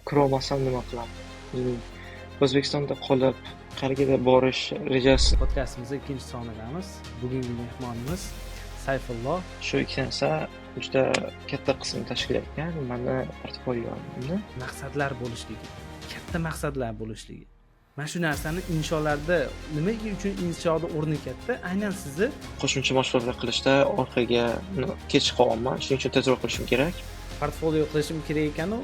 Kirolmasam nima qilaman? O'zbekistonda qolib, qayergadir borish rejasi. Podkastimizni ikkinchi sonidamiz. Bugungi mehmonimiz Sayfullo. Shu ikki narsa juda katta qismni tashkil etgan mani portfoliomni. Maqsadlar bo'lishligi, katta maqsadlar bo'lishligi. Mana shu narsani insholarda nimaga uchun inshoni o'rni katta? Aynan sizni qo'shimcha mashg'ulotlar qilishda orqaga kech qolyapman. Shuning uchun tezroq qilishim kerak. Portfolio qilishim kerak ekan-u,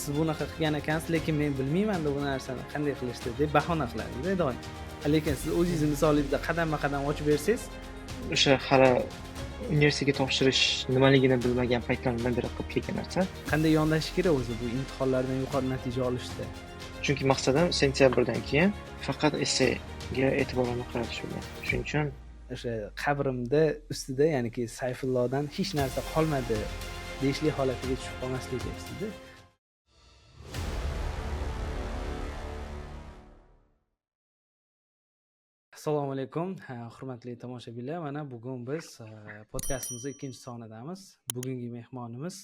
siz bunaqa qilgan ekansiz, lekin men bilmayman-da bu narsani qanday qilishni deb bahona qiladi doim. Lekin siz o'zingizni misolingizda qadamma-qadam ochib bersangiz, o'sha hali universitetga topshirish nimaligini bilmagan paytlarimdan beri qilib kelgan narsa. Qanday yondashish kerak o'zi bu imtihonlardan yuqori natija olishda? Chunki maqsadim sentyabrdan keyin faqat essayga e'tiborimni qaratish bo'lgan. Shuning uchun o'sha qabrimda ustida, ya'niki Sayfullodan hech narsa qolmadi deyishli holatiga tushib qolmaslik deyapsiz-da. Assalomu alaykum, hurmatli tomoshabinlar. Mana bugun biz podkastimizni ikkinchi sonidamiz. Bugungi mehmonimiz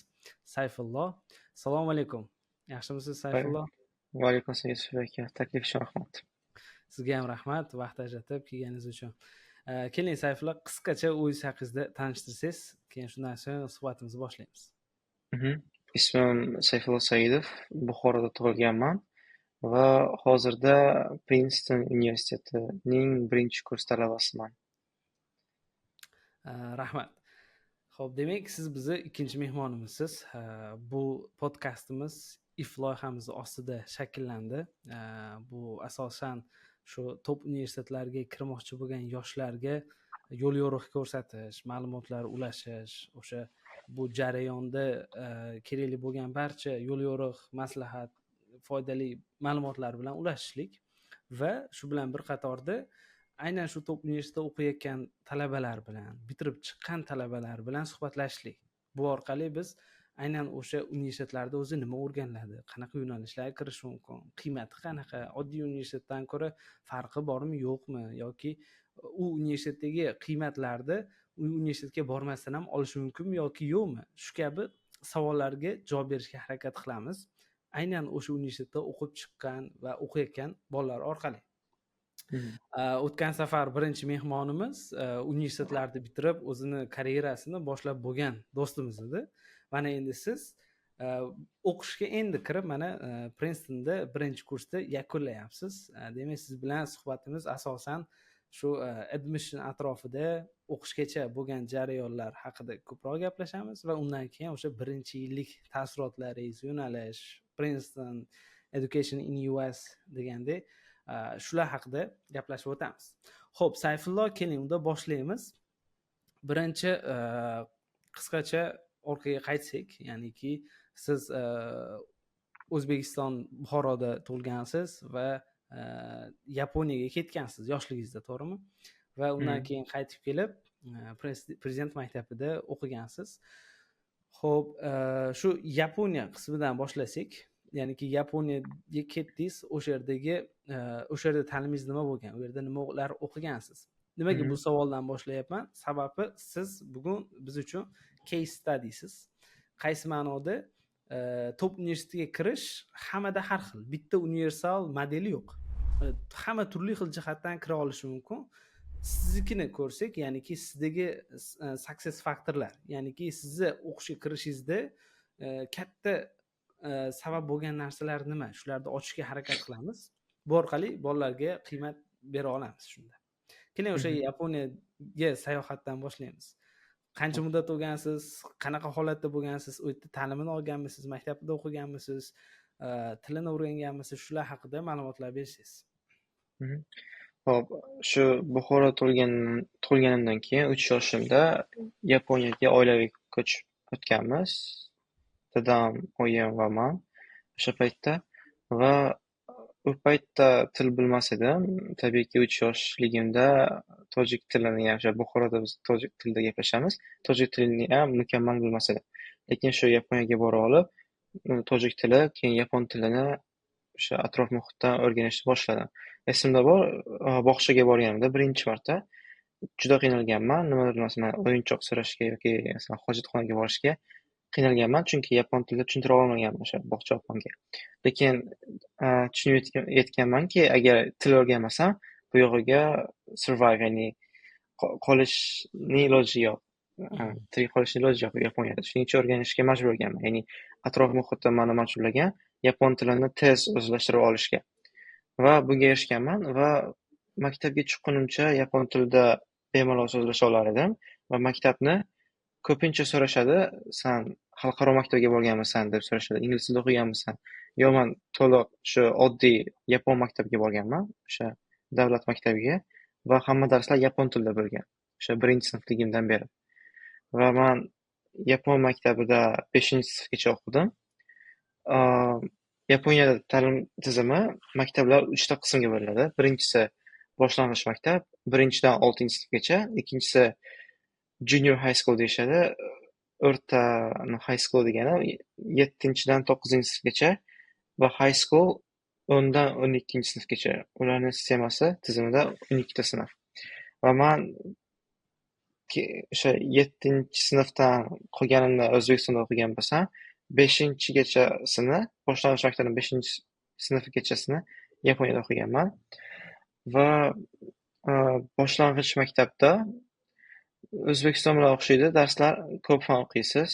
Sayfullo. Assalomu alaykum. Yaxshimisiz, Sayfullo? Va alaykum assalom, Yusuf aka. Taklif uchun rahmat. Sizga ham rahmat, vaqt ajratib kelganingiz uchun. Keling Sayfullo, qisqacha o'zingiz haqingizda tanishtirsangiz, keyin shundan so'ng suhbatimizni boshlaymiz. Ismim Sayfullo Saidov, Buxoroda tug'ilganman va hozirda Princeton universitetining birinchi kurs talabasiman. Rahmat. Xo'p, demak, siz bizni ikkinchi mehmonimizsiz. Bu podkastimiz IF loyihamiz ostida shakllandi. Bu asosan shu top universitetlarga kirmoqchi bo'lgan yoshlarga yo'l yo'riq ko'rsatish, ma'lumotlar ulashish, o'sha bu jarayonda kerakli bo'lgan barcha yo'l yo'riq, maslahat, foydali ma'lumotlar bilan ulashishlik va shu bilan bir qatorda aynan shu top universitetda o'qiyotgan talabalar bilan, bitirib chiqqan talabalar bilan suhbatlashishlik. Bu orqali biz aynan o'sha universitetlarda o'zi nima o'rganiladi, qanaqa yo'nalishlarga kirish mumkin, qiymati qanaqa, oddiy universitetdan ko'ra farqi bormi, yo'qmi, yoki u universitetdagi qiymatlarni u universitetga bormasdan ham olish mumkinmi yoki yo'qmi? Shu kabi savollarga javob berishga harakat qilamiz. Aynan o'sha universitetda o'qib chiqqan va o'qiyotgan bolalar orqali. O'tgan safar birinchi mehmonimiz universitetlarni bitirib, o'zini karyerasini boshlab bo'lgan do'stimiz edi. Mana endi siz o'qishga endi kirib, mana Princetonda birinchi kursda yakunlayapsiz. Demak, siz bilan suhbatimiz asosan shu admission atrofida o'qishgacha bo'lgan jarayonlar haqida ko'proq gaplashamiz va undan keyin o'sha birinchi yillik taassurotlaringiz, yo'nalish, Princeton, Education in US degandek shular haqida gaplashib o'tamiz. Xo'p, Sayfullo, keling unda boshlaymiz. Birinchi qisqacha orqaga qaytsak, ya'niki siz O'zbekiston Buxoroda tug'ilgansiz va Yaponiyaga ketgansiz yoshligingizda, to'g'rimi? Va undan keyin qaytib kelib prezident maktabida o'qigansiz. Xo'p, shu Yaponiya qismidan boshlasak, ya'niki Yaponiyaga ketdingiz, o'sha yerdagi o'sha yerda ta'limingiz nima bo'lgan? U yerda nimalar o'qigansiz? Nimaga bu savoldan boshlayapman? Sababi siz bugun biz uchun case studysiz. Qaysi ma'noda top universitetga kirish hammada har xil, bitta universal modeli yo'q. Hamma turli xil jihatdan kira olishi mumkin. Siznikini ko'rsak, ya'niki sizdagi success faktorlar, ya'niki sizni o'qishga kirishingizda katta sabab bo'lgan narsalar nima? Shularni ochishga harakat qilamiz. Bu orqali bolalarga qiymat bera olamiz shunda. Keling, o'sha Yaponiyaga sayohatdan boshlaymiz. Qancha muddat o'rgansiz, qanaqa holatda bo'lgansiz, u yerda ta'limini olganmisiz, maktabda o'qiganmisiz, tilini o'rganganmisiz, shular haqida ma'lumotlar bersangiz. Xo'p, shu Buxoroda tug'ilganimdan keyin 3 yoshimda Yaponiyaga oilaviy ko'chib o'tganmiz. Dadam, oyim va men o'sha paytda va u paytda til bilmas edim. Tabiiyki 3 yoshligimda tojik tilini ham, o'sha Buxoroda biz tojik tilida gaplashamiz. Tojik tilini ham mukammal bilmas edim. Lekin shu Yaponiyaga bora olib, tojik tili, keyin yapon tilini o'sha atrof muhitdan o'rganishni boshladim. Esimda bor, bog'chaga borganimda birinchi marta juda qiynalganman. Nimadir, masalan, o'yinchoq so'rashga yoki masalan hojatxonaga borishga qiynalganman, chunki yapon tilida tushuntira olmaganman o'sha bog'cha opamga. Lekin tushunib yetganmanki, agar til o'rganmasam, bu yog'iga survive, ya'ni qolishning iloji yo'q. Tirik qolishning iloji yo'q Yaponiyada. Shuning uchun o'rganishga majbur bo'lganman. Ya'ni atrof muhitim meni majburlagan yapon tilini tez o'zlashtirib olishga. Va bunga erishganman va maktabga chiqqunimcha yapon tilida bemalol so'zlasha olar edim va maktabni ko'pincha so'rashadi, san xalqaro maktabga borganmisan deb so'rashadi, ingliz tilida o'qiganmisan? Yo'q, man to'liq shu oddiy yapon maktabiga borganman, o'sha davlat maktabiga va hamma darslar yapon tilida bo'lgan, o'sha birinchi sinfligimdan beri. Va man yapon maktabida 5-sinfgacha o'qidim. Yaponiyada ta'lim tizimi maktablar 3 ta qismga bo'linadi. Birinchisi boshlang'ich maktab, 1-dan 6-sinfgacha, ikkinchisi junior high school deyishadi, o'rta high school degani 7-dan 9-sinfgacha va high school 10-dan 12-sinfgacha. Ularning sistemasi tizimida 12 ta sinf. Va man o'sha 7-sinfdan qolganimda O'zbekistonda o'qigan bo'lsam, 5-gachasini, boshlang'ich maktabning 5-sinfgachasini Yaponiyada o'qiganman. Va boshlang'ich maktabda O'zbekiston bilan o'xshaydi, darslar ko'p fan o'qiysiz.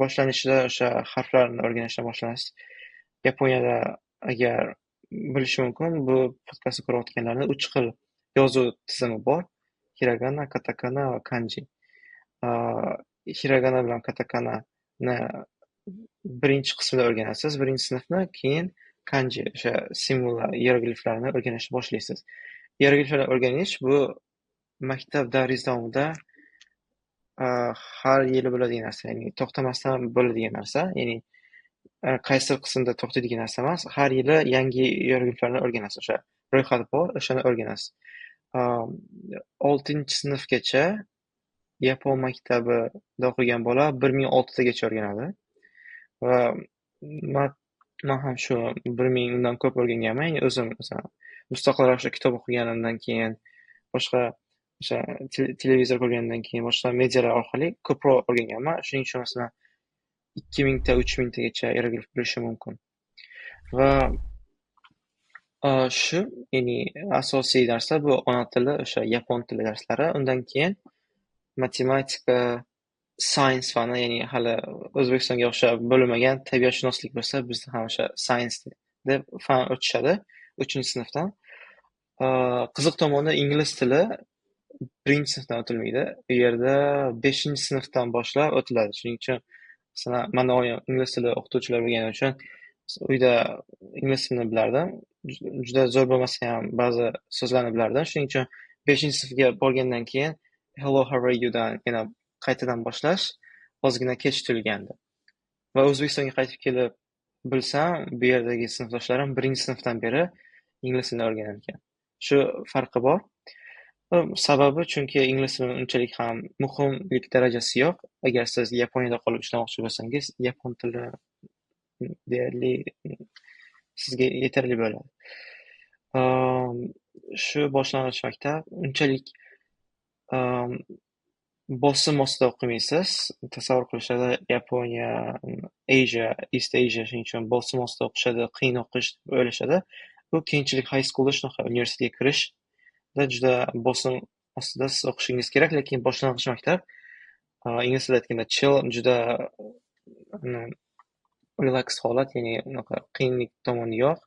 Boshlanishida o'sha harflarni o'rganishdan boshlanasiz. Yaponiyada agar bilish mumkin, bu podkastni ko'rayotganlarni 3 xil yozuv tizimi bor. Hiragana, katakana va kanji. Hiragana bilan katakanani birinchi qismida o'rganasiz, birinchi sinfni, keyin kanji, o'sha simvollar, iyerogliflarni o'rganishni boshlaysiz. Iyerogliflarni o'rganish bu maktab davringiz davomida har yili bo'ladigan narsa, ya'ni to'xtamasdan bo'ladigan narsa, ya'ni qaysi qismda to'xtaydigan narsa emas, har yili yangi iyerogliflarni o'rganasiz, o'sha ro'yxat bor, o'shani o'rganasiz. 6-sinfgacha yapon maktabida o'qigan bola 1006 tagacha o'rganadi. Va man ham shu 1000 undan ko'p o'rganganman. Ya'ni o'zim masalan mustaqil ravishda kitob o'qiganimdan keyin, boshqa o'sha televizor ko'rganimdan keyin, boshqa medialar orqali ko'proq o'rganganman. Shuning uchun masalan 2000 ta, 3000 tagacha iyeroglif bilishi mumkin. Va shu, ya'ni asosiy darslar bu ona tili, o'sha yapon tili darslari. Undan keyin matematika, science fani, ya'ni hali O'zbekistonga o'xshab bo'linmagan tabiatshunoslik bo'lsa, bizda ham o'sha science deb fan o'tishadi 3-sinfdan. Qiziq tomoni, ingliz tili 1-sinfdan o'tilmaydi. U yerda 5-sinfdan boshlab o'tiladi. Shuning uchun masalan, mani oyim ingliz tili o'qituvchilari bo'lgani uchun uyda ingliz tilini bilardim. Juda zo'r bo'lmasa ham ba'zi so'zlarni bilardim. Shuning uchun 5-sinfga borgandan keyin hello, how are you dan yana qaytadan boshlash ozgina kech tuyulgandi. Va O'zbekistonga qaytib kelib bilsam, bu yerdagi sinfdoshlarim 1-sinfdan beri ingliz tilini o'rganar ekan. Shu farqi bor. Sababi chunki ingliz tilini unchalik ham muhimlik darajasi yo'q. Agar siz Yaponiyada qolib ishlamoqchi bo'lsangiz, yapon tili deyarli sizga yetarli bo'ladi. Shu boshlang'ich maktab unchalik bosim ostida o'qimaysiz. Tasavvur qilishadi, Yaponiya, Asia, East Asia, shuning uchun bosim ostida o'qishadi, qiyin o'qish deb o'ylashadi. Bu keyinchalik high schoolda shunaqa, universitetga kirishda juda bosim ostida siz o'qishingiz kerak, lekin boshlang'ich maktab, ingliz tilida aytganda chill, juda relax holat, ya'ni unaqa qiyinlik tomoni yo'q.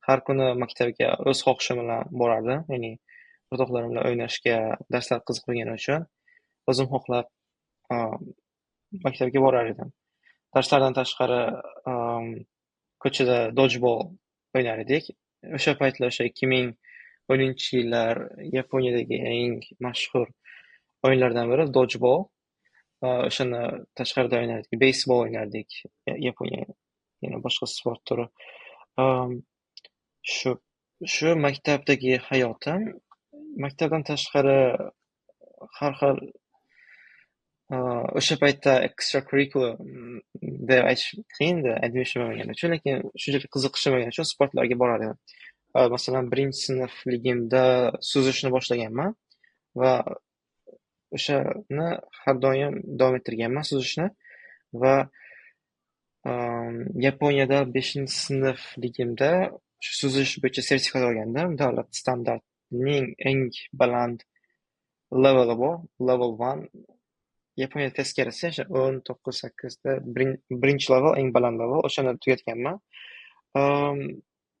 Har kuni maktabga o'z xohishim bilan borardim, ya'ni o'rtoqlarim bilan o'ynashga, darslar qiziq bo'lgani uchun o'zim xohlab maktabga borar edim. Darslardan tashqari ko'chada dodgeball o'ynar edik. O'sha paytlar, o'sha 2010-yillar Yaponiyadagi eng mashhur o'yinlardan biri dodgeball. O'shani tashqarida o'ynardik, beysbol o'ynardik, Yaponiya, yana boshqa sport turi. Shu maktabdagi hayotim. Maktabdan tashqari har xil o'sha paytda extracurricular deb aytish qiyindi, admission bo'lmagani uchun, lekin shunchalik qiziqishim bo'lgani uchun sportlarga borar edim. Masalan, 1-sinfligimda suzishni boshlaganman va O'shani har doim davom ettirganman suzishni va Yaponiyada 5-sinfligimda shu suzish bo'yicha sertifikat olgandim. Davlat standartining eng baland leveli bor, level 1. Yaponiyada teskarisi o'sha 10, 9, 8da birinchi level, eng baland level, o'shani tugatganman.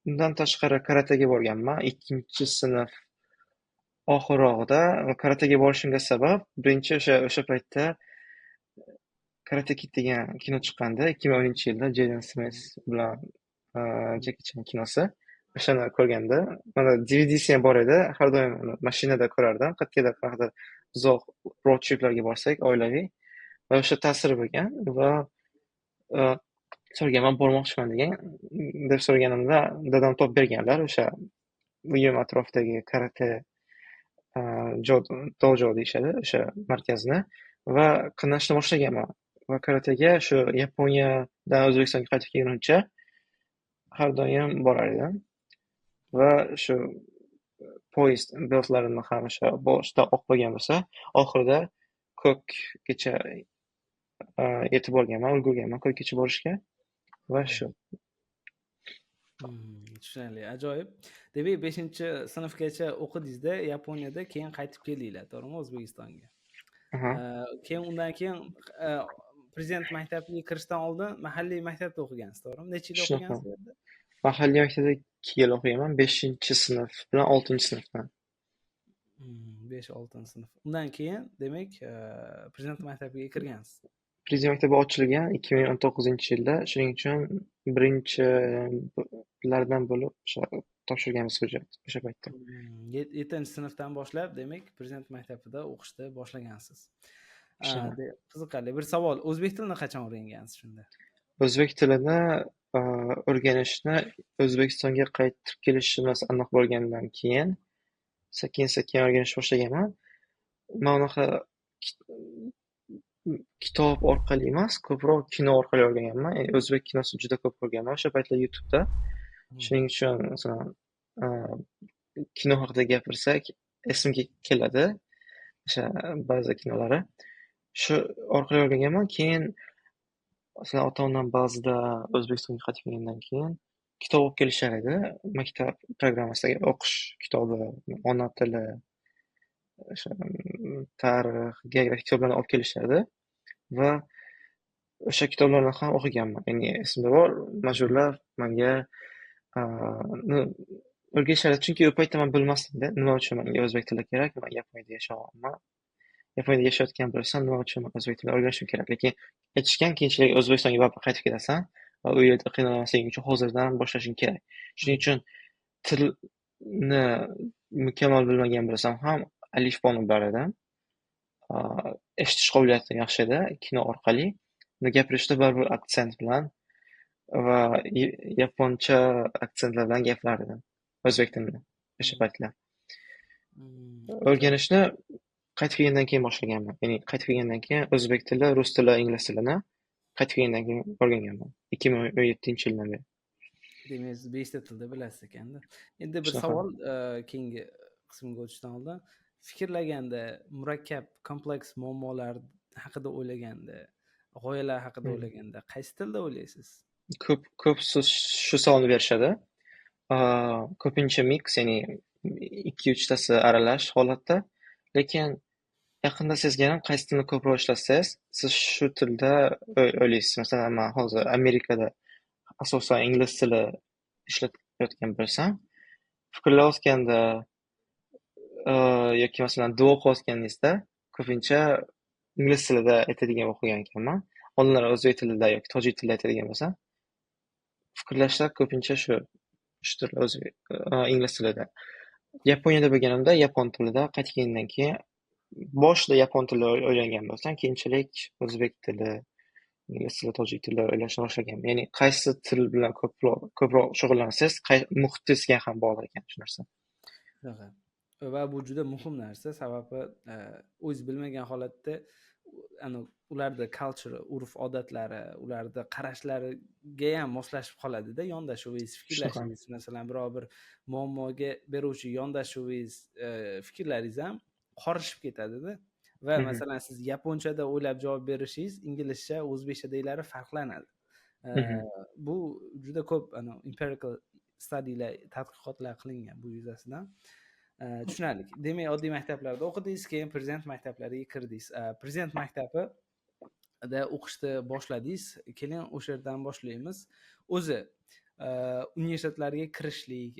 Undan tashqari karatega borganman. 2-sinf oxirrog'ida karatega borishimga sabab birinchi o'sha paytda Karate Kid degan kino chiqqandi 2010-yilda, Jeyden Smith bilan Jeki Chan kinosi. O'shani ko'rganda, mana DVDsi ham bor edi. Har doim uni mashinada ko'rardim. Qayergadir, qanaqadir uzoq road triplarga borsak, oilaviy, va o'sha ta'siri bo'lgan va so'raganman, bormoqchiman degan deb so'raganimda dadam topib berganlar o'sha uyim atrofidagi karate dojo deyishadi o'sha markazni va qatnashni boshlaganman. Va karatega shu Yaponiyadan O'zbekistonga qaytib kelgunimcha har doim borar edim. Va shu пояс beltlarimni ham o'sha boshida oq bo'lgan bo'lsa, oxirida ko'kgacha yetib borganman, ulgurganman ko'kgacha borishga va shu. Tushunarli, ajoyib. Demak, 5-sinfgacha o'qidingizda Yaponiyada, keyin qaytib keldinglar, to'g'rimi, O'zbekistonga? Aha. Keyin undan keyin prezident maktabiga kirishdan oldin mahalliy maktabda o'qigansiz, to'g'rimi? Necha yil Shunaqa. o'qigansiz u yerda? Mahalliy maktabda 2 yil o'qiganman, 5-sinf bilan 6-sinfdan. 5-6 sinf. Undan keyin, demak, prezident maktabiga kirgansiz. Prezident maktabi ochilgan 2019-yilda, shuning uchun birinchilardan bo'lib o'sha topshirganmiz hujjat o'sha paytda. 7-sinfdan boshlab, demak, prezident maktabida o'qishni boshlagansiz. Shunaqa. Qiziqarli. Bir savol, o'zbek tilini qachon o'rgangansiz shunda? O'zbek tilini o'rganishni O'zbekistonga qaytib kelishimiz aniq bo'lgandan keyin sekin-sekin o'rganishni boshlaganman. Man unaqa kitob orqali emas, ko'proq kino orqali o'rganganman. Ya'ni o'zbek kinosini juda ko'p ko'rganman o'sha paytlar YouTube'da. Shuning uchun, masalan, kino haqida gapirsak, esimga keladi o'sha ba'zi kinolari. Shu orqali o'rganganman. Keyin, masalan, ota-onam ba'zida O'zbekistonga qaytib kelgandan keyin kitob olib kelishar edi. Maktab programmasidagi o'qish kitobi, ona tili, o'sha tarix, geografiya kitoblarini olib kelishardi va o'sha kitoblarni ham o'qiganman. Ya'ni esimda bor, majburlab menga o'rgatishardi. Chunki u paytda man bilmasdim-da, nima uchun menga o'zbek tili kerak, man Yaponiyada yashayapman. Yaponiyada yashayotgan bo'lsam, nima uchun man o'zbek tilini o'rganishim kerak? Lekin aytishgan, keyinchalik O'zbekistonga baribir qaytib ketasan va u yerda qiynalmasliging uchun hozirdan boshlashing kerak. Shuning uchun tilni mukammal bilmagan bo'lsam ham alifboni bilar edim. Eshitish qobiliyatim yaxshi edi kino orqali. Gapirishda baribir aksent bilan va yaponcha aksentlar bilan gapirardim o'zbek tilini o'sha paytlar. O'rganishni qaytib kelgandan keyin boshlaganman. Ya'ni qaytib kelgandan keyin o'zbek tili, rus tili, ingliz tilini qaytib kelgandan keyin o'rganganman. 2017-yildan beri. Demak, siz 5 ta tilda bilasiz ekanda. Endi bir Shunaqa. savol, keyingi qismga o'tishdan oldin fikrlaganda, murakkab, kompleks muammolar haqida o'ylaganda, g'oyalar haqida o'ylaganda qaysi tilda o'ylaysiz? Ko'p ko'p shu savolni berishadi. Ko'pincha mix, ya'ni 2-uchtasi aralash holatda. Lekin yaqinda sezganim, qaysi tilni ko'proq ishlatsangiz, siz shu tilda o'ylaysiz. Masalan, man hozir Amerikada asosan ingliz tili ishlatayotgan bo'lsam, fikrlayotganda yoki, masalan, duo qilayotganingizda ko'pincha ingliz tilida aytadigan bo'lib qolgan ekanman. Oldinlari o'zbek tilida yoki tojik tilida aytadigan bo'lsam, fikrlashlar ko'pincha shu til, o'zbek, ingliz tilida. Yaponiyada bo'lganimda yapon tilida, qaytib kelgandan keyin boshida yapon tilida o'ylangan bo'lsam, keyinchalik o'zbek tili, ingliz tili, tojik tilida o'ylashni boshlaganman. Ya'ni qaysi til bilan ko'proq shug'ullansangiz, muhitingizga ham bog'liq ekan shu narsa. Shunaqa. Va bu juda muhim narsa, sababi o'zingiz bilmagan holatda ana ularda culture, urf odatlari, ularda qarashlariga ham moslashib qoladida yondashuvingiz, fikrlashingiz, masalan, biror bir muammoga beruvchi yondashuvingiz, fikrlaringiz ham qorishib ketadida. Va masalan, siz yaponchada o'ylab javob berishingiz inglizcha, o'zbekchadagilari farqlanadi. Bu juda ko'p empirical studylar, tadqiqotlar qilingan bu yuzasidan. Tushunarli. Demak, oddiy maktablarda o'qidingiz, keyin Prezident maktablariga kirdingiz. Prezident maktabida o'qishni boshladingiz. Keling, o'sha yerdan boshlaymiz. O'zi universitetlarga kirishlik,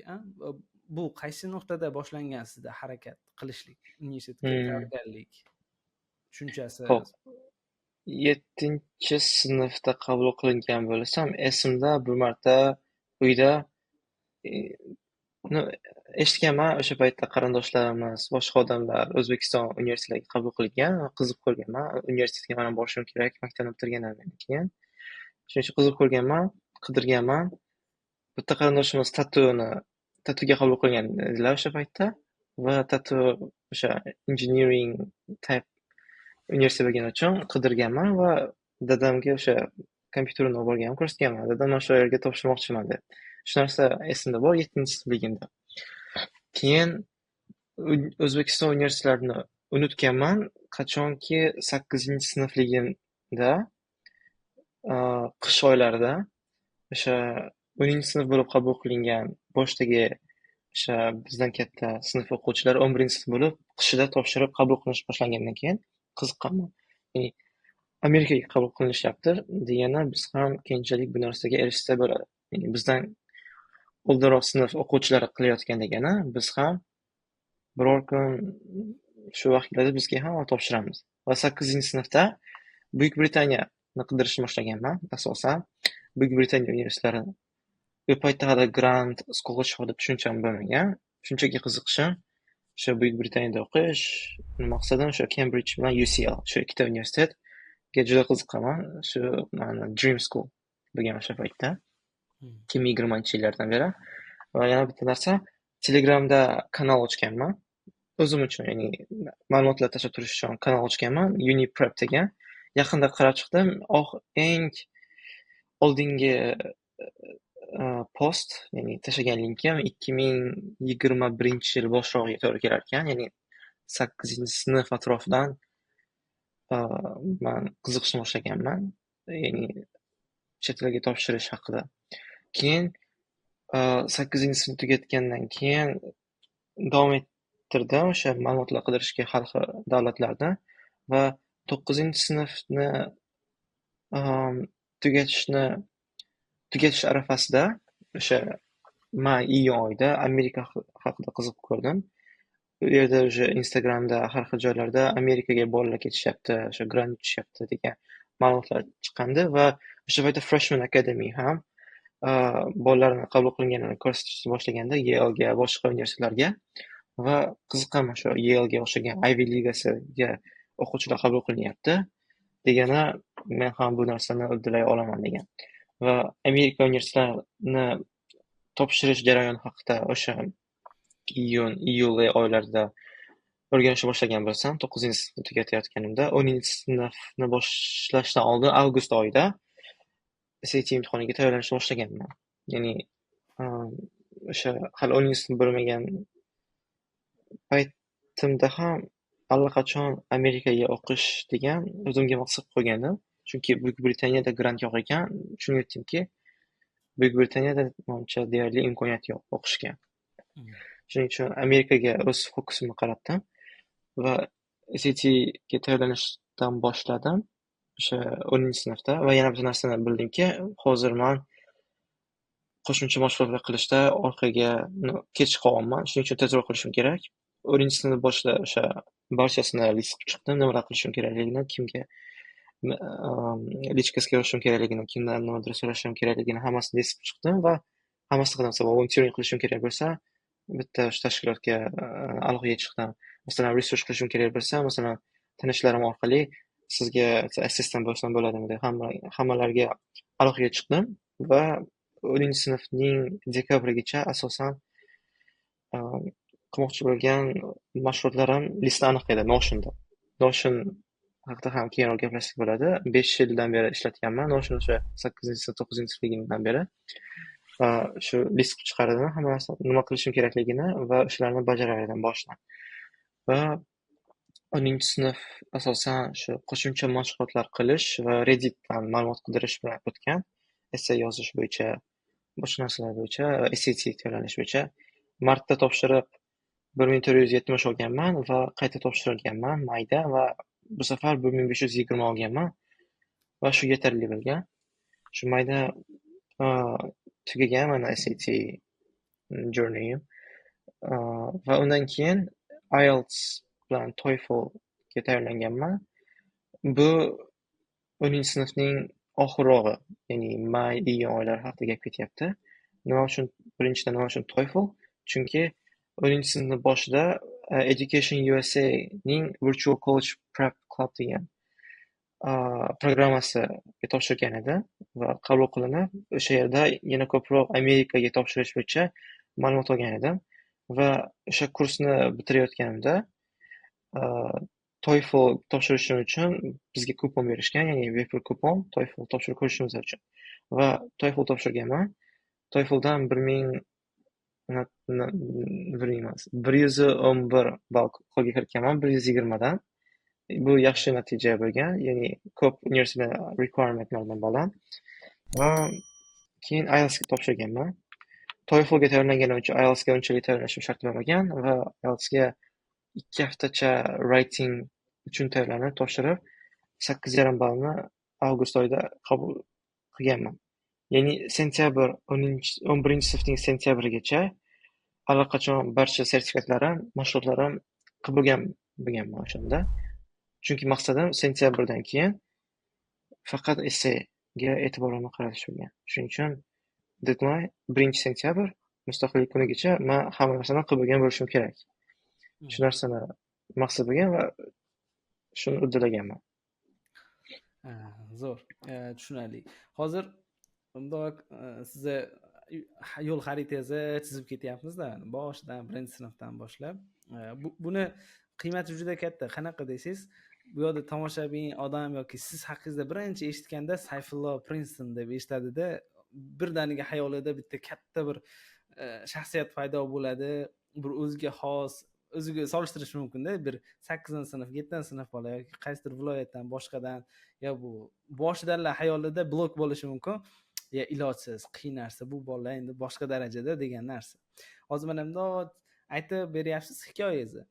bu qaysi nuqtada boshlangan sizda harakat qilishlik, universitetga tayyorgarlik tushunchasi? Ho'p, 7-sinfda qabul qilingan bo'lsam, esimda, bir marta uyda eshitganman, o'sha paytda qarindoshlarimiz, boshqa odamlar O'zbekiston universitetlariga qabul qilingan. Qiziqib ko'rganman, universitetga man ham borishim kerak maktabni bitirgandan keyin. Shuning uchun qiziqib ko'rganman, qidirganman. Bitta qarindoshimiz TATUga qabul qilgan edilar o'sha paytda va TATU o'sha engineering type universitet bo'lgani uchun qidirganman va dadamga o'sha kompyuterini olib borganman, ko'rsatganman: "Dadam, man shu yerga topshirmoqchiman", deb. Shu narsa esimda bor 7-sinfligimda. Keyin O'zbekiston universitetlarini unutganman, qachonki 8-sinfligimda, qish oylarida o'sha 10-sinf bo'lib qabul qilingan boshdagi o'sha bizdan katta sinf o'quvchilari 11-sinf bo'lib qishida topshirib qabul qilinish boshlangandan keyin qiziqqanman. Ya'ni Amerikaga qabul qilinishyapti degani, biz ham keyinchalik bu narsaga erishsa bo'ladi. Ya'ni bizdan oldinroq sinf o'quvchilari qilayotgan degani, biz ham biror kun shu vaqt keladi, bizga ham topshiramiz. Va 8-sinfda Buyuk Britaniyani qidirishni boshlaganman, asosan Buyuk Britaniya universitetlarini. U paytda hali grant, scholarship haqida tushuncham bo'lmagan. Shunchaki qiziqishim o'sha Buyuk Britaniyada o'qish, maqsadim o'sha Cambridge bilan UCL, shu ikkita universitetga juda qiziqqanman. Shu mani dream school bo'lgan o'sha paytda, 2020-yillardan beri. Va yana bitta narsa, Telegramda kanal ochganman o'zim uchun, ya'ni ma'lumotlar tashlab turish uchun kanal ochganman, UniPrep degan. Yaqinda qarab chiqdim, eng oldingi post, ya'ni tashlagan linkim 2021-yil boshlog'iga to'g'ri kelar ekan, ya'ni 8-sinf atrofidan man qiziqishni boshlaganman, ya'ni chet elga topshirish haqida. Keyin 8-sinf tugatgandan keyin davom ettirdim o'sha ma'lumotlar qidirishga har xil davlatlarda va 9-sinfni tugatish arafasida, o'sha may, iyun oyida Amerika haqida qiziqib ko'rdim. U yerda o'sha Instagramda, har xil joylarda Amerikaga bolalar ketishyapti, o'sha grant yutishyapti degan ma'lumotlar chiqqandi va o'sha paytda Freshman Academy ham bolalarni qabul qilinganini ko'rsatishni boshlaganda Yale'ga, boshqa universitetlarga. Va qiziqqanman, shu Yale'ga o'xshagan Ivy ligasiga o'quvchilar qabul qilinyapti degani, men ham bu narsani uddalay olaman degan. Va Amerika universitetlarini topshirish jarayoni haqida o'sha iyun, iyul oylarida o'rganishni boshlagan bo'lsam, 9-sinfni tugatayotganimda, 10-sinfni boshlashdan oldin avgust oyida SAT imtihoniga tayyorlanishni boshlaganman. Ya'ni o'sha hali 10-sinf bo'lmagan paytimda ham allaqachon Amerikaga o'qish degan o'zimga maqsad qo'ygandim. Chunki Buyuk Britaniyada grant yo'q ekan, shunga yetdimki, Buyuk Britaniyada uncha deyarli imkoniyat yo'q o'qishga. Shuning uchun Amerikaga o'z fokusimni qaratdim va SATga tayyorlanishdan boshladim o'sha 10-sinfda. Va yana bir narsani bildimki, hozir man qo'shimcha mashg'ulotlar qilishda orqaga kech qolyapman, shuning uchun tezroq qilishim kerak. 10-sinf boshida o'sha barchasini list qilib chiqdim, nimalar qilishim kerakligini, kimga личка siga yozishim kerakligini, kimdan nimadir so'rashim kerakligini, hammasini list qilib chiqdim va hammasini qildim. Masalan, volunteering qilishim kerak bo'lsa, bitta shu tashkilotga aloqaga chiqdim. Masalan, research qilishim kerak bo'lsa, masalan, tanishlarim orqali sizga assistant bo'lsam bo'ladimi deb hammalarga aloqaga chiqdim va 10-sinfning dekabrigacha asosan qilmoqchi bo'lgan mashg'ulotlarim listi aniq edi Notionda. Notion haqida ham keyinroq gaplashsak bo'ladi. 5 yildan beri ishlatganman Notion, o'sha 8-sinf, 9-sinfligimdan beri. Va shu list qilib chiqardim hamma narsani, nima qilishim kerakligini va o'shalarni bajarar edim boshidan. Va 10-sinf asosan shu qo'shimcha mashg'ulotlar qilish va Redditdan ma'lumot qidirish bilan o'tgan. Essay yozish bo'yicha, boshqa narsalar bo'yicha, SAT tayyorlanish bo'yicha. Martda topshirib, 1470 olganman va qayta topshirilganman mayda va bu safar 1520 olganman va shu yetarli bo'lgan. Shu mayda tugagan mana SAT journeyim. Va undan keyin IELTS bilan TOEFLga tayyorlanganman. Bu 10-sinfning oxirrog'i, ya'ni may, iyun oylari haqida gap ketyapti. Nima uchun, birinchidan, nima uchun TOEFL? Chunki 10-sinfni boshida Education USAning Virtual College Prep Club degan programmasiga topshirgan edim va qabul qilinib, o'sha yerda yana ko'proq Amerikaga topshirish bo'yicha ma'lumot olgan edim va o'sha kursni bitirayotganimda TOEFL topshirishim uchun bizga kupon berishgan, ya'ni bepul kupon TOEFL topshirib ko'rishimiz uchun va TOEFL topshirganman. TOEFLdan 1000, 1000 emas, 111 ball qo'lga kiritganman 120dan. Bu yaxshi natija bo'lgan, ya'ni ko'p universitet requirementlardan baland. Va keyin IELTSga topshirganman. TOEFLga tayyorlanganim uchun IELTSga unchalik tayyorlanishim shart bo'lmagan va IELTSga 2 haftacha writing uchun tayyorlanib, topshirib, 8,5 ballni avgust oyida qabul qilganman. Ya'ni sentyabr, 11-sinfning sentyabrigacha allaqachon barcha sertifikatlarim, mashg'ulotlarim qilib bo'lganman o'shanda. Chunki maqsadim sentyabrdan keyin faqat essayga e'tiborimni qaratish bo'lgan. Shuning uchun deadline 1-sentyabr, Mustaqillik kunigacha man hamma narsani qilib bo'lgan bo'lishim kerak. Shu narsani maqsad bo'lgan va shuni uddalaganman. Zo'r, tushunarli. Hozir bundoq sizni yo'l xaritangizni chizib ketyapmizda, boshidan, birinchi sinfdan boshlab. Buni qiymati juda katta. Qanaqa desangiz, bu yoqda tomoshabin odam yoki siz haqingizda birinchi eshitganda Sayfullo Prinston deb eshitadida, birdaniga xayolida bitta katta bir shaxsiyat paydo bo'ladi, bir o'ziga xos, o'ziga solishtirish mumkinda, bir sakkizinchi sinf, yettinchi sinf bola yoki qaysidir viloyatdan, boshqadan, yo bu boshidanla xayolida blok bo'lishi mumkin, ya ilojsiz, qiyin narsa, bu bolalar endi boshqa darajada degan narsa. Hozir mana bundoq aytib beryapsiz hikoyangizni.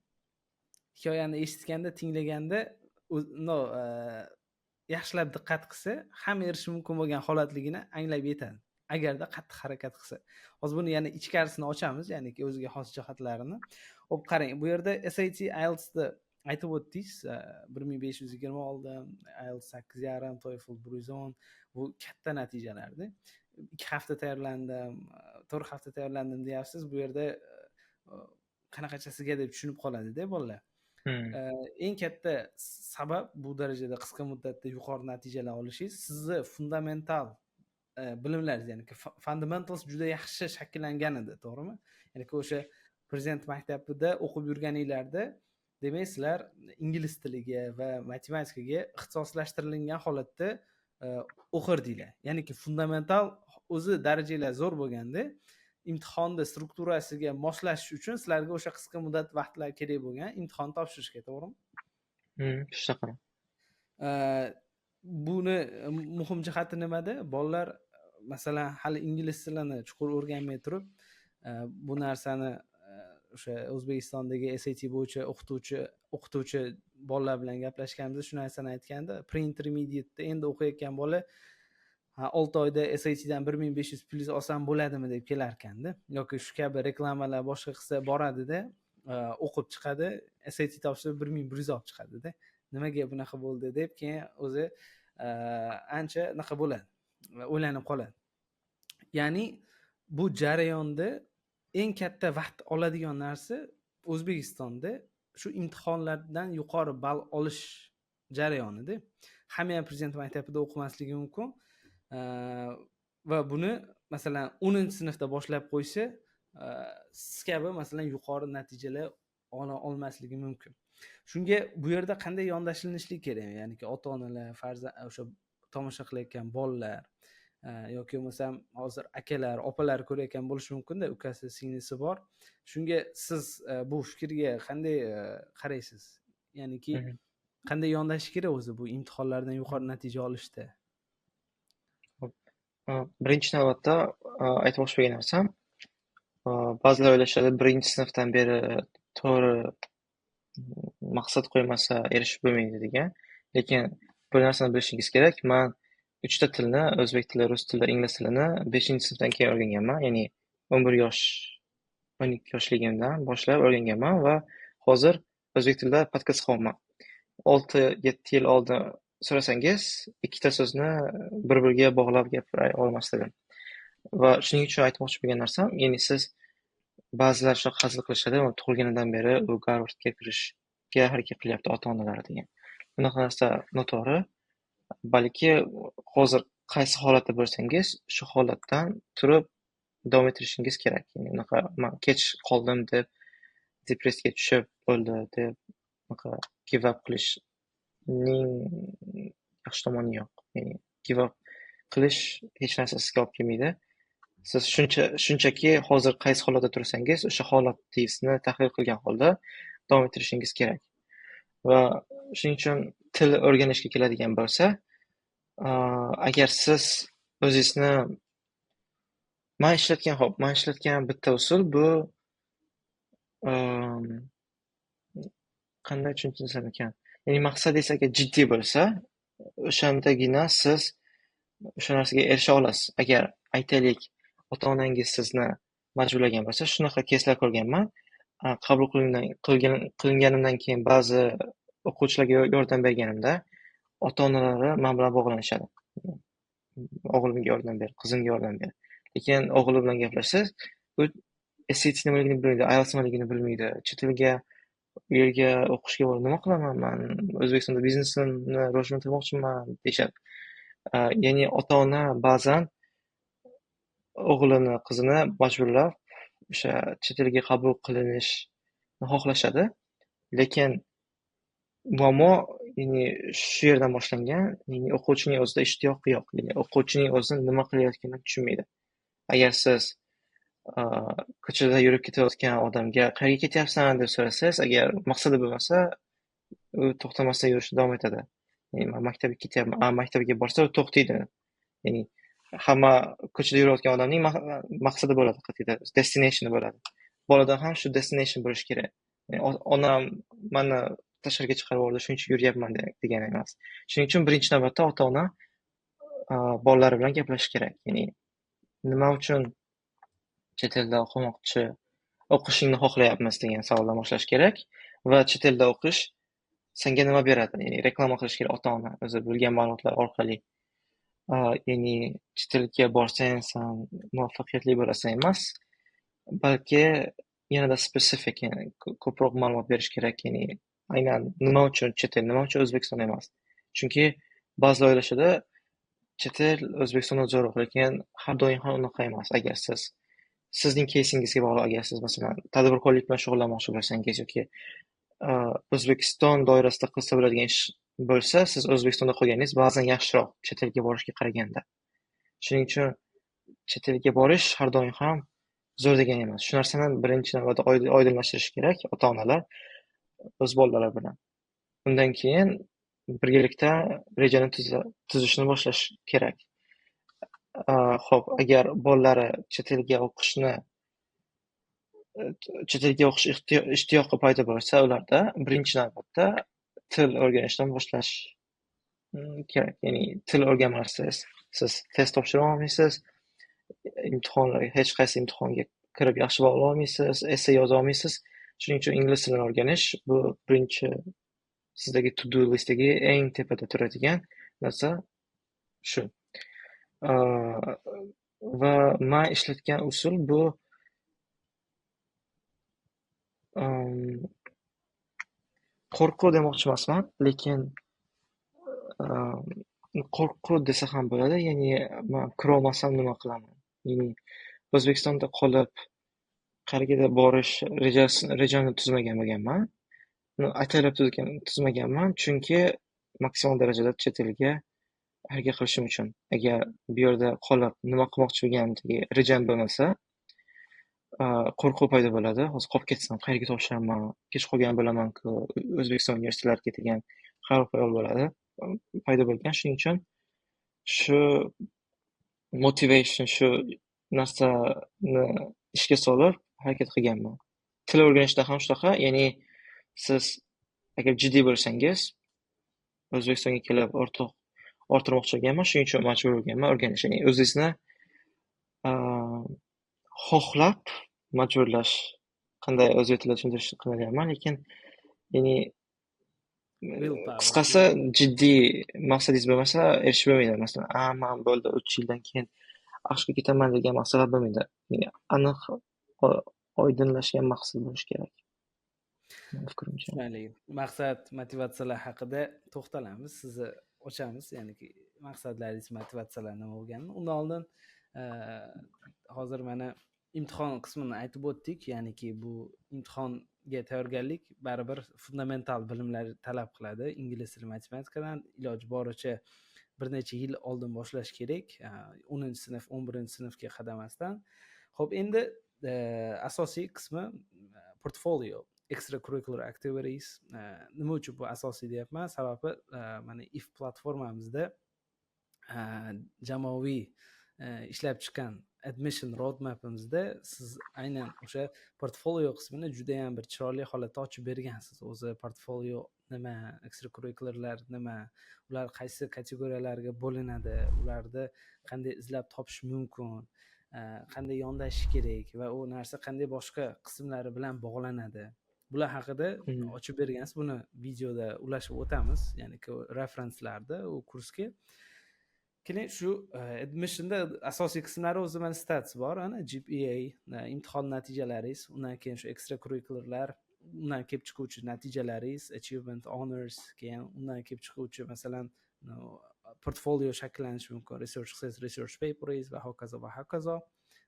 Hikoyani eshitganda, tinglaganda yaxshilab diqqat qilsa, hamma erishishi mumkin bo'lgan holatligini anglab yetadi, agarda qattiq harakat qilsa. Hozir buni yana ichkarisini ochamiz, ya'niki o'ziga xos jihatlarini. Xo'p, qarang, bu yerda SAT, IELTSni aytib o'tdingiz, 1520 oldim, IELTS 8,5, TOEFL 110, bu katta natijalarda. 2 hafta tayyorlandim, 4 hafta tayyorlandim deyapsiz. Bu yerda qanaqachasiga deb tushunib qoladida bolalar. Eng katta sabab bu darajada qisqa muddatda yuqori natijalar olishingiz sizni fundamental bilimlaringiz, ya'ni fundamentals juda yaxshi shakllangan edi, to'g'rimi? Ya'ni o'sha Prezident maktabida o'qib yurganinglarda, demak, sizlar ingliz tiliga va matematikaga ixtisoslashtirilgan holatda o'qirdinglar, ya'niki fundamental o'zi darajanglar zo'r bo'lganda, imtihonni strukturasiga moslashish uchun sizlarga o'sha qisqa muddat vaqtlar kerak bo'lgan imtihon topshirishga, to'g'rimi? Shunaqa. Buni muhim jihati nimada? Bolalar, masalan, hali ingliz tilini chuqur o'rganmay turib, bu narsani o'sha O'zbekistondagi SAT bo'yicha o'qituvchi bolalar bilan gaplashganimizda shu narsani aytganda, pre intermediateda endi o'qiyotgan bola 6 oyda SATdan 1500 plyus olsam bo'ladimi deb kelarkanda yoki shu kabi reklamalar boshqa qilsa boradida, o'qib chiqadi, SAT topshirib 1100 olib chiqadida, nimaga bunaqa bo'ldi deb keyin o'zi ancha anaqa bo'ladi, o'ylanib qoladi. Ya'ni bu jarayonda eng katta vaqt oladigan narsa O'zbekistonda shu imtihonlardan yuqori ball olish jarayonida. Hamma ham Prezident maktabida o'qimasligi mumkin va buni, masalan, 10-sinfda boshlab qo'ysa, siz kabi, masalan, yuqori natijalar ola olmasligi mumkin. Shunga bu yerda qanday yondashilinishlik kerak, ya'niki ota onalar, farzand, o'sha tomosha qilayotgan bolalar yoki bo'lmasam hozir akalar, opalar ko'rayotgan bo'lishi mumkinda, ukasi, singlisi bor. Shunga siz bu fikrga qanday qaraysiz? Ya'niki qanday yondashish kerak o'zi bu imtihonlardan yuqori natija olishda? Birinchi navbatda aytmoqchi bo'lgan narsam, ba'zilar o'ylashadi, birinchi sinfdan beri to'g'ri maqsad qo'ymasa erishib bo'lmaydi degan. Lekin bir narsani bilishingiz kerak, man 3 ta tilni, o'zbek tili, rus tili, ingliz tilini 5-sinfdan keyin o'rganganman. Ya'ni 11 yosh, 12 yoshligimdan boshlab o'rganganman va hozir o'zbek tilida podkast qilyapman. 6-7 yil oldin so'rasangiz, 2 ta so'zni bir-biriga bog'lab gapira olmas edim. Va shuning uchun aytmoqchi bo'lgan narsam, ya'ni siz ba'zilar shunaqa hazil qilishadi, tug'ilganidan beri u Garvardga kirishga harakat qilyapti ota-onalari degan. Bunaqa narsa noto'g'ri. Balki hozir qaysi holatda bo'lsangiz, shu holatdan turib davom ettirishingiz kerak. Ya'ni unaqa man kech qoldim deb depressiyaga tushib bo'ldi deb unaqa give up qilishning yaxshi tomoni yo'q. Ya'ni give up qilish hech narsa sizga olib kelmaydi. Siz shunchaki hozir qaysi holatda tursangiz, o'sha holatingizni tahlil qilgan holda davom ettirishingiz kerak. Va shuning uchun til o'rganishga keladigan bo'lsa, agar siz o'zingizni man ishlatgan bitta usul bu qanday tushuntirsam ekan? Ya'ni maqsadingiz agar jiddiy bo'lsa, o'shandagina siz o'sha narsaga erisha olasiz. Agar aytaylik, ota-onangiz sizni majburlagan bo'lsa, shunaqa keyslar ko'rganman. Qabul qilinganimdan keyin ba'zi o'quvchilarga yordam berganimda ota-onalari men bilan bog'lanishadi. O'g'limga yordam ber, qizimga yordam ber. Lekin o'g'li bilan gaplashsangiz, u SAT nimaligini bilmaydi, IELTS nimaligini bilmaydi. Chet elga, u yerga o'qishga borib nima qilaman man? O'zbekistonda biznesimni rivojlantirmoqchiman deyishadi. Ya'ni ota-ona ba'zan o'g'lini, qizini majburlab o'sha chet elga qabul qilinishni xohlashadi. Lekin muammo ya'ni shu yerdan boshlangan, ya'ni o'quvchining o'zida ishtiyoq yo'q. Ya'ni o'quvchining o'zi nima qilayotganini tushunmaydi. Agar siz ko'chada yurib ketayotgan odamga qayerga ketyapsan deb so'rasangiz, agar maqsadi bo'lmasa, u to'xtamasdan yurishda davom etadi. Ya'ni men maktabga ketyapman, maktabga borsa u to'xtaydi. Ya'ni hamma ko'chada yurayotgan odamning maqsadi bo'ladi, qat'iyda destinationi bo'ladi. Bolada ham shu destination bo'lishi kerak. Ya'ni onam meni tashqariga chiqarib yubordi, shuning uchun yuryapman degani emas. Shuning uchun birinchi navbatda ota-ona bolalari bilan gaplashish kerak. Ya'ni nima uchun chet elda o'qimoqchi, o'qishingni xohlayapmiz degan savoldan boshlash kerak va chet elda o'qish senga nima beradi? Ya'ni reklama qilish kerak ota-ona o'zi bilgan ma'lumotlar orqali. Ya'ni chet elga borsang sen muvaffaqiyatli bo'lasan emas, balki yanada spesifik, ya'ni ko'proq ma'lumot berish kerak. Ya'ni aynan nima uchun chet el, nima uchun O'zbekiston emas? Chunki ba'zilar o'ylashadi, chet el O'zbekistondan zo'rroq, lekin har doim ham unaqa emas. Agar siz sizning keysingizga bog'liq, agar siz masalan tadbirkorlik bilan shug'ullanmoqchi bo'lsangiz yoki O'zbekiston doirasida qilsa bo'ladigan ish bo'lsa, siz O'zbekistonda qolganingiz ba'zan yaxshiroq chet elga borishga qaraganda. Shuning uchun chet elga borish har doim ham zo'r degani emas. Shu narsani birinchi navbatda oydinlashtirish kerak ota-onalar o'z bolalari bilan. Undan keyin birgalikda rejani tuzishni boshlash kerak. Xo'p, agar bolalari chet elga o'qish ishtiyoqi paydo bo'lsa, ularda birinchi navbatda til o'rganishdan boshlash kerak. Ya'ni til o'rganmasangiz, siz test topshira olmaysiz, imtihonlarga, hech qaysi imtihonga kirib yaxshi ball olmaysiz, essay yoza olmaysiz. Shuning uchun ingliz tilini o'rganish bu birinchi sizdagi to-do listdagi eng tepada turadigan narsa shu. Va men ishlatgan usul bu qo'rquv demoqchi emasman, lekin qo'rquv desa ham bo'ladi. Ya'ni men kirolmasam nima qilaman? Ya'ni O'zbekistonda qolib qayergadir borish rejani tuzmagan bo'lganman. Ataylab tuzmaganman, chunki maksimal darajada chet elga harakat qilishim uchun. Agar bu yerda qolib nima qilmoqchi bo'lganimdagi rejam bo'lmasa, Qo'rquv paydo bo'ladi. Hozir qolib ketsam, qayerga topshiraman, kech qolgan bo'laman-ku, O'zbekiston universitetlariga degan xayol bo'ladi, paydo bo'lgan. Shuning uchun shu motivation, shu narsani ishga solib harakat qilganman. Til o'rganishda ham shunaqa, ya'ni siz agar jiddiy bo'lsangiz, O'zbekistonga kelib orttirmoqchi bo'lganman, shuning uchun majbur bo'lganman o'rganish. Ya'ni o'zingizni xohlab majburlash, qanday o'zbek tilida tushuntirishni qilaman, lekin ya'ni qisqasi jiddiy maqsadingiz bo'lmasa erishib bo'lmaydi. Masalan, man bo'ldi, 3 yildan keyin AQShga ketaman degan maqsadlar bo'lmaydi. Ya'ni aniq oydinlashgan maqsad bo'lishi kerak. Fikrimcha. Tushunarli. Maqsad, motivatsiyalar haqida to'xtalamiz, sizni ochamiz, ya'niki maqsadlaringiz, motivatsiyalar nima bo'lganini. Undan oldin hozir mana imtihon qismini aytib o'tdik, ya'niki bu imtihonga tayyorgarlik baribir fundamental bilimlar talab qiladi. Ingliz tili, matematikadan iloji boricha bir necha yil oldin boshlash kerak, 10-sinf, 11-sinfga qadamasdan. Xo'p, endi asosiy qismi portfolio, extracurricular activities. Nima uchun bu asosiy deyapman? Sababi mana IF platformamizda jamoaviy ishlab chiqqan admission roadmapimizda siz aynan o'sha portfolio qismini judayam bir chiroyli holatda ochib bergansiz. O'zi portfolio nima, extracurricularlar nima, ular qaysi kategoriyalarga bo'linadi, ularni qanday izlab topish mumkin, qanday yondashish kerak va u narsa qanday boshqa qismlari bilan bog'lanadi. Bular haqida ochib bergansiz. Buni videoda ulashib o'tamiz, ya'ni referenslarda u kursga. Keling, shu admissionda asosiy qismlari o'zi mana stats bor, ana GPA, imtihon natijalaringiz, undan keyin shu extracurricularlar, undan kelib chiquvchi natijalaringiz, achievement, honors, keyin undan kelib chiquvchi masalan portfolio shakllanishi mumkin, research qilsangiz research paperingiz va hokazo va hokazo.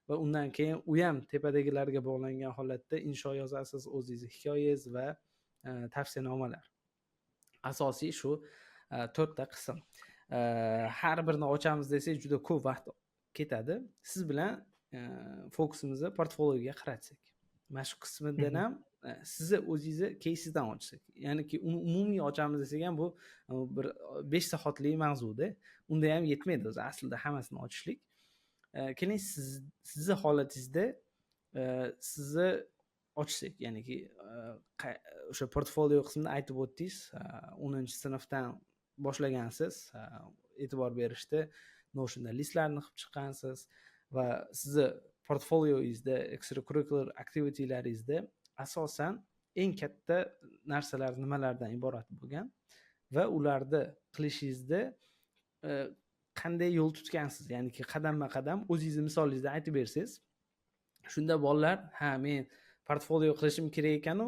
Va undan keyin u ham tepadagilarga bog'langan holatda insho yozasiz, o'zingizni hikoyangiz va tavsiyanomalar. Asosiy shu to'rtta qism. Har birini ochamiz desak juda ko'p vaqt ketadi. Siz bilan fokusimizni portfolioga qaratsak, mana shu qismidan ham sizni o'zingizni keysingizdan ochsak, ya'niki uni umumiy ochamiz desak ham bu bir 5 soatlik mavzuda, unda ham yetmaydi o'zi aslida hammasini ochishlik. Keling, sizni holatingizda sizni ochsak, ya'niki o'sha portfolio qismini aytib o'tdingiz, 10-sinfdan boshlagansiz, e'tibor berishdi, Notionda listlarni qilib chiqqansiz va sizni portfolioyingizda, extracurricular activitylaringizda asosan eng katta narsalar nimalardan iborat bo'lgan va ularni qilishingizda qanday yo'l tutgansiz, ya'niki qadamma qadam o'zingizni misolingizda aytib bersangiz, shunda bolalar, ha, men portfolio qilishim kerak ekanu,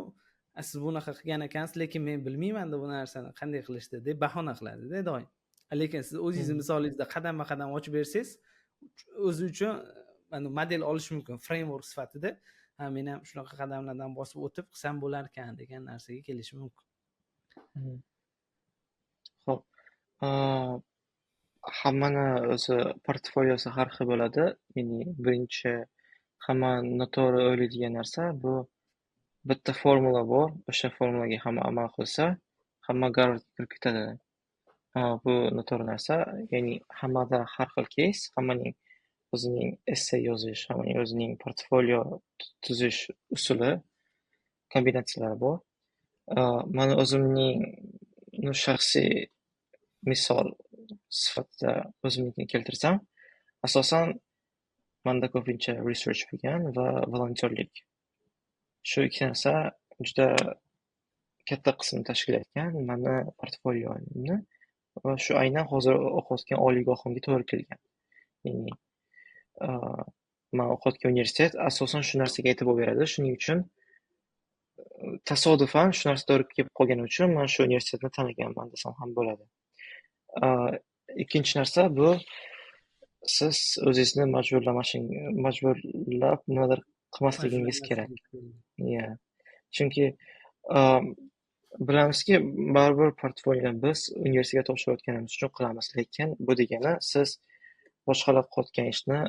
siz bunaqa qilgan ekansiz, lekin men bilmaymanda bu narsani qanday qilishni deb bahona qiladida doim. Lekin siz o'zingizni misolingizda qadamma qadam ochib bersangiz, o'zi uchun mana model olish mumkin framework sifatida, ha, men ham shunaqa qadamlardan bosib o'tib qilsam bo'larkan degan narsaga kelishi mumkin. Xo'p, hammani o'zi portfoliosi har xil bo'ladi. Ya'ni birinchi hamma noto'g'ri o'ylaydigan narsa bu bitta formula bor, o'sha formulaga hamma amal qilsa, hamma Garvardga kirib ketadi. Bu noto'g'ri narsa. Ya'ni hammada har xil case, hammaning o'zining essay yozish, hammaning o'zining portfolio tuzish usuli, kombinatsiyalari bor. Mani o'zimning shaxsiy misol sifatida o'zimnikini keltirsam, asosan manda ko'pincha research bo'lgan va volontyorlik. Shu ikki narsa juda katta qismni tashkil etgan mani portfolioimni va shu aynan hozir o'qiyotgan oliygohimga to'g'ri kelgan. Ya'ni man o'qiyotgan universitet asosan shu narsaga e'tibor beradi. Shuning uchun tasodifan shu narsa to'g'ri kelib qolgani uchun man shu universitetni tanlaganman desam ham bo'ladi. Ikkinchi narsa bu siz o'zingizni majburlab nimadir qilmasligingiz kerak. Yeah. Chunki bilamizki, baribir portfolioni biz universitetga topshirayotganimiz uchun qilamiz, lekin bu degani siz boshqalar qilayotgan ishni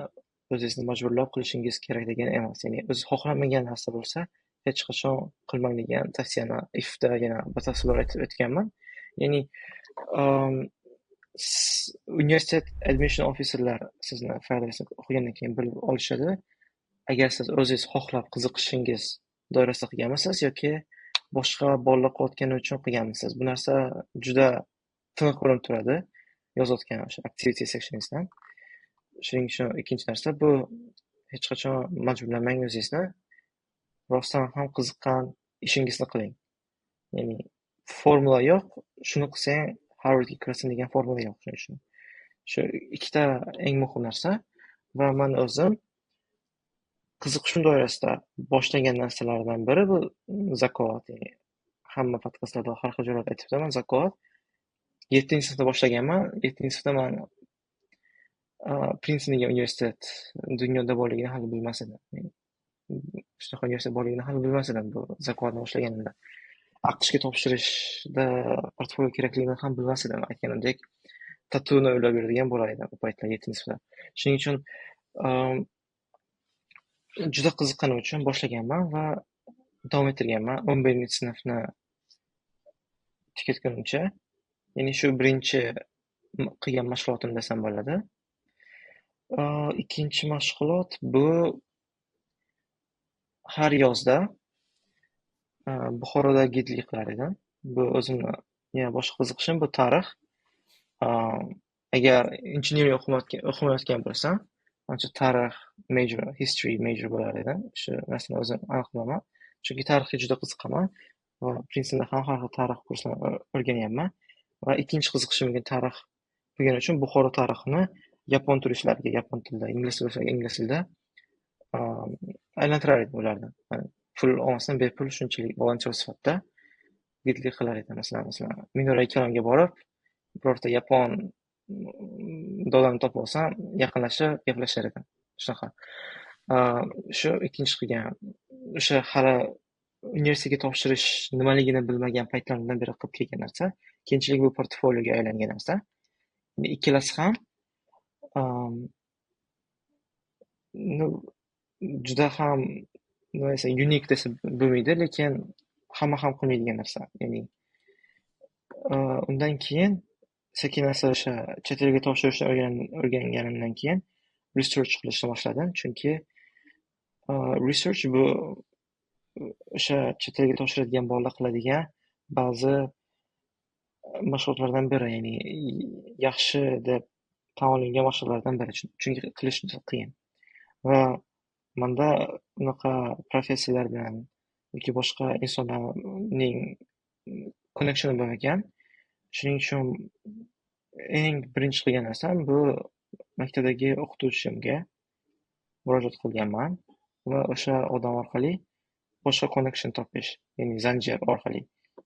o'zingizni majburlab qilishingiz kerak degani emas. Ya'ni o'zi xohlamagan narsa bo'lsa, hech qachon qilmang degan tavsiyani IFda yana batafsil aytib o'tganman. Ya'ni universitet admission officerlar sizni faylingizni o'qigandan keyin bilib olishadi. Agar siz o'zingiz xohlab, qiziqishingiz doirasida qilganmisiz yoki boshqa bolalar qilayotgani uchun qilganmisiz? Bu narsa juda tiniq ko'rinib turadi yozayotgan o'sha activity sectioningizdan. Shuning uchun ikkinchi narsa bu: hech qachon majburlamang o'zingizni. Rostdan ham qiziqqan ishingizni qiling. Ya'ni formula yo'q, shuni qilsang Harvardga kirasan degan formula yo'q shuning uchun. Shu ikkita eng muhim narsa va man o'zim qiziqishim doirasida boshlagan narsalardan biri bu zakovat. Ya'ni hamma podkastlarda, har xil joylarda aytib o'taman, zakovat. 7-sinfda boshlaganman. 7-sinfda man Princeton degan universitet dunyoda borligini hali bilmas edim. Shunaqa universitet borligini hali bilmas edim bu zakovatni boshlaganimda. AQShga topshirishda portfolio kerakligini ham bilmas edim. Aytganimdek, tatuni o'ylab yuradigan bola edim u paytlar, 7-sinfda. Shuning uchun juda qiziqqanim uchun boshlaganman va davom ettirganman 11-sinfni tugatgunimcha. Ya'ni shu birinchi qilgan mashg'ulotim desam bo'ladi. Ikkinchi mashg'ulot bu har yozda Buxoroda gidlik qilar edim. Bu o'zimni yana boshqa qiziqishim bu tarix. Agar engineering o'qimayotgan bo'lsam, ancha tarix major, history major bo'lar edim. Shu narsani o'zim aniq bilaman. Chunki tarixga juda qiziqaman va Princetonda ham har xil tarix kurslarini o'rganyapman. Va ikkinchi qiziqishim tarix bo'lgani uchun Buxoro tarixini yapon turistlarga yapon tilida, ingliz bo'lsa ingliz tilida aylantirar edim ularni. Pul olmasdan, bepul, shunchalik volontyor sifatida gidlik qilar edim. Masalan, Minorai Kalonga borib, birorta yapon dodani topib olsam, yaqinlashib gaplashar edim. Shunaqa. Shu ikkinchi qilgan, o'sha hali universitetga topshirish nimaligini bilmagan paytlarimdan beri qilib kelgan narsa. Keyinchalik bu portfolioga aylangan narsa. Ikkalasi ham ну, juda ham, nima desam, unique desa bo'lmaydi, lekin hamma ham qilmaydigan narsa. Ya'ni undan keyin sekin asta o'sha chet elga topshirishni o'rganganimdan keyin research qilishni boshladim. Chunki research bu o'sha chet elga topshiradigan bolalar qiladigan ba'zi mashg'ulotlardan biri, ya'ni yaxshi deb tan olingan mashg'ulotlardan biri. Chunki qilish juda qiyin. Va manda unaqa professorlar bilan yoki boshqa insonlarning connectioni bo'lmagan. Shuning uchun eng birinchi qilgan narsam bu maktabdagi o'qituvchimga murojaat qilganman va o'sha odam orqali boshqa connection topish, ya'ni zanjir orqali,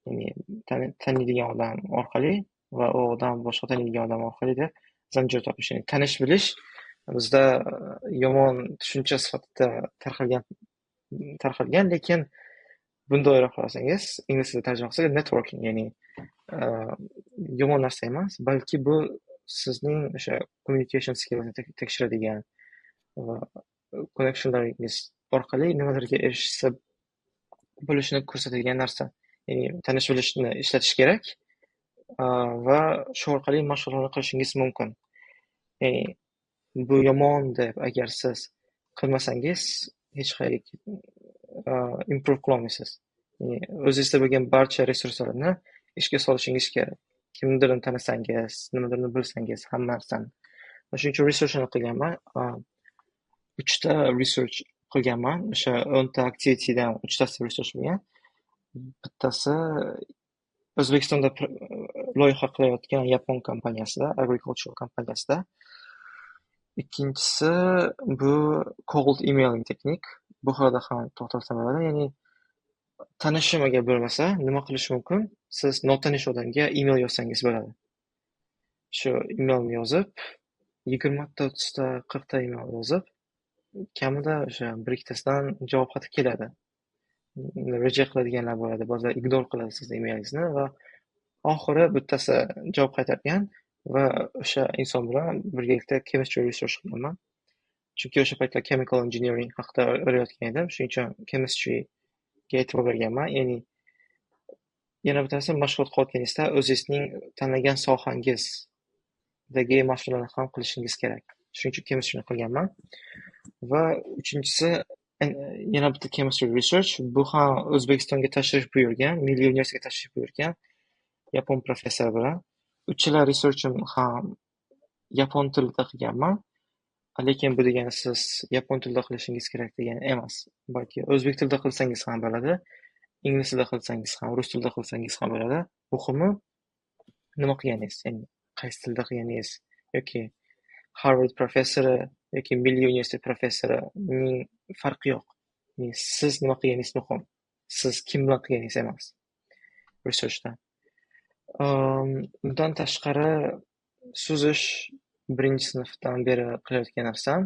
ya'ni taniydigan odam orqali va u odam boshqa taniydigan odam orqali deb zanjir topish, ya'ni tanish bilish bizda yomon tushuncha sifatida tarqalgan, lekin bunday qarasangiz, ingliz tilida tarjima qilsak, networking, ya'ni yomon narsa emas, balki bu sizning o'sha communication skillini tekshiradigan va connectionlaringiz orqali nimalarga erishsa bo'lishini ko'rsatadigan narsa. Ya'ni tanish bilishni ishlatish kerak va shu orqali mashg'ulotlarni qilishingiz mumkin. Ya'ni bu yomon deb agar siz qilmasangiz, hech qayerga improve qilolmaysiz. Ya'ni o'zingizda bo'lgan barcha resurslarni ishga solishingiz kerak. Kimnidir tanisangiz, nimadirni bilsangiz, hamma narsani. Shuning uchun researchni qilganman. Uchta research qilganman. O'sha 10 ta activitydan uchtasi research bo'lgan. Bittasi O'zbekistonda loyiha qilayotgan yapon kompaniyasida, agricultural kompaniyasida. Ikkinchisi bu cold emailing technique. Bu haqida ham to'xtalsam bo'ladi. Ya'ni tanishim agar bo'lmasa, nima qilish mumkin? Siz notanish odamga email yozsangiz bo'ladi. Shu emailni yozib, 20 ta, 30 ta, 40 ta email yozib, kamida o'sha bir ikkitasidan javob xati keladi. Reject qiladiganlar bo'ladi, ba'zilar ignore qiladi sizni emailingizni va oxiri bittasi javob qaytargan va o'sha inson bilan birgalikda chemistry research qilganman. Chunki o'sha paytlar chemical engineering haqida o'ylayotgan edim. Shuning uchun chemistryga e'tibor berganman. Ya'ni yana bittasi, mashg'ulot qilayotganingizda o'zingizning tanlagan sohangizdagi mashg'ulotlarni ham qilishingiz kerak. Shuning uchun chemistryni qilganman. Va uchinchisi, yana bitta chemistry research. Bu ham O'zbekistonga tashrif buyurgan, Milliy universitetga tashrif buyurgan yapon professori bilan. Uchala researchim ham yapon tilida qilganman. Lekin bu degani siz yapon tilida qilishingiz kerak degani emas. Balki o'zbek tilida qilsangiz ham bo'ladi, ingliz tilida qilsangiz ham, rus tilida qilsangiz ham bo'ladi. Muhimi nima qilganingiz, ya'ni qaysi tilda qilganingiz yoki Harvard professori yoki Milliy universitet professorining farqi yo'q. Ya'ni siz nima qilganingiz muhim. Siz kim bilan qilganingiz emas. Researchda. Undan tashqari, suzish birinchi sinfdan beri qilayotgan narsam.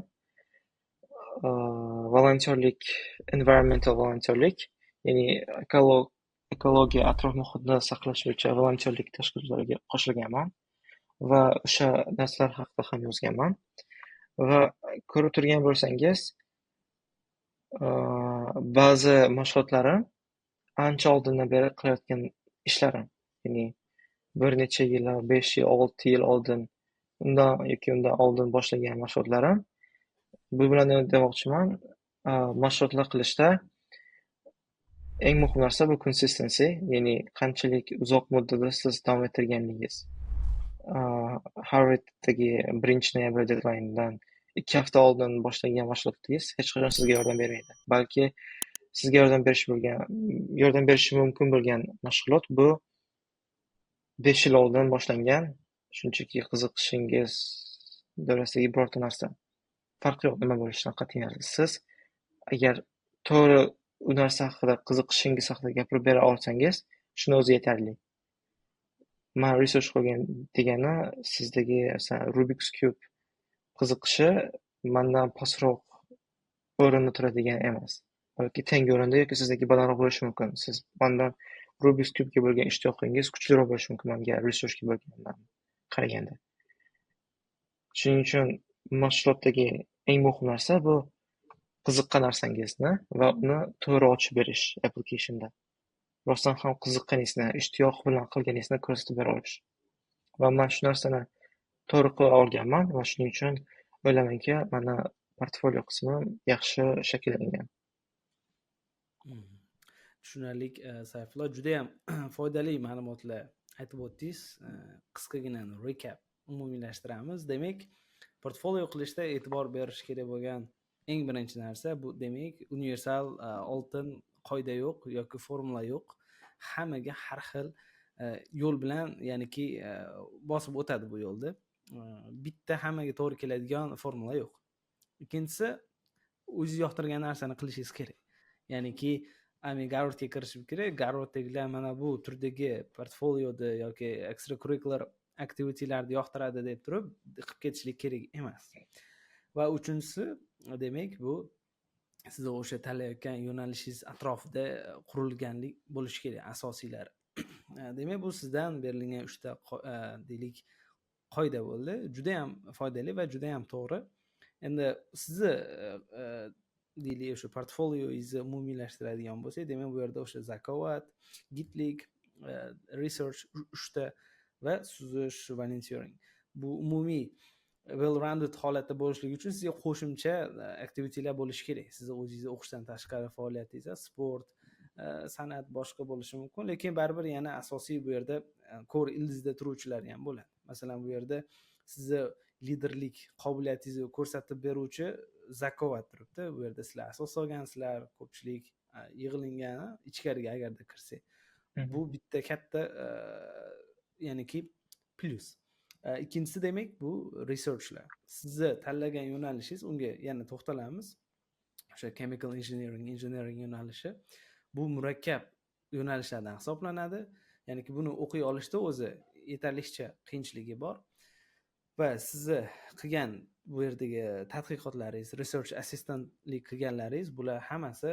Volontyorlik, environmental volontyorlik, ya'ni ekologiya, atrof muhitni saqlash bo'yicha volontyorlik tashkilotlariga qo'shilganman va o'sha narsalar haqida ham yozganman. Va ko'rib turgan bo'lsangiz, ba'zi mashg'ulotlarim ancha oldindan beri qilayotgan ishlarim. Ya'ni bir necha yil, 5 yil, 6 yil oldin, undan yoki undan oldin boshlagan mashg'ulotlarim. Bu bilan nima demoqchiman? Mashg'ulotlar qilishda eng muhim narsa bu consistency, ya'ni qanchalik uzoq muddatda siz davom ettirganligingiz. Harvarddagi 1-noyabr deadline'dan 2 hafta oldin boshlagan mashg'ulotingiz hech qachon sizga yordam bermaydi. Balki sizga yordam berishi mumkin bo'lgan mashg'ulot bu 5 yil oldin boshlangan, shunchaki qiziqishingiz doirasidagi birorta narsa. Farqi yo'q nima bo'lishidan qat'iy nazar. Siz agar to'g'ri u narsa haqida, qiziqishingiz haqida gapirib bera olsangiz, shuni o'zi yetarli. Man research qilgan degani sizdagi, masalan, Rubik's Cube qiziqishi mandan pastroq o'rinda turadigan emas. Balki teng o'rinda yoki sizniki balandroq bo'lishi mumkin. Siz mandan Rubik's Cube'ga bo'lgan ishtiyoqingiz kuchliroq bo'lishi mumkin manga researchga bo'lgandan qaraganda. Shuning uchun mashg'ulotdagi eng muhim narsa bu qiziqqan narsangizni va uni to'g'ri ochib berish applicationda. Rostdan ham qiziqqaningizni, ishtiyoq bilan qilganingizni ko'rsatib bera olish. Va man shu narsani to'g'ri qila olganman va shuning uchun o'ylaymanki, mana portfolio qismi yaxshi shakllangan. Tushunarli, Sayfullo, judayam foydali ma'lumotlar aytib o'tdingiz. Qisqagina recap, umumiylashtiramiz. Demak, portfolio qilishda e'tibor berish kerak bo'lgan eng birinchi narsa bu, demak, universal oltin qoida yo'q yoki formula yo'q. Hammaga har xil yo'l bilan, ya'niki bosib o'tadi bu yo'lni. Bitta hammaga to'g'ri keladigan formula yo'q. Ikkinchisi, o'zingiz yoqtirgan narsani qilishingiz kerak. Ya'niki Garvardga kirishim kerak, Garvarddagilar mana bu turdagi portfolioda yoki extracurricular activitylarni yoqtiradi deb turib qilib ketishlik kerak emas. Va uchinchisi, demak, bu sizni o'sha tanlayotgan yo'nalishingiz atrofida qurilganlik bo'lishi kerak asosiylari. Demak, bu sizdan berilgan uchta deylik, qoida bo'ldi. Judayam foydali va judayam to'g'ri. Endi sizni deylik, o'sha portfolioyingizni umumiylashtiradigan bo'lsak, demak, bu yerda o'sha zakovat, gidlik, research uchta va suzish, volunteering. Bu umumiy well rounded holatda bo'lishligi uchun sizga qo'shimcha activitylar bo'lishi kerak. Sizni o'zingizni o'qishdan tashqari faoliyatingizda sport, san'at, boshqa bo'lishi mumkin, lekin baribir yana asosiy bu yerda core ildizda turuvchilari ham bo'ladi. Masalan, bu yerda sizni liderlik qobiliyatingizni ko'rsatib beruvchi zakovat turibdi. Bu yerda sizlar asos solgansizlar, ko'pchilik yig'ilgan ichkariga agarda kirsak, bu bitta katta ya'niki plyus. Ikkinchisi, demak, bu researchlar. Sizni tanlagan yo'nalishingiz, unga yana to'xtalamiz, o'sha chemical engineering yo'nalishi bu murakkab yo'nalishlardan hisoblanadi. Ya'niki buni o'qiy olishda o'zi yetarlicha qiyinchiligi bor va sizni qilgan bu yerdagi tadqiqotlaringiz, research assistantlik qilganlaringiz, bular hammasi,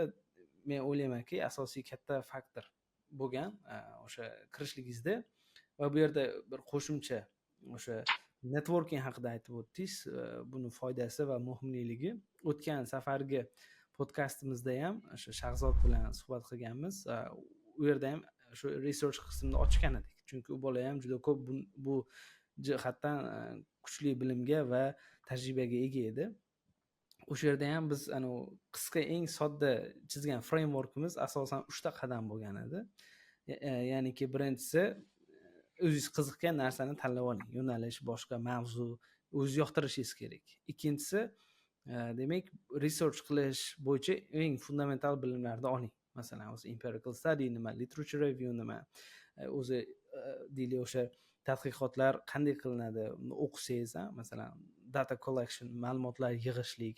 men o'ylaymanki, asosiy katta faktor bo'lgan o'sha kirishligingizda. Va bu yerda bir qo'shimcha o'sha Networking haqida aytib o'tdingiz, buni foydasi va muhimligi. O'tgan safargi podkastimizda ham o'sha Shahzod bilan suhbat qilganmiz, u yerda ham shu research qismini ochgan edik, chunki u bola ham juda ko'p bu jihatdan kuchli bilimga va tajribaga ega edi. O'sha yerda ham biz anavi qisqa, eng sodda chizgan frameworkimiz asosan uchta qadam bo'lgan edi. Ya'niki birinchisi, o'zingiz qiziqqan narsani tanlab oling, yo'nalish, boshqa mavzu, o'zingiz yoqtirishingiz kerak. Ikkinchisi, demak, research qilish bo'yicha eng fundamental bilimlarni oling. Masalan, o'zi empirical study nima, literature review nima, o'zi, deylik, o'sha tadqiqotlar qanday qilinadi, uni o'qisangiz, masalan, data collection, ma'lumotlar yig'ishlik,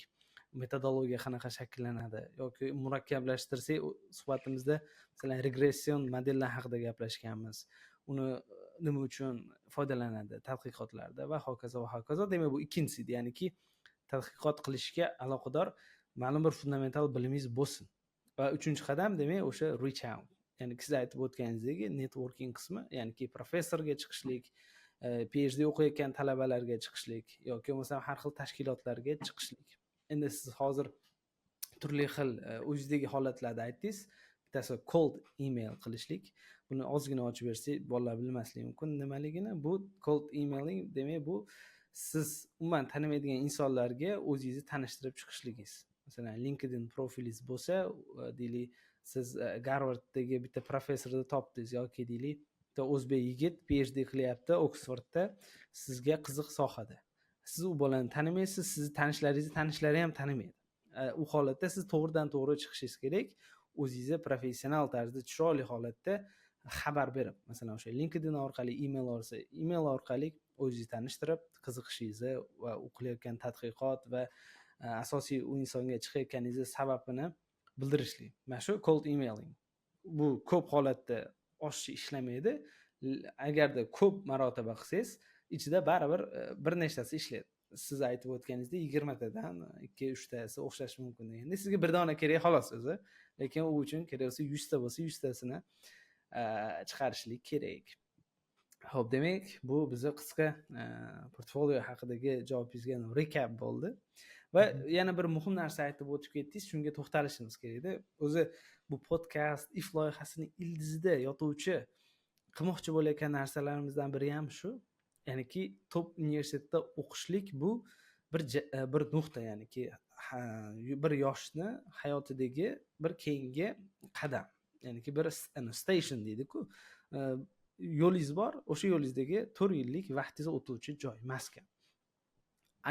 metodologiya qanaqa shakllanadi yoki murakkablashtirsak, suhbatimizda, masalan, regression modellar haqida gaplashganmiz, uni nima uchun foydalanadi tadqiqotlarda va hokazo va hokazo. Demak, bu ikkinchisi edi, ya'niki tadqiqot qilishga aloqador ma'lum bir fundamental bilimingiz bo'lsin. Va uchinchi qadam, demak, o'sha reach out, ya'ni siz aytib o'tganingizdek, networking qismi, ya'niki professorga chiqishlik, PhD o'qiyotgan talabalarga chiqishlik yoki bo'lmasam har xil tashkilotlarga chiqishlik. Endi siz hozir turli xil o'zingizdagi holatlarni aytdingiz. Bittasi cold email qilishlik. Buni ozgina ochib bersak, bolalar bilmasligi mumkin nimaligini. Bu cold emailing, demak, bu siz umuman tanimaydigan insonlarga o'zingizni tanishtirib chiqishligingiz. Masalan, LinkedIn profilingiz bo'lsa, deylik, siz Garvarddagi bitta professorni topdingiz yoki, deylik, bitta o'zbek yigit PhD qilyapti Oksfordda, sizga qiziq sohada. Siz u bolani tanimaysiz, sizni tanishlaringizni tanishlari ham tanimaydi. U holatda siz to'g'ridan to'g'ri chiqishingiz kerak, o'zingizni professional tarzda, chiroyli holatda xabar berib, masalan, o'sha LinkedIn orqali, email olsa, email orqali o'zingizni tanishtirib, qiziqishingizni va u qilayotgan tadqiqot va asosiy u insonga chiqayotganingizni sababini bildirishlik. Mana shu cold emailing, bu ko'p holatda oshiqcha ishlamaydi. Agarda ko'p marotaba qilsangiz, ichida baribir bir nechtasi ishlaydi. Siz aytib o'tganingizdek, 20 tadan ikki uchtasi o'xshashi mumkin deganda, sizga bir dona kerak, xolos o'zi. Lekin u uchun kerak bo'lsa, 100 ta bo'lsa, 100 tasini chiqarishlik kerak. Ho'p, demak, bu bizni qisqa portfolio haqidagi javobingizga recap bo'ldi. Va yana bir muhim narsa aytib o'tib ketdingiz, shunga to'xtalishimiz kerak edi. O'zi bu podkast, IF loyihasini ildizida yotuvchi qilmoqchi bo'layotgan narsalarimizdan biri ham shu, ya'niki top universitetda o'qishlik bu bir nuqta, ya'niki bir yoshni hayotidagi bir keyingi qadam, ya'niki bir station deydiku, yo'lingiz bor, o'sha yo'lingizdagi 4 yillik vaqtingizni o'tuvchi joy, maskan.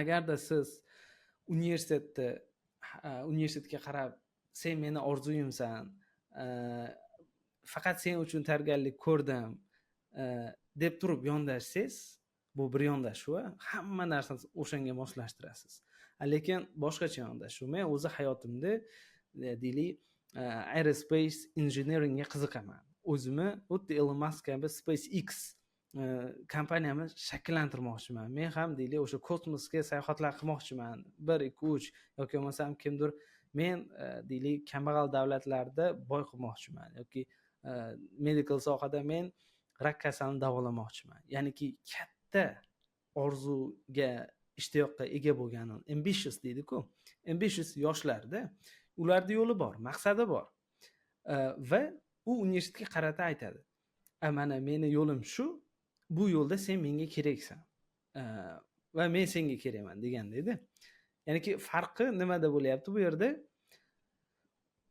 Agarda siz universitetga qarab, "Sen meni orzuyimsan, faqat sen uchun tayyorgarlik ko'rdim", deb turib yondashsangiz, bu bir yondashuv, hamma narsani o'shanga moslashtirasiz. Lekin boshqacha yondashuv: men o'zi hayotimda, deylik, aerospace engineeringga qiziqaman, o'zimni xuddi Elon Mask kabi SpaceX kompaniyamni shakllantirmoqchiman, men ham, deylik, o'sha kosmosga sayohatlar qilmoqchiman, bir, ikki, uch, yoki bo'lmasam kimdir, men, deylik, kambag'al davlatlarda boy qilmoqchiman yoki medical sohada men rak kasalini davolamoqchiman. Ya'niki katta orzuga, ishtiyoqqa ega bo'lgan, ambitious deydiku, ambitious yoshlarda, ularni yo'li bor, maqsadi bor va u universitetga qarata aytadi: "Mana meni yo'lim shu, bu yo'lda sen menga keraksan va men senga kerakman", degandayda. Ya'niki farqi nimada bo'lyapti bu yerda?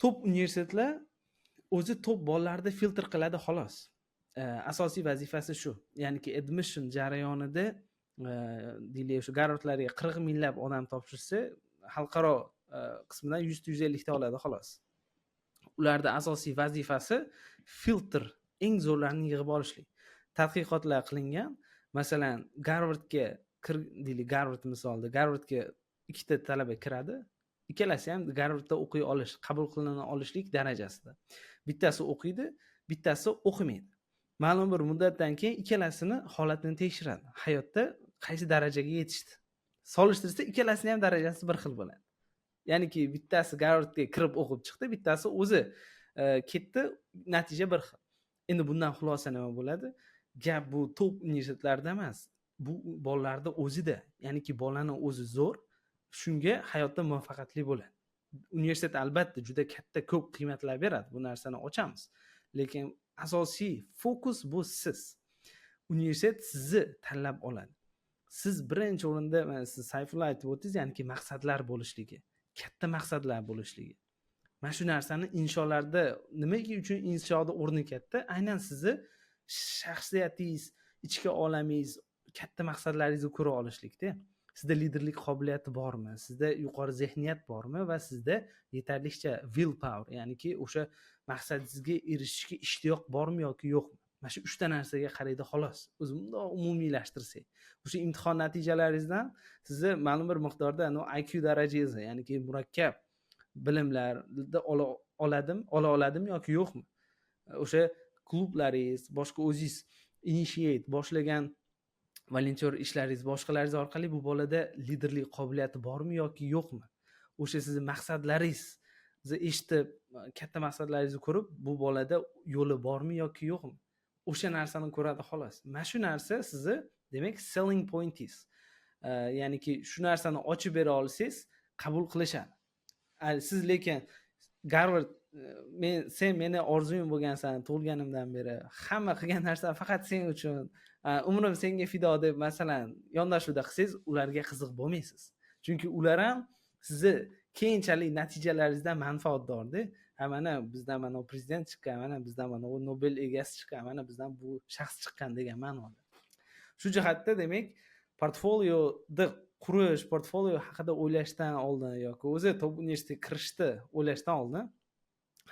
Top universitetlar o'zi top bolalarni filtr qiladi, xolos. Asosiy vazifasi shu, ya'niki admission jarayonida, deylik, o'sha Garvardlarga 40 minglab odam topshirsa, xalqaro qismidan 100 ta, 150 ta oladi, xolos. Ularni asosiy vazifasi filtr, eng zo'rlarini yig'ib olishlik. Tadqiqotlar qilingan, masalan, Garvardga, deylik, Garvard misolida, Garvardga ikkita talaba kiradi, ikkalasi ham Garvardda o'qiy olish, qabul qilina olishlik darajasida. Bittasi o'qiydi, bittasi o'qimaydi. Ma'lum bir muddatdan keyin ikkalasini holatini tekshiradi, hayotda qaysi darajaga yetishdi. Solishtirsa, ikkalasini ham darajasi bir xil bo'ladi. Ya'niki bittasi Garvardga kirib o'qib chiqdi, bittasi o'zi ketdi, natija bir xil. Endi bundan xulosa nima bo'ladi? Gap bu top universitetlarda emas. Bu bolalarni o'zida, ya'niki bolani o'zi zo'r, shunga hayotda muvaffaqiyatli bo'ladi. Universitet albatta juda katta, ko'p qiymatlar beradi, bu narsani ochamiz, lekin asosiy fokus bu siz. Universitet sizni tanlab oladi. Siz birinchi o'rinda, mana siz, Sayfulla, aytib o'tdingiz, ya'niki maqsadlar bo'lishligi, katta maqsadlar bo'lishligi. Mana shu narsani insholarda, nima uchun inshoni o'rni katta? Aynan sizni shaxsiyatingiz, ichki olamingiz, katta maqsadlaringizni ko'ra olishlikda. Sizda liderlik qobiliyati bormi, sizda yuqori zehniyat bormi va sizda yetarlicha will power, ya'niki o'sha maqsadingizga erishishga ishtiyoq bormi yoki yo'qmi? Mana shu uchta narsaga qaraydi, xolos. O'zi bundoq umumiylashtirsak, o'sha imtihon natijalaringizdan sizni ma'lum bir miqdorda IQ darajangizni, ya'niki murakkab bilimlarni ola oladimi yoki yo'qmi, o'sha klublaringiz, boshqa o'zingiz initiate boshlagan volontyor ishlaringiz, boshqalaringiz orqali bu bolada liderlik qobiliyati bormi yoki yo'qmi, o'sha sizni maqsadlaringizni eshitib, katta maqsadlaringizni ko'rib, bu bolada yo'li bormi yoki yo'qmi, o'sha narsani ko'radi, xolos. Mana shu narsa sizni, demak, selling pointingiz, ya'niki shu narsani ochib bera olsangiz, qabul qilishadi. Siz lekin Garvard, men, sen meni orzuyim bo'lgansan tug'ilganimdan beri, hamma qilgan narsa faqat sen uchun, umrim senga fido deb, masalan, yondashuvda qilsangiz, ularga qiziq bo'lmaysiz, chunki ular ham sizni keyinchalik natijalaringizdan manfaatdorda. Ha, mana bizdan mana prezident chiqqan, mana bizdan mana u Nobel egasi chiqqan, mana bizdan bu shaxs chiqqan degan ma'noda. Shu jihatda, demak, portfolioni qurish, portfolio haqida o'ylashdan oldin yoki o'zi top universitetga kirishni o'ylashdan oldin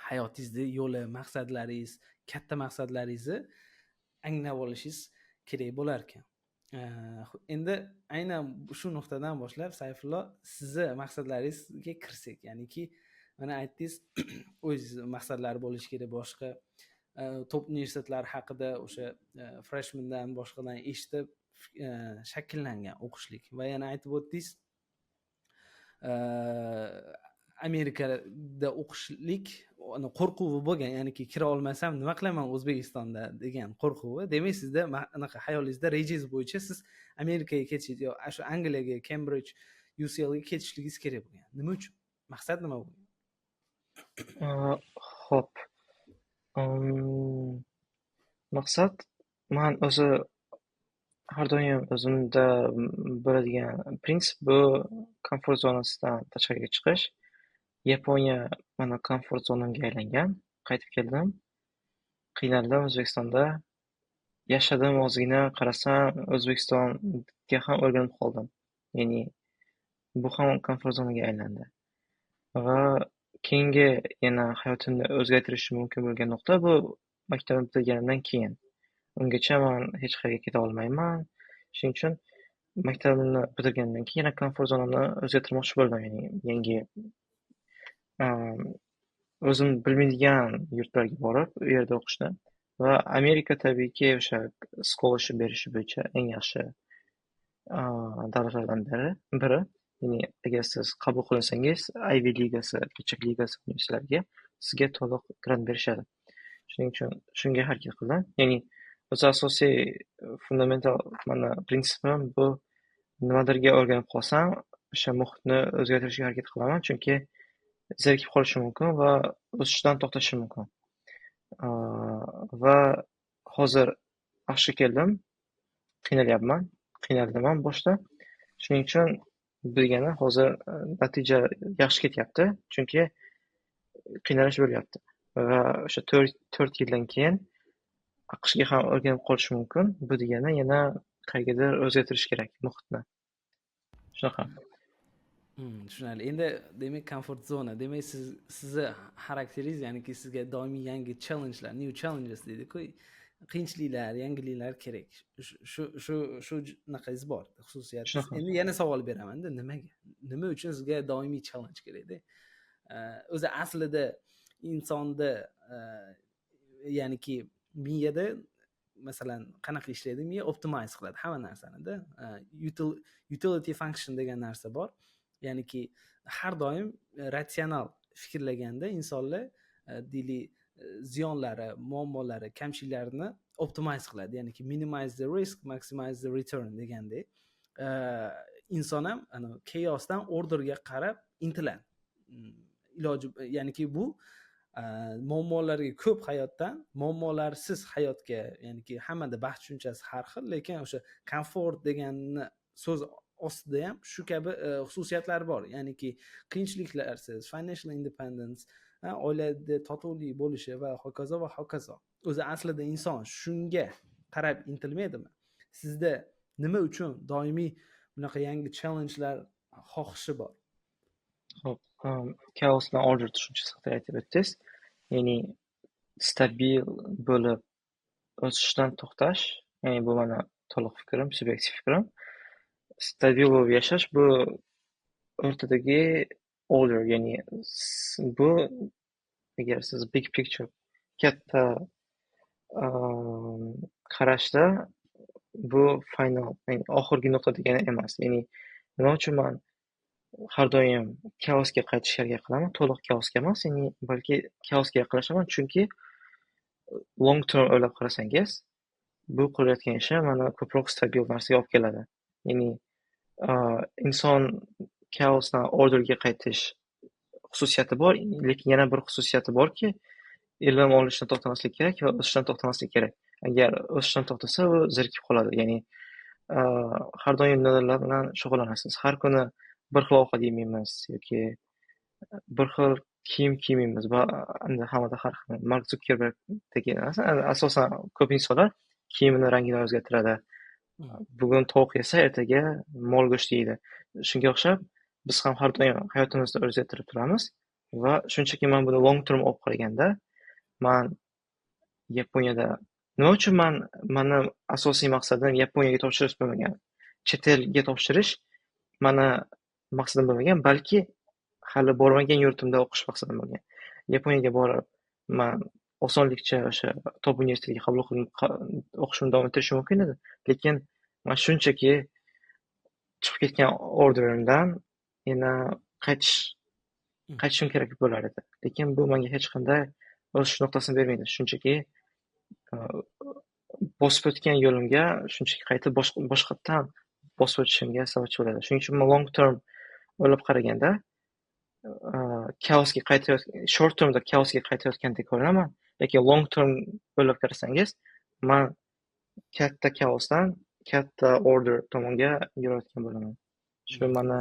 hayotingizni yo'li, maqsadlaringiz, katta maqsadlaringizni anglab olishingiz kerak bo'lar ekan. Endi aynan shu nuqtadan boshlab, Sayfullo, sizni maqsadlaringizga kirsak, ya'niki mana aytdingiz, o'zingiz maqsadlari bo'lishi kerak, boshqa top universitetlar haqida o'sha freshmandan, boshqadan eshitib shakllangan o'qishlik va yana aytib o'tdingiz, Amerikada o'qishlik qo'rquvi bo'lgan, ya'niki kira olmasam nima qilaman O'zbekistonda degan qo'rquvi. Demak, sizda anaqa xayolingizda, rejangiz bo'yicha siz Amerikaga ketishingiz yo shu Angliyaga, Kembrij, UCLga ketishligingiz kerak bo'lgan. Nima uchun? Maqsad nima bo'lgan? Ho'p, maqsad, man o'zi har doim o'zimda bo'ladigan prinsip bu komfort zonasidan tashqariga chiqish. Yaponiya mani komfort zonamga aylangan. Qaytib keldim. Qiynaldim O'zbekistonda. Yashadim ozgina, qarasam, O'zbekistonga ham o'rganib qoldim. Ya'ni bu ham komfort zonaga aylandi. Va keyingi yana hayotimni o'zgartirishi mumkin bo'lgan nuqta bu maktabni bitirganimdan keyin. Ungacha man hech qayerga keta olmayman. Shuning uchun maktabimni bitirganimdan keyin yana komfort zonamni o'zgartirmoqchi bo'ldim. Ya'ni yangi, o'zim bilmaydigan yurtlarga borib, u yerda o'qishni va Amerika tabiiyki o'sha scholarship berishi bo'yicha eng yaxshi davlatlardan biri. Ya'ni agar siz qabul qilinsangiz, Ivy ligasi, Kecha ligasi universitetlariga sizga to'liq grant berishadi. Shuning uchun shunga harakat qildim. Ya'ni o'zi asosiy fundamental mani prinsipim bu: nimadirga o'rganib qolsam, o'sha muhitni o'zgartirishga harakat qilaman, chunki zerikib qolishim mumkin va o'sishdan to'xtashim mumkin. Va hozir AQShga keldim, qiynalyapman, qiynaldim ham boshida. Shuning uchun bu degani hozir natija yaxshi ketyapti, chunki qiynalish bo'lyapti va o'sha 4 yildan keyin AQShga ham o'rganib qolishim mumkin. Bu degani yana qayergadir o'zgartirish kerak muhitni. Shunaqa. Tushunarli. Endi, demak, komfort zona, demak, siz, sizni xarakteringiz, ya'niki sizga doimiy yangi challengelar, new challenges deydiku, qiyinchiliklar, yangiliklar kerak. Shu anaqangiz bor, xususiyat. Shunaqa. Endi yana savol beramanda, nimaga, nima uchun sizga doimiy challenge kerakda? O'zi aslida insonda, ya'niki miyada, masalan, qanaqa ishlaydi miya? Optimize qiladi hamma narsanida. Utility function degan narsa bor, ya'niki har doim ratsional fikrlaganda insonlar, deylik, ziyonlari, muammolari, kamchiliklarini optimize qiladi, ya'niki minimize the risk, maximize the return degandek. Inson ham chaosdan orderga qarab intiladi iloji, ya'niki bu muammolarga ko'p hayotdan muammolarsiz hayotga, ya'niki hammada baxt tushunchasi har xil, lekin o'sha komfort deganni so'z ostida ham shu kabi xususiyatlar bor, ya'niki qiyinchiliklarsiz, financial independence, oilada totuvlik bo'lishi va hokazo va hokazo. O'zi aslida inson shunga qarab intilmaydimi? Sizda nima uchun doimiy bunaqa yangi challengelar xohishi bor? Ho'p, chaos bilan order tushunchasi haqida aytib o'tdingiz, ya'ni stabil bo'lib o'sishdan to'xtash, ya'ni bu mani to'liq fikrim, subyektiv fikrim. Stabil bo'lib yashash bu o'rtadagi order, ya'ni bu agar siz big picture, katta qarashda bu final, ya'ni oxirgi nuqta degani emas. Ya'ni nima uchun man har doim chaosga qaytishga harakat qilaman? To'liq chaosga emas, ya'ni balki chaosga yaqinlashaman, chunki long term o'ylab qarasangiz, bu qilayotgan ishim mani ko'proq stabil narsaga olib keladi. Ya'ni inson chaosdan orderga qaytish xususiyati bor, lekin yana bir xususiyati borki, ilm olishdan to'xtamaslik kerak va o'sishdan to'xtamaslik kerak. Agar o'sishdan to'xtasa, u zerikib qoladi. Ya'ni har doim nimalar bilan shug'ullanasiz? Har kuni bir xil ovqat yemaymiz yoki bir xil kiyim kiymaymiz va hammada har xil. Mark Zuckerbergdagi narsa, asosan ko'p insonlar kiyimini rangini o'zgartiradi. Bugun tovuq yesa, ertaga mol go'shti yeydi. Shunga o'xshab biz ham har doim hayotimizni o'zgartirib turamiz va shunchaki man buni long term olib qaraganda, man Yaponiyada nima uchun, man mani asosiy maqsadim Yaponiyaga topshirish bo'lmagan. Chet elga topshirish mani maqsadim bo'lmagan, balki hali bormagan yurtimda o'qish maqsadim bo'lgan. Yaponiyaga borib, man osonlikcha o'sha top universitetga qabul qilinib, o'qishimni davom ettirishim mumkin edi. Lekin man shunchaki chiqib ketgan orderimdan yana qaytishim kerak bo'lar edi. Lekin bu menga hech qanday o'sish nuqtasini bermaydi. Shunchaki bosib o'tgan yo'limga shunchaki qaytib boshqatdan bosib o'tishimga sababchi bo'ladi. Shuning uchun man long term o'ylab qaraganda, chaosga short termda chaosga qaytayotgandek ko'rinaman, lekin long term o'ylab qarasangiz, man katta chaosdan katta order tomonga yurayotgan bo'laman. Shu mani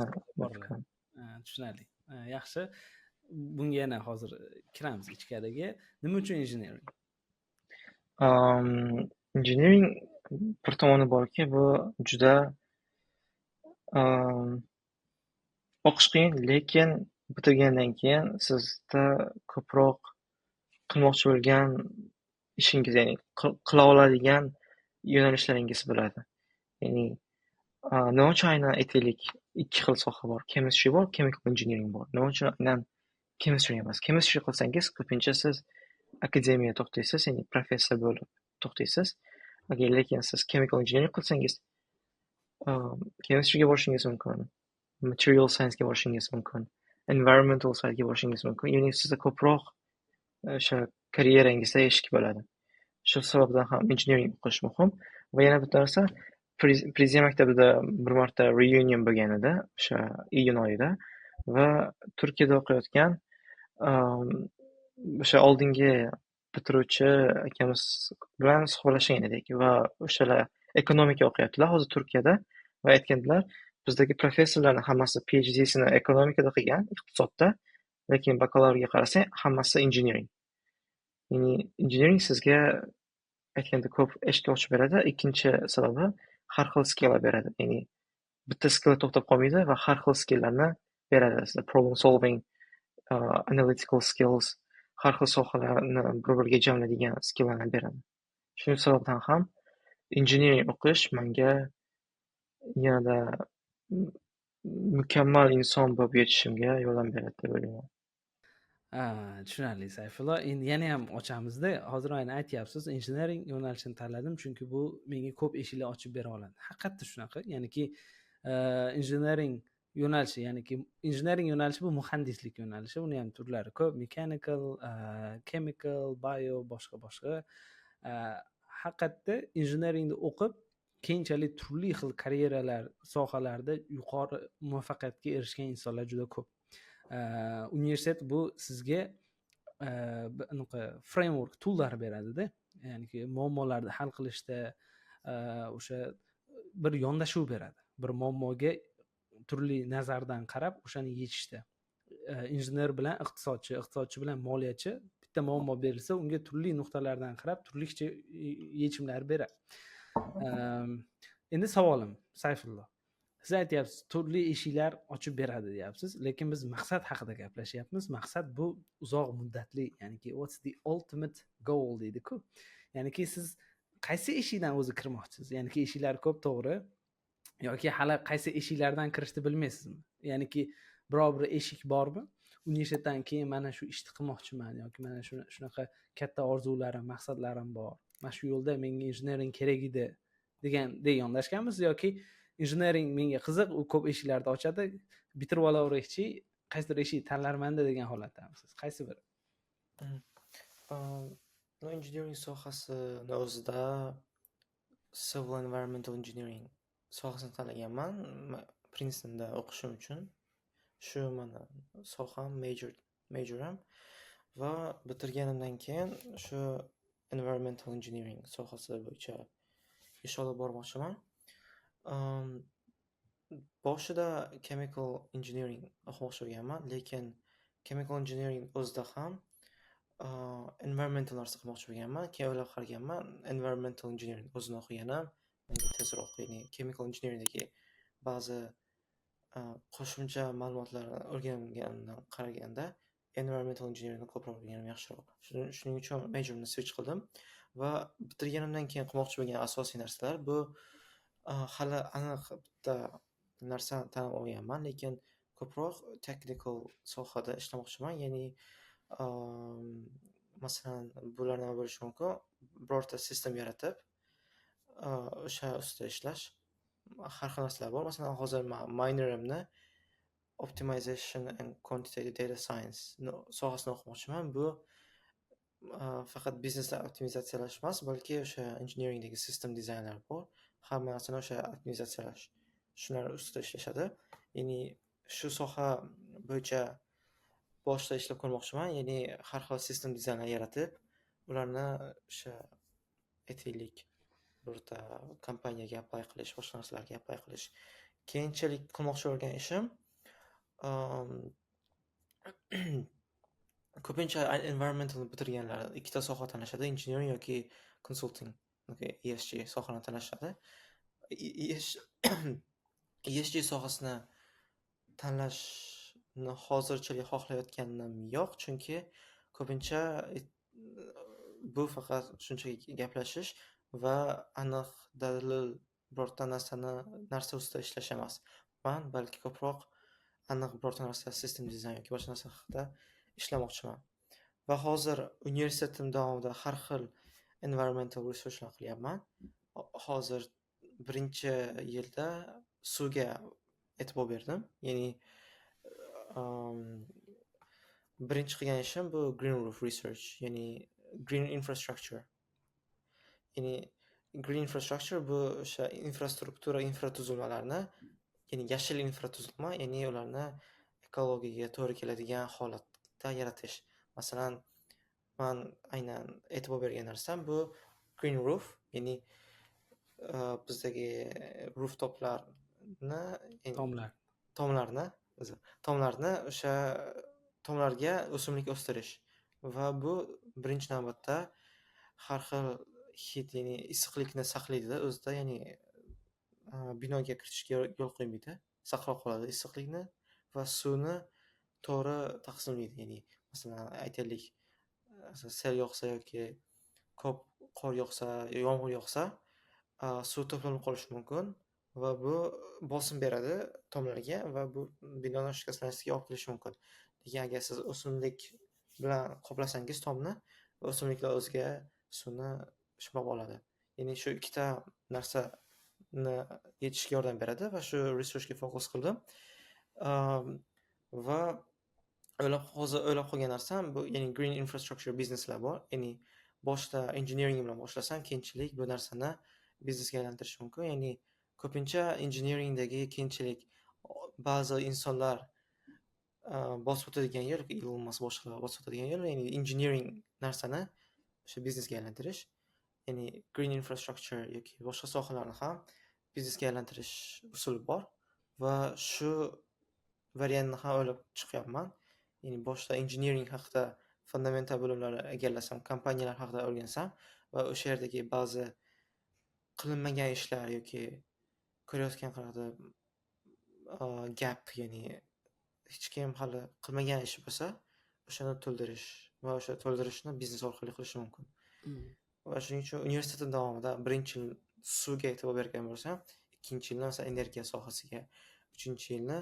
fikrim. Tushunarli, yaxshi. Bunga yana hozir kiramiz ichkariga. Nima uchun engineering? Engineering bir tomoni borki, bu juda o'qish qiyin, lekin bitirgandan keyin sizda ko'proq qilmoqchi bo'lgan ishingiz, ya'ni qila oladigan yo'nalishlaringiz bo'ladi. Ya'ni nima uchun aynan, aytaylik, ikki xil soha bor: chemistry bor, chemical engineering bor. Nima uchun aynan chemistry emas? Chemistry qilsangiz, ko'pincha siz akademiyada to'xtaysiz, ya'ni professor bo'lib to'xtaysiz. Agar lekin siz chemical engineering qilsangiz, chemistryga borishingiz mumkin, material sciencega borishingiz mumkin, environmental sidega borishingiz mumkin. Ya'ni sizda ko'proq o'sha karyerangizda eshik bo'ladi. Shu sababdan ham engineering o'qish muhim. Va yana bitta narsa, prezident maktabida bir marta reunion bo'lgan edi, o'sha iyun oyida, va Turkiyada o'qiyotgan o'sha oldingi bitiruvchi akamiz bilan suhbatlashgan edik va o'shalar ekonomika o'qiyaptilar hozir Turkiyada va aytgandilar, bizdagi professorlarni hammasi PhDsini ekonomikada qilgan, iqtisodda, lekin bakalavrga qarasang, hammasi engineering. Ya'ni engineering sizga aytganda ko'p eshik ochib beradi. Ikkinchi sababi, har xil skilllar beradi. Ya'ni bitta skillda to'xtab qolmaydi va har xil skilllarni beradi. Sizda problem solving, analytical skills, har xil sohalarni bir-biriga jamlaydigan skilllarni beradi. Shu sababdan ham engineering o'qish menga yanada mukammal inson bo'lib yetishishimga yordam beradi deb o'ylayman. Tushunarli, Sayfullo. Endi yana ham ochamizda. Hozir aynan aytyapsiz, engineering yo'nalishini tanladim, chunki bu menga ko'p eshiklar ochib bera oladi. Haqiqatda shunaqa, ya'niki engineering yo'nalishi, ya'niki engineering yo'nalishi, bu muhandislik yo'nalishi, uni ham turlari ko'p: mechanical, chemical, bio, boshqa boshqa. Haqiqatda engineeringni o'qib, keyinchalik turli xil karyeralar sohalarida yuqori muvaffaqiyatga erishgan insonlar juda ko'p. Universitet bu sizga anaqa framework, toollar beradida, ya'niki muammolarni hal qilishda o'sha bir yondashuv beradi, bir muammoga turli nazardan qarab o'shani yechishda. Injener bilan iqtisodchi, iqtisodchi bilan moliyachi bitta muammo berilsa, unga turli nuqtalardan qarab turlicha yechimlar beradi. Endi savolim, Sayfullo, siz aytyapsiz, turli eshiklar ochib beradi deyapsiz, lekin biz maqsad haqida gaplashyapmiz. Maqsad bu uzoq muddatli, ya'niki what's the ultimate goal deydiku, ya'niki siz qaysi eshikdan o'zi kirmoqchisiz? Ya'niki eshiklar ko'p, to'g'ri, yoki hali qaysi eshiklardan kirishni bilmaysizmi? Ya'niki biror bir eshik bormi, universitetdan keyin mana shu ishni qilmoqchiman yoki mana shu shunaqa katta orzularim, maqsadlarim bor, mana shu yo'lda menga engineering kerak edi degandek yondashganmisiz yoki engineering menga qiziq, u ko'p eshiklarni ochadi, bitirib olaveraychi, qaysidir eshikni tanlarmanda degan holatdamisiz? Qaysi biri? Ну, engineering sohasini o'zida civil environmental engineering sohasini tanlaganman Princetonda o'qishim uchun. Shu mani soham, majorim va bitirganimdan keyin shu environmental engineering sohasi bo'yicha ish olib bormoqchiman. Boshida chemical engineering o'qimoqchi bo'lganman, lekin chemical engineering o'zida ham environmental narsa qilmoqchi bo'lganman. Keyin o'ylab qaraganman, environmental engineering o'zini o'qiganim menga tezroq, ya'ni chemical engineeringdagi ba'zi qo'shimcha ma'lumotlarni o'rganganimdan qaraganda environmental engineeringni ko'proq o'rganim yaxshiroq. Shuning uchun majorimni switch qildim va bitirganimdan keyin qilmoqchi bo'lgan asosiy narsalar bu hali aniq bitta narsani tanlab olganman, lekin ko'proq technical sohada ishlamoqchiman. Ya'ni masalan, bular nima bo'lishi mumkin? Birorta sistem yaratib, o'sha ustida ishlash. Har xil narsalar bor. Masalan, hozir man minorimni Optimization and Quantitative Data Science sohasini o'qimoqchiman. Bu faqat biznesni optimizatsiyalash emas, balki o'sha engineeringdagi system dizaynlar bor. Hamma narsani o'sha optimizatsiyalash, shular ustida ishlashadi. Ya'ni shu soha bo'yicha boshida ishlab ko'rmoqchiman. Ya'ni har xil system dizaynlar yaratib, ularni o'sha, aytaylik, birorta kompaniyaga apply qilish, boshqa narsalarga apply qilish. Keyinchalik qilmoqchi bo'lgan ishim, ko'pincha environmental bitirganlar ikkita soha tanlashadi: engineering yoki consulting yoki ESG sohani tanlashadi. ESG sohasini tanlashni hozirchalik xohlayotganim yo'q, chunki ko'pincha bu faqat shunchaki gaplashish va aniq dalil birorta narsani narsa ustida ishlash emas. Man balki ko'proq aniq birorta narsa, system design yoki boshqa narsa haqida ishlamoqchiman. Va hozir universitetim davomida har xil environmental researchlar qilyapman. Hozir birinchi yilda suvga e'tibor berdim. Ya'ni birinchi qilgan ishim bu green roof research, ya'ni green infrastructure. Ya'ni green infrastructure bu o'sha infrastruktura, infratuzilmalarni, ya'ni yashil infratuzilma, ya'ni ularni ekologiyaga to'g'ri keladigan holatda yaratish. Masalan, man aynan e'tibor bergan narsam bu green roof, ya'ni bizdagi rooftoplarni, Tomlar. Tomlarni, uzr, tomlarni, o'sha tomlarga o'simlik o'stirish va bu birinchi navbatda har xil hid, ya'ni issiqlikni saqlaydida o'zida, ya'ni binoga kiritishga yo'l qo'ymaydi, saqlab qoladi issiqlikni va suvni to'g'ri taqsimlaydi. Ya'ni masalan, aytaylik, sel yog'sa yoki ko'p qor yog'sa, yomg'ir yog'sa, suv to'planib qolishi mumkin va bu bosim beradi tomlarga va bu binoni shikastlanishiga olib kelishi mumkin. Lekin agar siz o'simlik bilan qoplasangiz tomni, o'simliklar o'ziga suvni ushlab oladi. Ya'ni shu ikkita narsani yechishga yordam beradi va shu researchga fokus qildim. Va o'ylab, hozir o'ylab qolgan narsam bu, ya'ni green infrastructure bizneslar bor. Ya'ni boshida engineering bilan boshlasam, keyinchalik bu narsani biznesga aylantirish mumkin. Ya'ni ko'pincha engineeringdagi keyinchalik ba'zi insonlar bosib o'tadigan yo'l, Ilon Mask, boshqalar bosib o'tadigan yo'l, ya'ni engineering narsani o'sha biznesga aylantirish. Ya'ni green infrastructure yoki boshqa sohalarni ham biznesga aylantirish usuli bor va shu variantni ham o'ylab chiqyapman. Ya'ni boshida engineering haqida fundamental bilimlarni egallasam, kompaniyalar haqida o'rgansam va o'sha yerdagi ba'zi qilinmagan ishlar yoki ko'rayotgan qanaqadir gap, ya'ni hech kim hali qilmagan ish bo'lsa, o'shani to'ldirish va o'sha to'ldirishni biznes orqali qilish mumkin. Va shuning uchun universitetim davomida birinchi yil suvga e'tibor bergan bo'lsam, ikkinchi yilni masalan energiya sohasiga, uchinchi yilni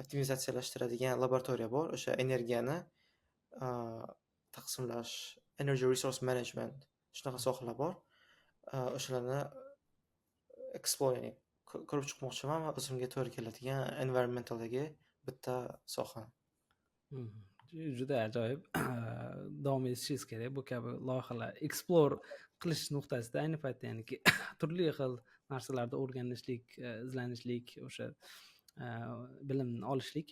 optimizatsiyalashtiradigan laboratoriya bor, o'sha energiyani taqsimlash, energy resource management, shunaqa sohalar bor. O'shalarni explore, ya'ni ko'rib chiqmoqchiman va o'zimga to'g'ri keladigan environmentaldagi bitta soha. Juda ajoyib, davom etishingiz kerak bu kabi loyihalar explore qilish nuqtasida. Ayni paytda, ya'niki turli xil narsalarda o'rganishlik, izlanishlik, o'sha bilimni olishlik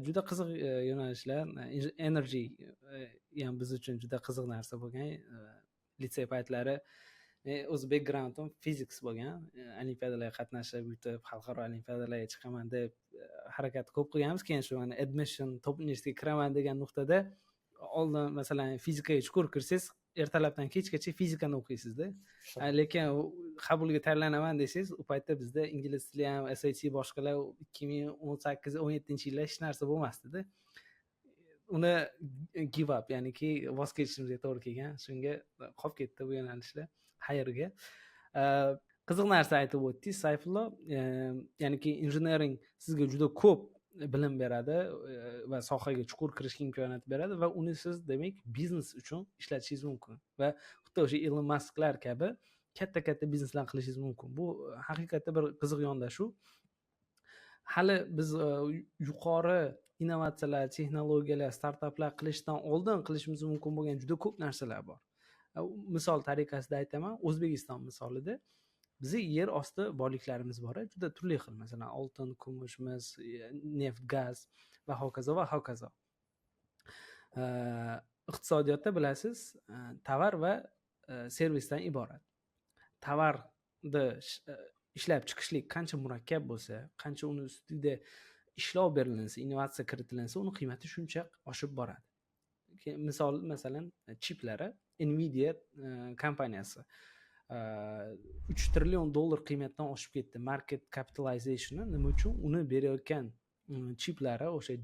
juda qiziq yo'nalishlar. Energy ham biz uchun juda qiziq narsa bo'lgan litsey paytlari. O'zi backgroundim physics bo'lgan. Olimpiadalarga qatnashib, yutib, xalqaro olimpiadalarga chiqaman deb harakat ko'p qilganmiz. Keyin shu mana admission, top universitetga kiraman degan nuqtada oldin, masalan, fizikaga chuqur kirsangiz, ertalabdan kechgacha fizikani o'qiysizda. Lekin qabulga tayyorlanaman desangiz, u paytda bizda ingliz tili ham, SAT, boshqalar, 2018, 17-yillar hech narsa bo'lmasdida. Uni give up, ya'niki voz kechishimizga to'g'ri kelgan. Shunga qolib ketdi bu yo'nalishlar xayrga. Qiziq narsa aytib o'tdingiz, Sayfullo, ya'niki engineering sizga juda ko'p bilim beradi va sohaga chuqur kirishga imkoniyat beradi va uni siz, demak, biznes uchun ishlatishingiz mumkin va xuddi o'sha Ilon Masklar kabi katta katta bizneslar qilishingiz mumkin. Bu haqiqatda bir qiziq yondashuv. Hali biz yuqori innovatsiyalar, texnologiyalar, startaplar qilishdan oldin qilishimiz mumkin bo'lgan juda ko'p narsalar bor. Misol tariqasida aytaman, O'zbekiston misolida bizni yer osti boyliklarimiz bor, juda turli xil, masalan, oltin, kumush, mis, neft, gaz va hokazo va hokazo. Iqtisodiyotda bilasiz, tovar va servisdan iborat. Tovarni ishlab chiqishlik qancha murakkab bo'lsa, qancha uni ustida ishlov berilinsa, innovatsiya kiritilinsa, uni qiymati shuncha oshib boradi. Misol, masalan, chiplari, Nvidia kompaniyasi 3 trillion dollar qiymatdan oshib ketdi market capitalizationi. Nima uchun? Uni berayotgan chiplari, o'sha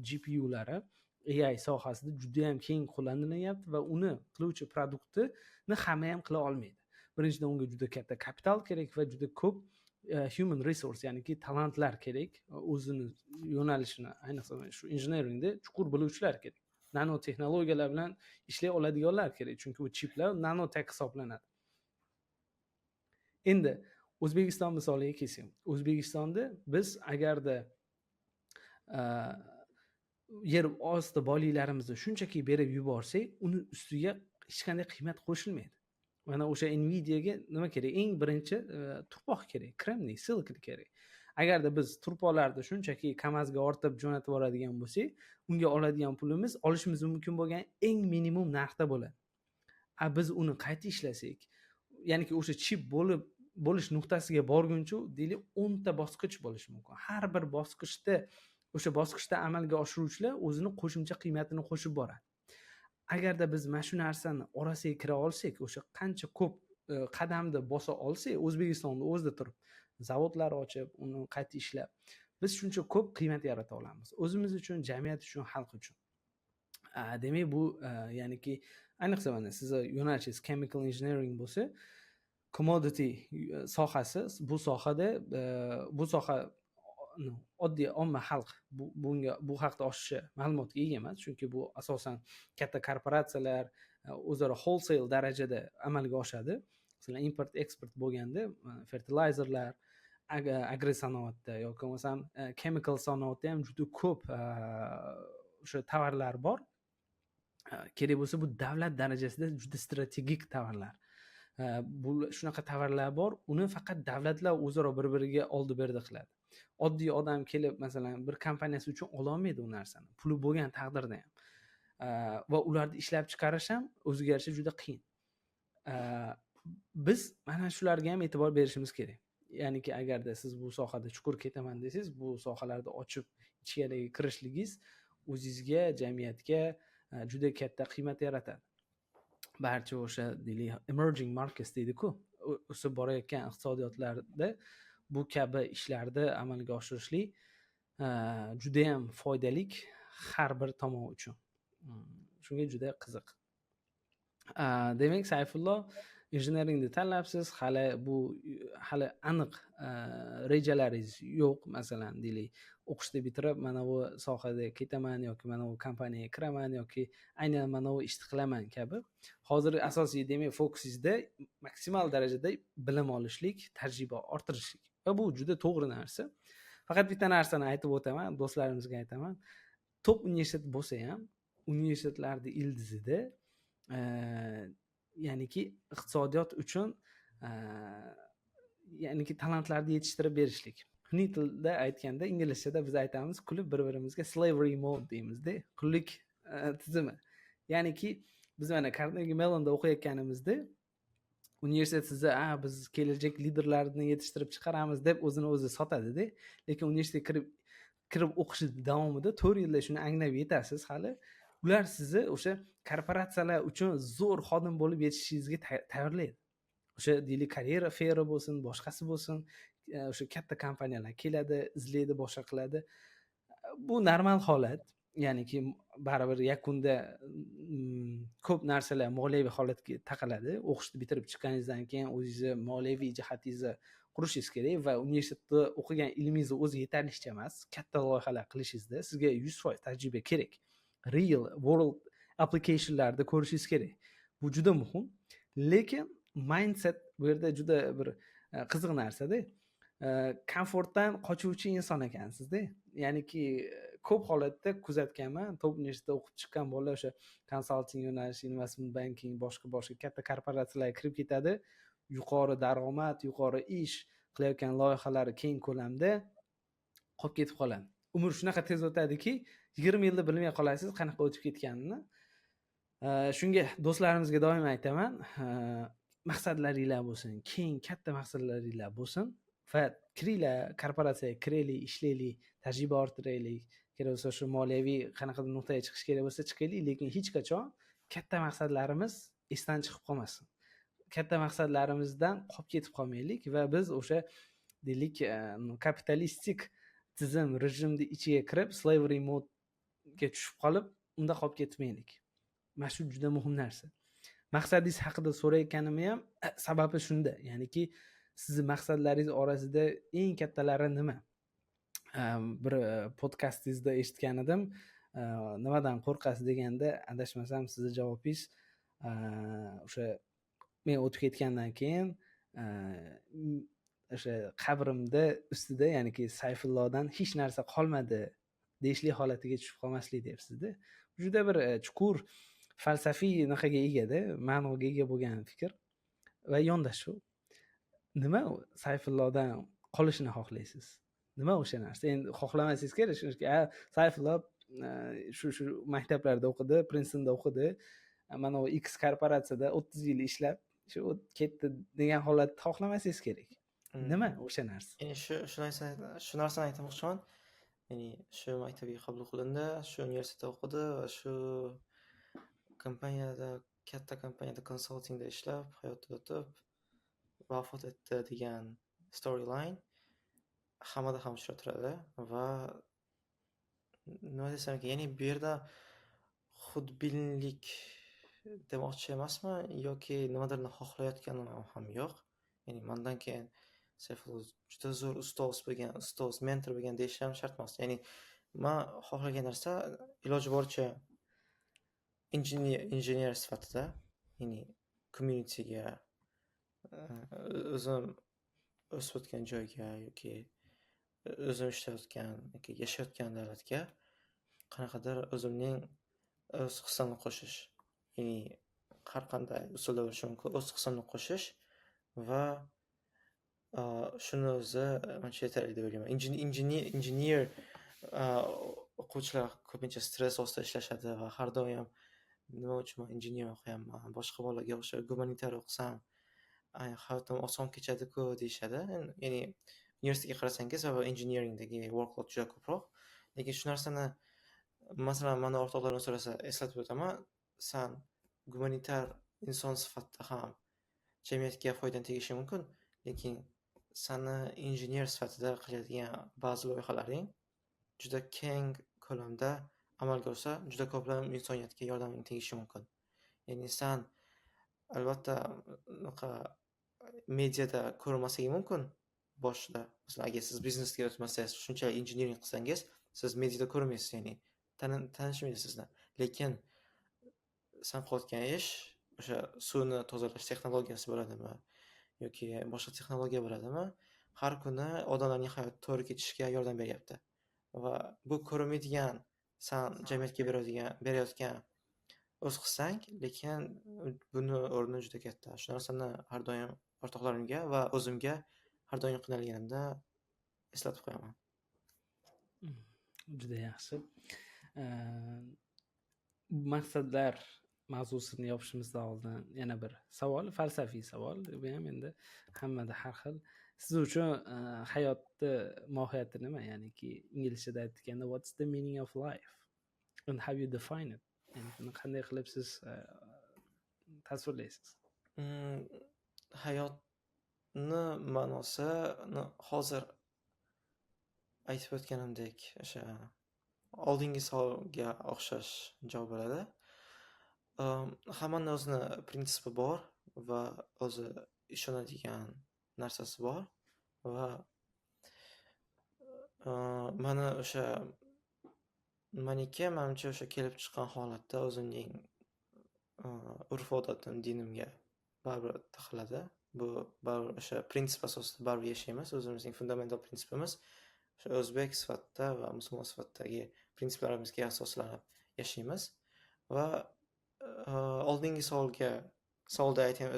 GPUlari AI sohasida judayam keng qo'llanilyapti va uni qiluvchi produktini hamma ham qila olmaydi. Birinchidan, unga juda katta kapital kerak va juda ko'p human resource, ya'niki talantlar kerak, o'zini yo'nalishini, ayniqsa shu injeneringda chuqur biluvchilar kerak, nanotexnologiyalar bilan ishlay oladiganlar kerak, chunki bu chiplar nanotech hisoblanadi. Endi O'zbekiston misoliga kelsak, O'zbekistonda biz agarda yer osti boyliklarimizni shunchaki berib yuborsak, uni ustiga hech qanday qiymat qo'shilmaydi. Mana o'sha Nvidiaga nima kerak? Eng birinchi turpoq kerak, kremniy, silikon kerak. Agarda biz turpoqlarni shunchaki Kamazga ortib jo'natib yuboradigan bo'lsak, unga oladigan pulimiz olishimiz mumkin bo'lgan eng minimum narxda bo'ladi. A biz uni qayta ishlasak, ya'niki o'sha chip bo'lib bo'lish nuqtasiga borguncha, deylik, 10 ta bosqich bo'lishi mumkin. Har bir bosqichda o'sha bosqichda amalga oshiruvchilar o'zini qo'shimcha qiymatini qo'shib boradi. Agarda biz mana shu narsani orasiga kira olsak, o'sha qancha ko'p qadamni bosa olsak, O'zbekistonda o'zida turib zavodlar ochib, uni qayta ishlab, biz shuncha ko'p qiymat yarata olamiz o'zimiz uchun, jamiyat uchun, xalq uchun. Demak, bu ya'niki ayniqsa mana sizni yo'nalishingiz chemical engineering bo'lsa, commodity sohasi, bu sohada bu soha oddiy omma xalq bunga, bu haqda oshiqcha ma'lumotga ega emas, chunki bu asosan katta korporatsiyalar o'zaro wholesale darajada amalga oshadi. Masalan, import eksport bo'lganda fertilizerlar. Agrosanoatda yoki bo'lmasam chemical sanoatda ham juda ko'p o'sha tovarlar bor. Kerak bo'lsa, bu davlat darajasida juda strategik tovarlar. Bu shunaqa tovarlar bor, uni faqat davlatlar o'zaro bir biriga oldi berdi qiladi. Oddiy odam kelib, masalan, bir kompaniyasi uchun ololmaydi u narsani, puli bo'lgan taqdirda ham. Va ularni ishlab chiqarish ham o'ziga yarasha juda qiyin. Biz mana shularga ham e'tibor berishimiz kerak. Ya'niki, agarda siz bu sohada chuqur ketaman desangiz, bu sohalarda ochib ichkariga kirishligingiz o'zizga, jamiyatga juda katta qiymat yaratadi. Barcha o'sha, deylik, emerging markets deydiku, o'sib borayotgan iqtisodiyotlarda bu kabi ishlarni amalga oshirishlik judayam foydali har bir tomon uchun. Shunga juda qiziq. Demak, Sayfullo, injineringni tanlabsiz, hali bu hali aniq rejalaringiz yo'q. Masalan, deylik, o'qishni bitirib mana bu sohada ketaman yoki mana bu kompaniyaga kiraman yoki aynan mana bu ishni qilaman kabi. Hozir asosiy, demak, fokusingizda maksimal darajada bilim olishlik, tajriba orttirishlik va bu juda to'g'ri narsa. Faqat bitta narsani aytib o'taman, do'stlarimizga aytaman: top universitet bo'lsa ham, universitetlarni ildizida ya'niki iqtisodiyot uchun ya'niki talantlarni yetishtirib berishlik, xunuk tilda aytganda, inglizchada biz aytamiz kulib bir birimizga, slavery mode deymizda, qullik tizimi. Ya'niki biz mana Carnegie Mellonda o'qiyotganimizda universitet sizni a biz kelajak liderlarini yetishtirib chiqaramiz deb o'zini o'zi sotadida, lekin universitetga kirib o'qish davomida 4 yilda shuni anglab yetasiz, hali ular sizni o'sha korporatsiyalar uchun zo'r xodim bo'lib yetishishingizga tayyorlaydi. O'sha, deylik, карьера fair i bo'lsin, boshqasi bo'lsin, o'sha katta kompaniyalar keladi, izlaydi, boshqa qiladi. Bu normal holat, ya'niki baribir yakunda ko'p narsalar moliyaviy holatga taqaladi. O'qishni bitirib chiqqaningizdan keyin o'zingizni moliyaviy jihatingizni qurishingiz kerak va universitetda o'qigan ilmingizni o'zi yetarlicha emas. Katta loyihalar qilishingizda sizga 100% tajriba kerak, real world applicationlarni ko'rishingiz kerak. Bu juda muhim. Lekin mindset bu yerda juda bir qiziq narsada. Komfortdan qochuvchi inson ekansizda. Ya'niki ko'p holatda kuzatganman, top universitetda o'qib chiqqan bolalar o'sha consulting yo'nalishi, investment banking, boshqa boshqa katta korporatsiyalarga kirib ketadi. Yuqori daromad, yuqori ish qilayotgan loyihalari keng ko'lamda, qolib ketib qoladi. Umr shunaqa tez o'tadiki, 20 yilda bilmay qolasiz qanaqa o'tib ketganini. Shunga do'stlarimizga doim aytaman: maqsadlaringlar bo'lsin, keng, katta maqsadlaringlar bo'lsin va kiringlar, korporatsiyaga kiraylik, ishlaylik, tajriba orttiraylik. Kerak bo'lsa, shu moliyaviy qanaqadir nuqtaga chiqish kerak bo'lsa, chiqaylik, lekin hech qachon katta maqsadlarimiz esdan chiqib qolmasin, katta maqsadlarimizdan qolib ketib qolmaylik va biz o'sha, deylik, kapitalistik tizim, rejimni ichiga kirib, slavery modega tushib qolib, unda qolib ketmaylik. Mana shu juda muhim narsa. Maqsadingiz haqida so'rayotganimni ham sababi shunda. Ya'niki sizni maqsadlaringiz orasida eng kattalari nima? Bir podkastingizda eshitgan edim, nimadan qo'rqasiz deganda, adashmasam, sizni javobingiz o'sha men o'tib ketgandan keyin o'sha qabrimda ustida, ya'niki Sayfullodan hech narsa qolmadi deyishlik holatiga tushib qolmaslik deyapsizda. Juda bir chuqur falsafiy anaqaga egada, ma'noga ega bo'lgan fikr va yondashuv. Nima Sayfullodan qolishini xohlaysiz? Nima o'sha narsa? Endi xohlamasangiz kerak, chunki Sayfullo shu shu maktablarda o'qidi, Prinstonda o'qidi, mana u X korporatsiyada 30 yil ishlab shu ketdi degan holatni xohlamasangiz kerak. Nima o'sha narsa? Ya'ni shu narsani aytmoqchiman. Ya'ni shu maktabga qabul qilindi, shu universitetda o'qidi va shu kompaniyada, katta kompaniyada konsaltingda ishlab, hayoti o'tib, vafot etdi degan storyline hammada ham uchratiladi va nima desam ekan, ya'ni bu yerda xudbinlik demoqchi emasman yoki nimadirni xohlayotganim ham yo'q. Ya'ni mandan keyin Sayfullo juda zo'r ustoz bo'lgan, ustoz, mentor bo'lgan deyish ham shart emas. Ya'ni man xohlagan narsa iloji boricha injener sifatida, ya'ni communityga o'zim o'sib o'tgan joyga yoki o'zim ishlayotgan yoki yashayotgan davlatga qanaqadir o'zimning o'z hissamni qo'shish. Ya'ni har qanday usulda bo'lishi mumkin, o'z hissamni qo'shish va shuni o'zi manimcha yetarli deb o'ylayman. Injener o'quvchilar ko'pincha stress ostida ishlashadi va har doim nima uchun man injener o'qiyapman, boshqa bolalarga o'xshab gumanitar o'qisam hayotim oson kechadi-ku deyishadi. Ya'ni universitetga qarasangiz va engineeringdagi workload juda ko'proq. Lekin shu narsani, masalan, mani o'rtoqlarim so'rasa, eslatib o'taman: san gumanitar inson sifatida ham jamiyatga foydang tegishi mumkin, lekin sani injener sifatida qiladigan ba'zi loyihalaring juda keng ko'lamda amalga oshsa, juda ko'plab insoniyatga yordaming tegishi mumkin. Ya'ni san albatta unaqa mediada ko'rinmasliging mumkin boshida. Masalan, agar siz biznesga o'tmasangiz, shunchalik engineering qilsangiz, siz mediada ko'rinmaysiz, ya'ni tanishmaydi sizni. Lekin san qilayotgan ish, o'sha suvni tozalash texnologiyasi bo'ladimi yoki boshqa texnologiya bo'ladimi, har kuni odamlarning hayoti to'g'ri ketishiga yordam beryapti. Va bu ko'rinmaydigan san jamiyatga berayotgan o'z hissang, lekin buni o'rni juda katta. Shu narsani har doim o'rtoqlarimga va o'zimga har doim qiynalganimda eslatib qo'yaman. Juda yaxshi. Maqsadlar mavzusini yopishimizdan oldin yana bir savol, falsafiy savol. Bu ham endi hammada har xil. Siz uchun hayotni mohiyati nima? Ya'niki inglizchada aytganda, what's the meaning of life and how you define it? Ya'ni buni qanday qilib siz tasvirlaysiz? Hayotni ma'nosi hozir aytib o'tganimdek, o'sha oldingi savolga o'xshash javob bo'ladi. Hammani o'zini prinsipi bor va o'zi ishonadigan narsasi bor va mani o'sha maniki, manimcha, o'sha kelib chiqqan holatda o'zimning urf-odatim, dinimga baribir taqaladi. Bu baribir o'sha prinsip asosida baribir yashaymiz. O'zimizning fundamental prinsipimiz o'sha o'zbek sifatida va musulmon sifatidagi prinsiplarimizga asoslanib yashaymiz va oldingi savolda aytgan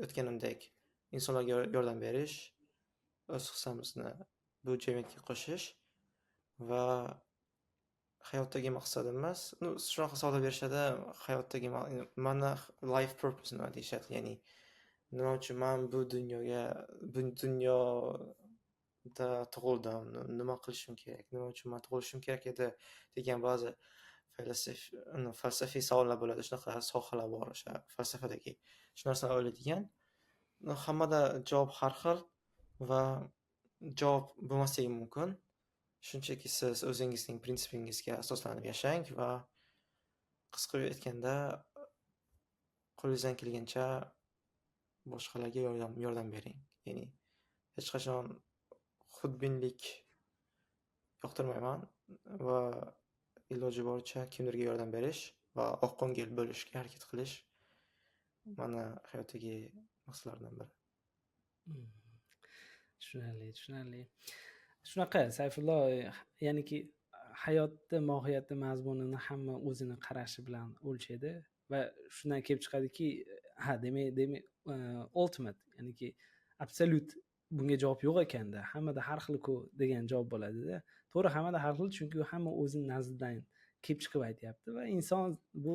o'tganimdek, insonlarga yordam berish, o'z hissamizni bu jamiyatga qo'shish va hayotdagi maqsadimiz, ну, shunaqa savollar berishadi, hayotdagi mani life purpose nima deyishadi, ya'ni nima uchun man bu dunyoga, bu dunyoda tug'ildim, nima qilishim kerak, nima uchun man tug'ilishim kerak edi degan ba'zi falsafiy savollar bo'ladi, shunaqa sohalar bor o'sha falsafadagi, shu narsani o'ylaydigan. Hammada javob har xil va javob bo'lmasligi mumkin. Shunchaki siz o'zingizning prinsipingizga asoslanib yashang va qisqa aytganda, qo'lingizdan kelgancha boshqalarga yordam bering. Ya'ni hech qachon xudbinlik yoqtirmayman va iloji boricha kimdirga yordam berish va oqko'ngil bo'lishga harakat qilish mani hayotdagi maqsadlarimdan biri. Tushunarli. Shunaqa, Sayfullo, ya'niki hayotni mohiyati, mazmunini hamma o'zini qarashi bilan o'lchaydi va shundan kelib chiqadiki, ha, demak, ultimate, ya'niki absolyut bunga javob yo'q ekanda, hammada har xil-ku degan javob bo'ladida. To'g'ri, hammada har xil, chunki hamma o'zini nazdidan kelib chiqib aytyapti va inson bu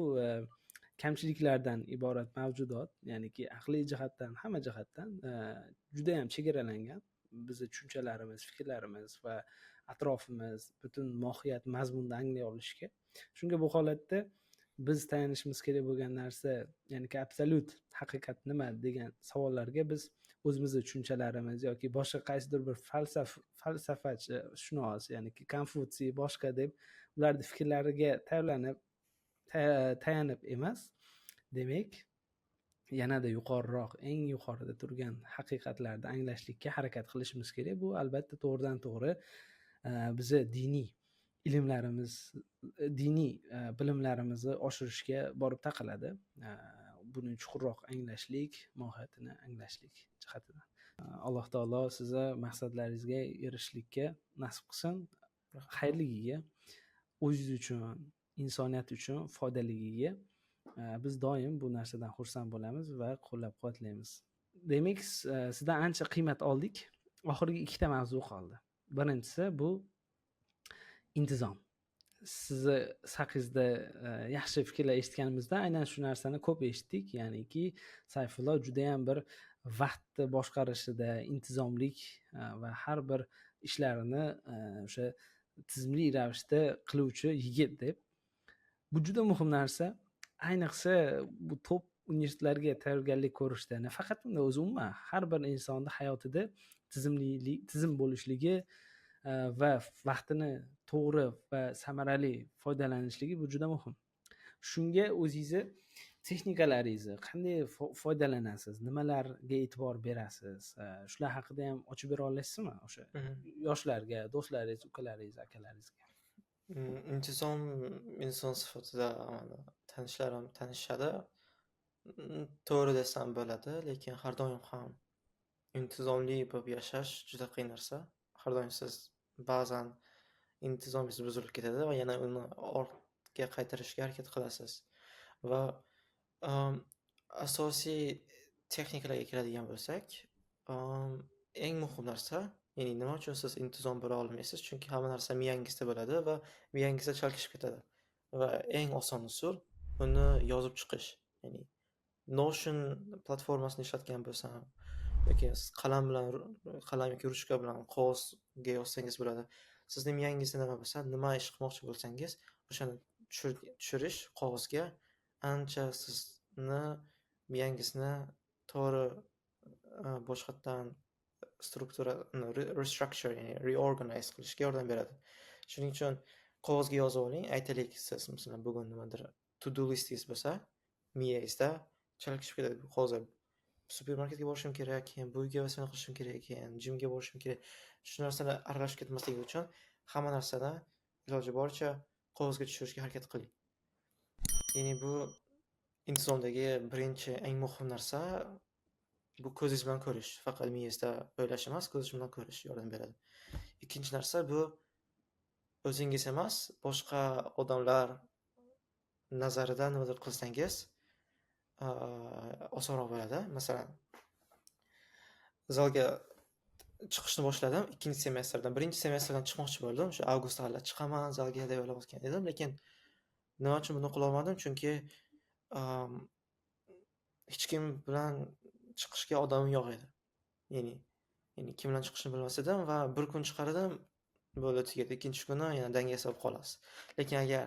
kamchiliklardan iborat mavjudot, ya'niki aqliy jihatdan, hamma jihatdan judayam chegaralangan. Bizni tushunchalarimiz, fikrlarimiz va atrofimiz, butun mohiyat, mazmunni anglay olishga. Shunga bu holatda biz tayanishimiz kerak bo'lgan narsa, ya'niki absolyut haqiqat nima degan savollarga biz o'zimizni tushunchalarimiz yoki boshqa qaysidir bir falsafachi, shunos, ya'niki Konfutsiy, boshqa deb ularning fikrlariga tayanib emas, demak, yanada yuqoriroq, eng yuqorida turgan haqiqatlarni anglashlikka harakat qilishimiz kerak. Bu albatta to'g'ridan to'g'ri bizni diniy ilmlarimiz, diniy bilimlarimizni oshirishga borib taqaladi. Buni chuqurroq anglashlik, mohiyatini anglashlik jihatidan. Alloh taolo sizni maqsadlaringizga erishishlikka nasib qilsin. Xayrligiga, o'zingiz uchun, insoniyat uchun foydaligiga biz doim bu narsadan xursand bo'lamiz va qo'llab-quvvatlaymiz. Demak, sizdan ancha qiymat oldik. Oxirgi ikkita mavzu qoldi. Birinchisi bu intizom. Sizni haqingizda yaxshi fikrlar eshitganimizda aynan shu narsani ko'p eshitdik, ya'niki Sayfullo juda ham bir vaqtni boshqarishida intizomlik va har bir ishlarini o'sha tizimli ravishda qiluvchi yigit deb. Bu juda muhim narsa. Ayniqsa bu top universitetlarga tayyorgarlik ko'rishda, nafaqat unda o'zi, umuman har bir insonni hayotida tizimlilik, tizim bo'lishligi va vaqtini to'g'ri va samarali foydalanishligi bu juda muhim. Shunga o'zingizni texnikalaringizni qanday foydalanasiz, nimalarga e'tibor berasiz, shular haqida ham ochib bera olasizmi o'sha yoshlarga, do'stlaringiz, ukalaringiz, akalaringizga? Intizom inson sifatida tanishlarim tanishadi. To'g'ri desam bo'ladi, lekin har doim ham intizomli bo'lib yashash juda qiyin narsa. Har doim siz ba'zan intizomingiz buzilib ketadi va yana uni ortga qaytarishga harakat qilasiz. Va asosiy texnikalarga keladigan bo'lsak, eng muhim narsa, ya'ni nima uchun siz intizom bo'la olmaysiz? Chunki hamma narsa miyangizda bo'ladi va miyangizda chalkashib ketadi. Va eng oson usul uni yozib chiqish. Ya'ni Notion platformasini ishlatgan bo'lsam yoki siz qalam bilan, qalam yoki ruchka bilan qog'ozga yozsangiz bo'ladi. Sizni miyangizda nima bo'lsa, nima ish qilmoqchi bo'lsangiz, o'shani tushirish qog'ozga ancha sizni miyangizni to'g'ri boshqatdan struktura, restructure, ya'ni reorganize qilishga yordam beradi. Shuning uchun qog'ozga yozib oling. Aytaylik, siz masalan bugun nimadir to do listingiz bo'lsa, miyangizda chalkashib ketadi. Hozir supermarketga borishim kerak, keyin bu uyga vazifani qilishim kerak, keyin gymga borishim kerak. Shu narsalar aralashib ketmasligi uchun hamma narsani iloji boricha qog'ozga tushirishga harakat qiling. Ya'ni bu intizomdagi birinchi eng muhim narsa bu ko'zingiz bilan ko'rish. Faqat miyangizda o'ylash emas, ko'zingiz bilan ko'rish yordam beradi. Ikkinchi narsa bu o'zingiz emas, boshqa odamlar nazarida nimadir qilsangiz osonroq bo'ladi. Masalan, zalga chiqishni boshladim ikkinchi semestrdan. Birinchi semestrdan chiqmoqchi bo'ldim. O'sha avgustda hali chiqaman zalga deb o'ylayotgan edim, lekin nima uchun buni qilolmadim? Chunki hech kim bilan chiqishga odamim yo'q edi. Ya'ni kim bilan chiqishni bilmas edim va bir kun chiqar edim, bo'ldi, tugadi. Ikkinchi kuni yana dangasa bo'lib qolasiz. Lekin agar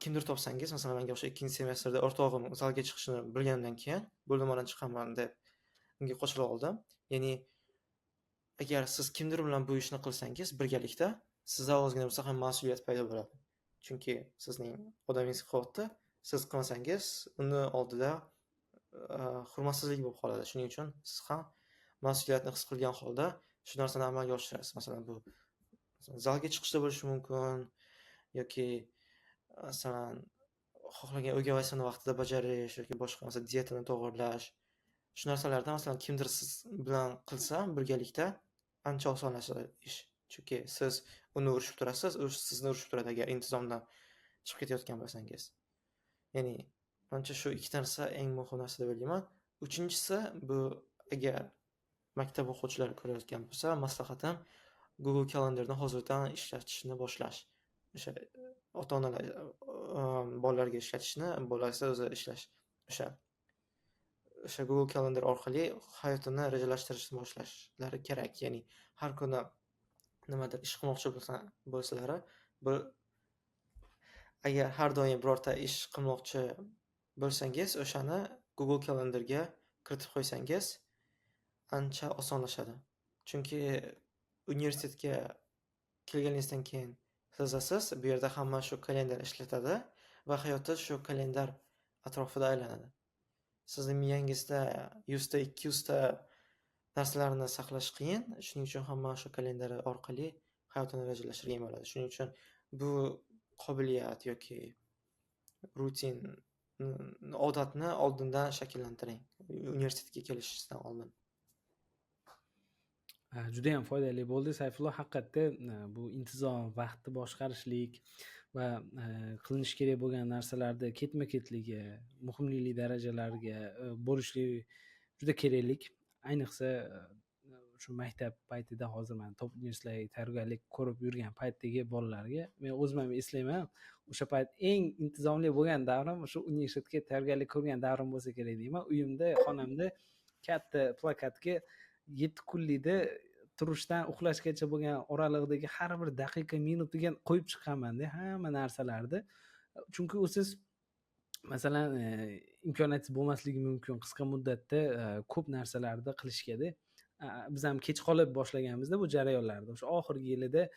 kimdir topsangiz, masalan, menga o'sha ikkinchi semestrda o'rtog'im zalga chiqishini bilgandan keyin, bo'ldi, mana chiqaman deb unga qo'shilib oldim. Ya'ni agar siz kimdir bilan bu ishni qilsangiz birgalikda, sizda ozgina bo'lsa ham mas'uliyat paydo bo'ladi. Chunki sizning odamingiz qilyapti, siz qilmasangiz uni oldida hurmatsizlik bo'lib qoladi. Shuning uchun siz ham mas'uliyatni his qilgan holda shu narsani amalga oshirasiz. Masalan, bu zalga chiqishda bo'lishi mumkin yoki masalan xohlagan o'rgan vazifani vaqtida bajarish yoki boshqa, masalan, dietani to'g'irlash. Shu narsalarda masalan kimdir siz bilan qilsa birgalikda ancha osonlashadi ish. Chunki siz uni urishib turasiz, u sizni urishib turadi agar intizomdan chiqib ketayotgan bo'lsangiz. Ya'ni manimcha shu ikkita narsa eng muhim narsa deb o'ylayman. Uchinchisi bu agar maktab o'quvchilari ko'rayotgan bo'lsa, maslahatim Google Calendarni hozirdan ishlatishni boshlash. O'sha ota-onalar bolalarga ishlatishni, bolasi o'zi ishlash. O'sha Google Calendar orqali hayotini rejalashtirishni boshlashlari kerak. Ya'ni har kuni nimadir ish qilmoqchi bo'lsalari, bu agar har doim birorta ish qilmoqchi bo'lsangiz, o'shani Google Calendarga kiritib qo'ysangiz ancha osonlashadi. Chunki universitetga kelganingizdan keyin sezasiz, bu yerda hamma shu kalendar ishlatadi va hayoti shu kalendar atrofida aylanadi. Sizni miyangizda 100 ta, 200 ta narsalarni saqlash qiyin, shuning uchun hamma shu kalendar orqali hayotini rejalashtirgan bo'ladi. Shuning uchun bu qobiliyat yoki rutin odatni oldindan shakllantiring, universitetga kelishdan oldin. Judayam foydali bo'ldi, Sayfullo. Haqiqatda bu intizom, vaqtni boshqarishlik va qilinishi kerak bo'lgan narsalarni ketma ketligi, muhimlilik darajalariga bo'lishlik juda keraklik. Ayniqsa shu maktab paytida, hozir mana top universitetlarga tayyorgarlik ko'rib yurgan paytdagi bolalarga. Men o'zim ham eslayman, o'sha payt eng intizomli bo'lgan davrim shu universitetga tayyorgarlik ko'rgan davrim bo'lsa kerak deyman. Uyimda, xonamda katta plakatga 7 kunlikda turishdan uxlashgacha bo'lgan oralig'idagi har bir daqiqa, minutiga qo'yib chiqqanmanda hamma narsalarni. Chunki usiz, masalan, imkoniyatingiz bo'lmasligi mumkin qisqa muddatda ko'p narsalarni qilishgada. Biz ham kech qolib boshlaganmizda bu jarayonlarni, o'sha oxirgi yilida.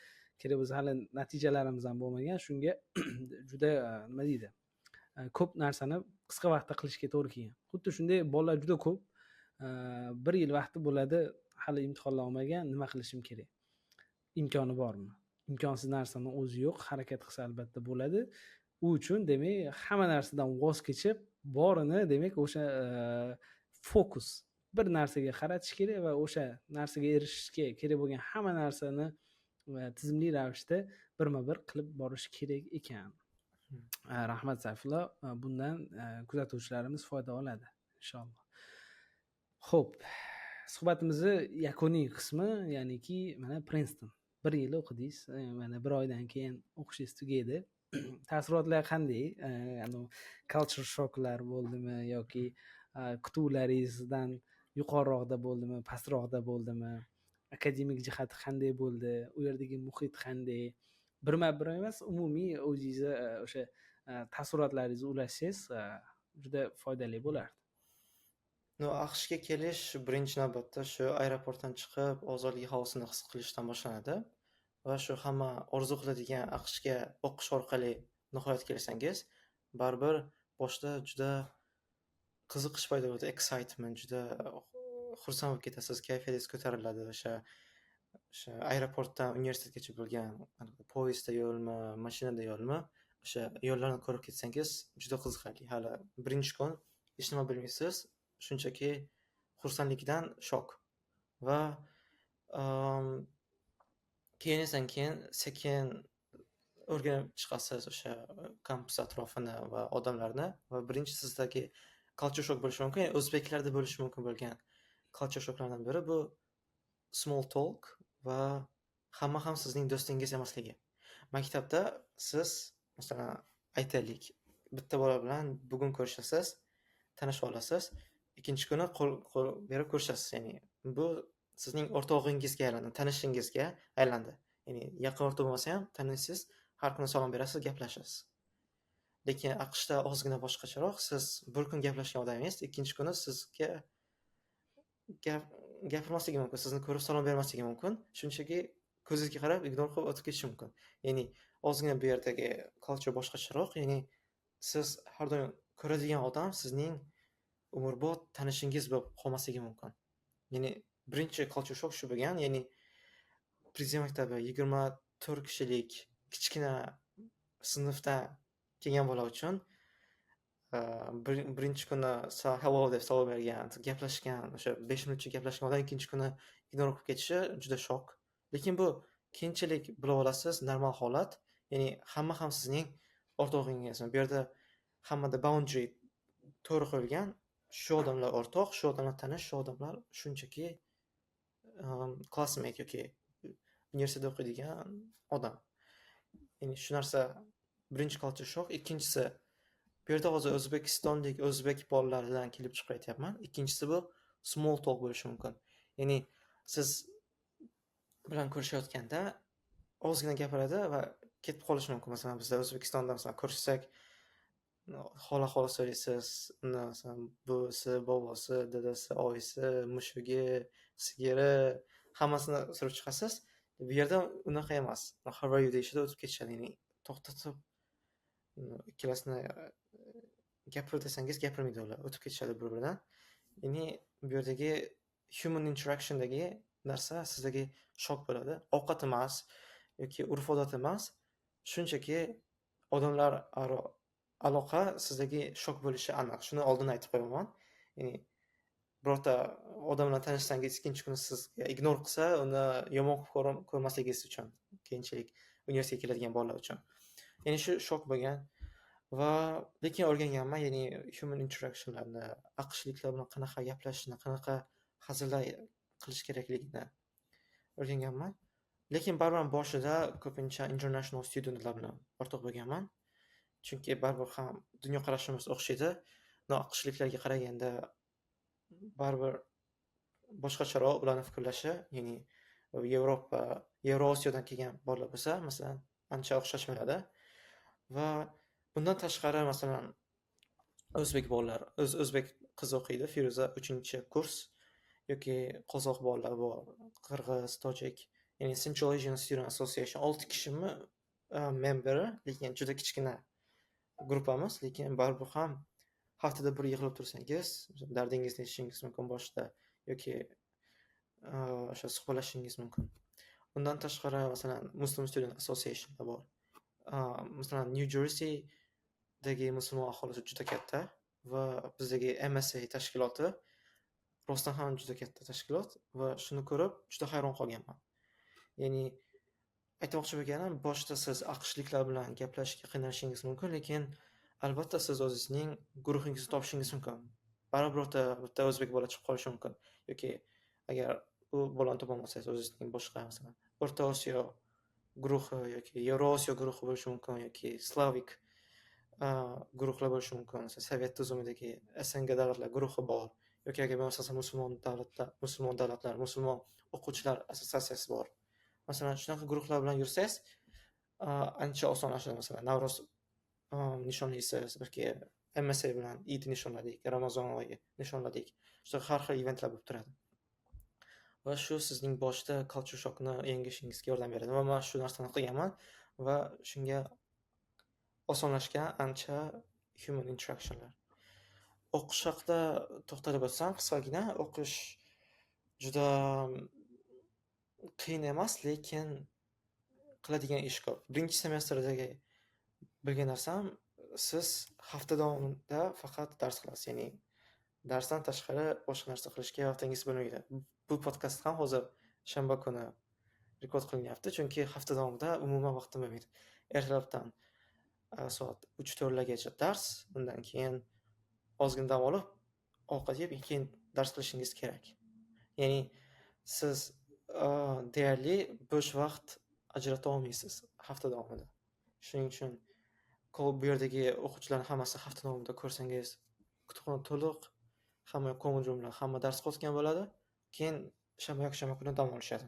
Kerak bo'lsa, hali natijalarimiz ham bo'lmagan. Shunga juda nima deydi, ko'p narsani qisqa vaqtda qilishga to'g'ri kelgan. Xuddi shunday bolalar juda ko'p, bir yil vaqti bo'ladi, hali imtihonlar olmagan, nima qilishim kerak, imkoni bormi? Imkonsiz narsani o'zi yo'q, harakat qilsa, albatta bo'ladi. U uchun, demak, hamma narsadan voz kechib, borini, demak, o'sha fokus bir narsaga qaratish kerak va o'sha narsaga erishishga kerak bo'lgan hamma narsani tizimli ravishda birma bir qilib borish kerak ekan. Rahmat, Sayfullo. Bundan kuzatuvchilarimiz foyda oladi, inshaalloh. Ho'p, suhbatimizni yakuniy qismi, ya'niki mana Prinston bir yil o'qidingiz, mana bir oydan keyin o'qishingiz tugaydi. Taassurotlar qanday? Anavi culture shocklar bo'ldimi yoki kutuvlaringizdan yuqoriroqda bo'ldimi, pastroqda bo'ldimi? Akademik jihati qanday bo'ldi? U yerdagi muhit qanday? Birma bir emas, umumiy o'zingizni o'sha taassurotlaringizni ulashsangiz, juda foydali bo'lardi. Ну, AQShga kelish birinchi navbatda shu aeroportdan chiqib, ozodlik havosini his qilishdan boshlanadi va shu hamma orzu qiladigan AQShga o'qish orqali nihoyat kelsangiz, baribir boshida juda qiziqish paydo bo'ladi, excitement, juda xursand bo'lib ketasiz, kayfiyatingiz ko'tariladi. O'sha aeroportdan universitetgacha bo'lgan poyezdda yo'lmi, mashinada yo'lmi, o'sha yo'llarni ko'rib ketsangiz, juda qiziqarli. Hali birinchi kun hech nima bilmaysiz, shunchaki xursandlikdan shok va keyin esa keyin sekin o'rganib chiqasiz o'sha kampus atrofini va odamlarni. Va birinchi sizdagi culture shock bo'lishi mumkin, ya'ni o'zbeklarda bo'lishi mumkin bo'lgan culture shocklardan biri bu small talk va hamma ham sizning do'stingiz emasligi. Maktabda siz, masalan, aytaylik, bitta bola bilan bugun ko'rishasiz, tanishib olasiz, ikkinchi kuni qo'l qo'l berib ko'rishasiz, ya'ni bu sizning o'rtog'ingizga aylandi, tanishingizga aylandi. Ya'ni yaqin o'rtoq bo'lmasa ham taniysiz, har kuni salom berasiz, gaplashasiz. Lekin AQShda ozgina boshqacharoq: siz bir kun gaplashgan odamingiz ikkinchi kuni sizga gap gapirmasligi mumkin, sizni ko'rib salom bermasligi mumkin, shunchaki ko'zingizga qarab, ignore qilib o'tib ketishi mumkin. Ya'ni ozgina bu yerdagi culture boshqacharoq, ya'ni siz har doim ko'radigan odam sizning umrbod tanishingiz bo'lib qolmasligi mumkin. Ya'ni birinchi culture shock shu bo'lgan, ya'ni Prezident maktabi 24 kishilik kichkina sinfda kelgan bola uchun birinchi kuni "hello" deb salom bergan, gaplashgan, o'sha 5 minutcha gaplashgan odam ikkinchi kuni ignore qilib ketishi juda shok. Lekin bu keyinchalik bilib olasiz, normal holat. Ya'ni hamma ham sizning o'rtog'ingiz. Bu yerda hammada boundary to'g'ri qo'yilgan. Shu odamlar o'rtoq, shu odamlar tanish, shu odamlar shunchaki classmate yoki universitetda o'qiydigan odam. Ya'ni shu narsa birinchi culture shock. Ikkinchisi, bu yerda hozir o'zbekistonlik o'zbek bolalaridan kelib chiqib aytyapman. Ikkinchisi bu small talk bo'lishi mumkin. Ya'ni siz bilan ko'rishayotganda ozgina gapiradi va ketib qolishi mumkin. Masalan, bizda O'zbekistonda, masalan, ko'rishsak, hol ahvol so'raysiz, uni, masalan, buvisi, bobosi, dadasi, oyisi, mushugi, sigiri, hammasini so'rab chiqasiz. Bu yerda unaqa emas. "How are you?" deyishadi, o'tib ketishadi. Ya'ni to'xtatib, ikkalasini gapir desangiz, gapirmaydi ular, o'tib ketishadi bir-biridan. Ya'ni bu yerdagi human interactiondagi narsa sizdagi shok bo'ladi. Ovqat emas yoki urf-odat emas, shunchaki odamlararo aloqa sizdagi shok bo'lishi aniq. Shuni oldin aytib qo'yaman. Ya'ni Birorta odam bilan tanishsangiz, ikkinchi kuni sizga ignore qilsa, uni yomon qilib ko'rmasligingiz uchun, keyinchalik universitetga keladigan bolalar uchun. Ya'ni shu shok bo'lgan va lekin o'rganganman, ya'ni human interactionlarni, AQShliklar bilan qanaqa gaplashishni, qanaqa hazillar qilish kerakligini o'rganganman. Lekin baribir boshida ko'pincha international studentlar bilan o'rtoq bo'lganman. Chunki baribir ham dunyoqarashimiz o'xshaydi. Но AQShliklarga qaraganda baribir boshqacharoq ularni fikrlashi, ya'ni Yevropa, Yevrosiyodan kelgan bolalar bo'lsa, masalan, ancha o'xshashmaydi. Va bundan tashqari, masalan, o'zbek bolalar, o'zbek qiz o'qiydi, Feruza 3-kurs yoki qozoq bolalar bor, qirg'iz, tojik, ya'ni Central Asian Student Association 6 kishimi memberi, lekin juda kichkina gruppamiz, lekin baribir ham haftada bir yig'ilib tursangiz, dardingizni aytishingiz mumkin boshida yoki o'sha suhbatlashishingiz mumkin. Undan tashqari, masalan, Muslim Student Associationda bor. Masalan, New Jersey-dagi musulmon aholisi juda katta va bizdagi MSA tashkiloti rostdan ham juda katta tashkilot va shuni ko'rib juda hayron qolganman. Ya'ni aytmoqchi bo'lganim, boshida siz AQShliklar bilan gaplashishga qiynalishingiz mumkin, lekin albatta siz o'zingizning guruhingizni topishingiz mumkin. Baribir birorta bitta o'zbek bola chiqib qolishi mumkin yoki agar u bolani topolmasangiz, o'zingizning boshqa, masalan, O'rta Osiyo guruhi yoki Yevrosiyo guruhi bo'lishi mumkin yoki slavik guruhlar bo'lishi mumkin. Masalan, Sovet tuzumidagi SNG davlatlar guruhi bor yoki agar bo'lmasa musulmon davlatlar, musulmon o'quvchilar assotsiatsiyasi bor. Masalan, shunaqa guruhlar bilan yursangiz, ancha osonlashadi. Masalan, Navro'z nishonlaysiz yoki MSA bilan Eid nishonladik, Ramazon oyi nishonladik. Shunaqa har xil eventlar bo'lib turadi. Va shu sizning boshida culture shockni yengishingizga yordam beradi. Va man shu narsani qilganman va shunga osonlashgan ancha human interactionlar. O'qish haqida to'xtalib o'tsam qisqagina, o'qish juda qiyin emas, lekin qiladigan ish ko'p. Birinchi semestrdagi bilgan narsam, siz hafta davomida faqat dars qilasiz, ya'ni darsdan tashqari boshqa narsa qilishga vaqtingiz bo'lmaydi. Bu podkast ham hozir shanba kuni rekord qilinyapti, chunki hafta davomida umuman vaqtim bo'lmaydi. Ertalabdan soat 3-4largacha dars, undan keyin ozgina dam olib, ovqat yeb, keyin dars qilishingiz kerak. Ya'ni siz deyarli bo'sh vaqt ajrata olmaysiz hafta davomida. Shuning uchun bu yerdagi o'quvchilarni hammasi hafta davomida ko'rsangiz, kutubxona to'liq, hamma common roomlar, hamma dars qilayotgan bo'ladi. Keyin shanba, yakshanba kuni dam olishadi.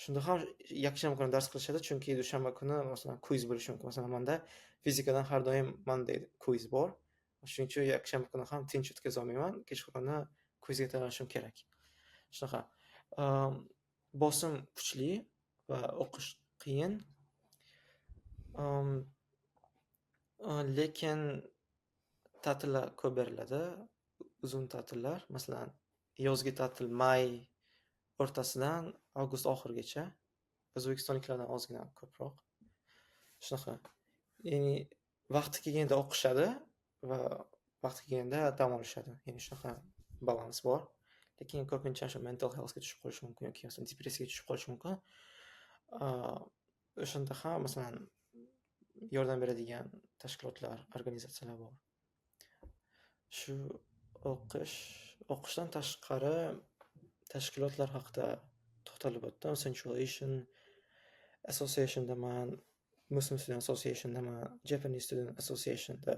Shunda ham yakshanba kuni dars qilishadi, chunki dushanba kuni, masalan, quiz bo'lishi mumkin. Masalan, manda fizikadan har doim Monday quiz bor. Shuning uchun yakshanba kuni ham tinch o'tkaza olmayman. Kechquruni quizga tayyorlanishim kerak. Shunaqa. Bosim kuchli va o'qish qiyin. Lekin ta'tillar ko'p beriladi. Uzun ta'tillar, masalan, yozgi ta'til may o'rtasidan avgust oxirigacha. O'zbekistonliklardan ozgina ko'proq. Shunaqa. Ya'ni vaqti kelganda o'qishadi va vaqti kelganda dam olishadi. Ya'ni shunaqa balans bor. Lekin ko'pincha shu mental healthga tushib qolishi mumkin yoki masalan depressiyaga tushib qolishi mumkin. O'shanda ham, masalan, yordam beradigan tashkilotlar, organizatsiyalar bor. Shu o'qishdan tashqari tashkilotlar haqida to'xtalib o'tdim. Central Asian Associationdaman, Muslim Student Associationdaman, Japanese Student Associationda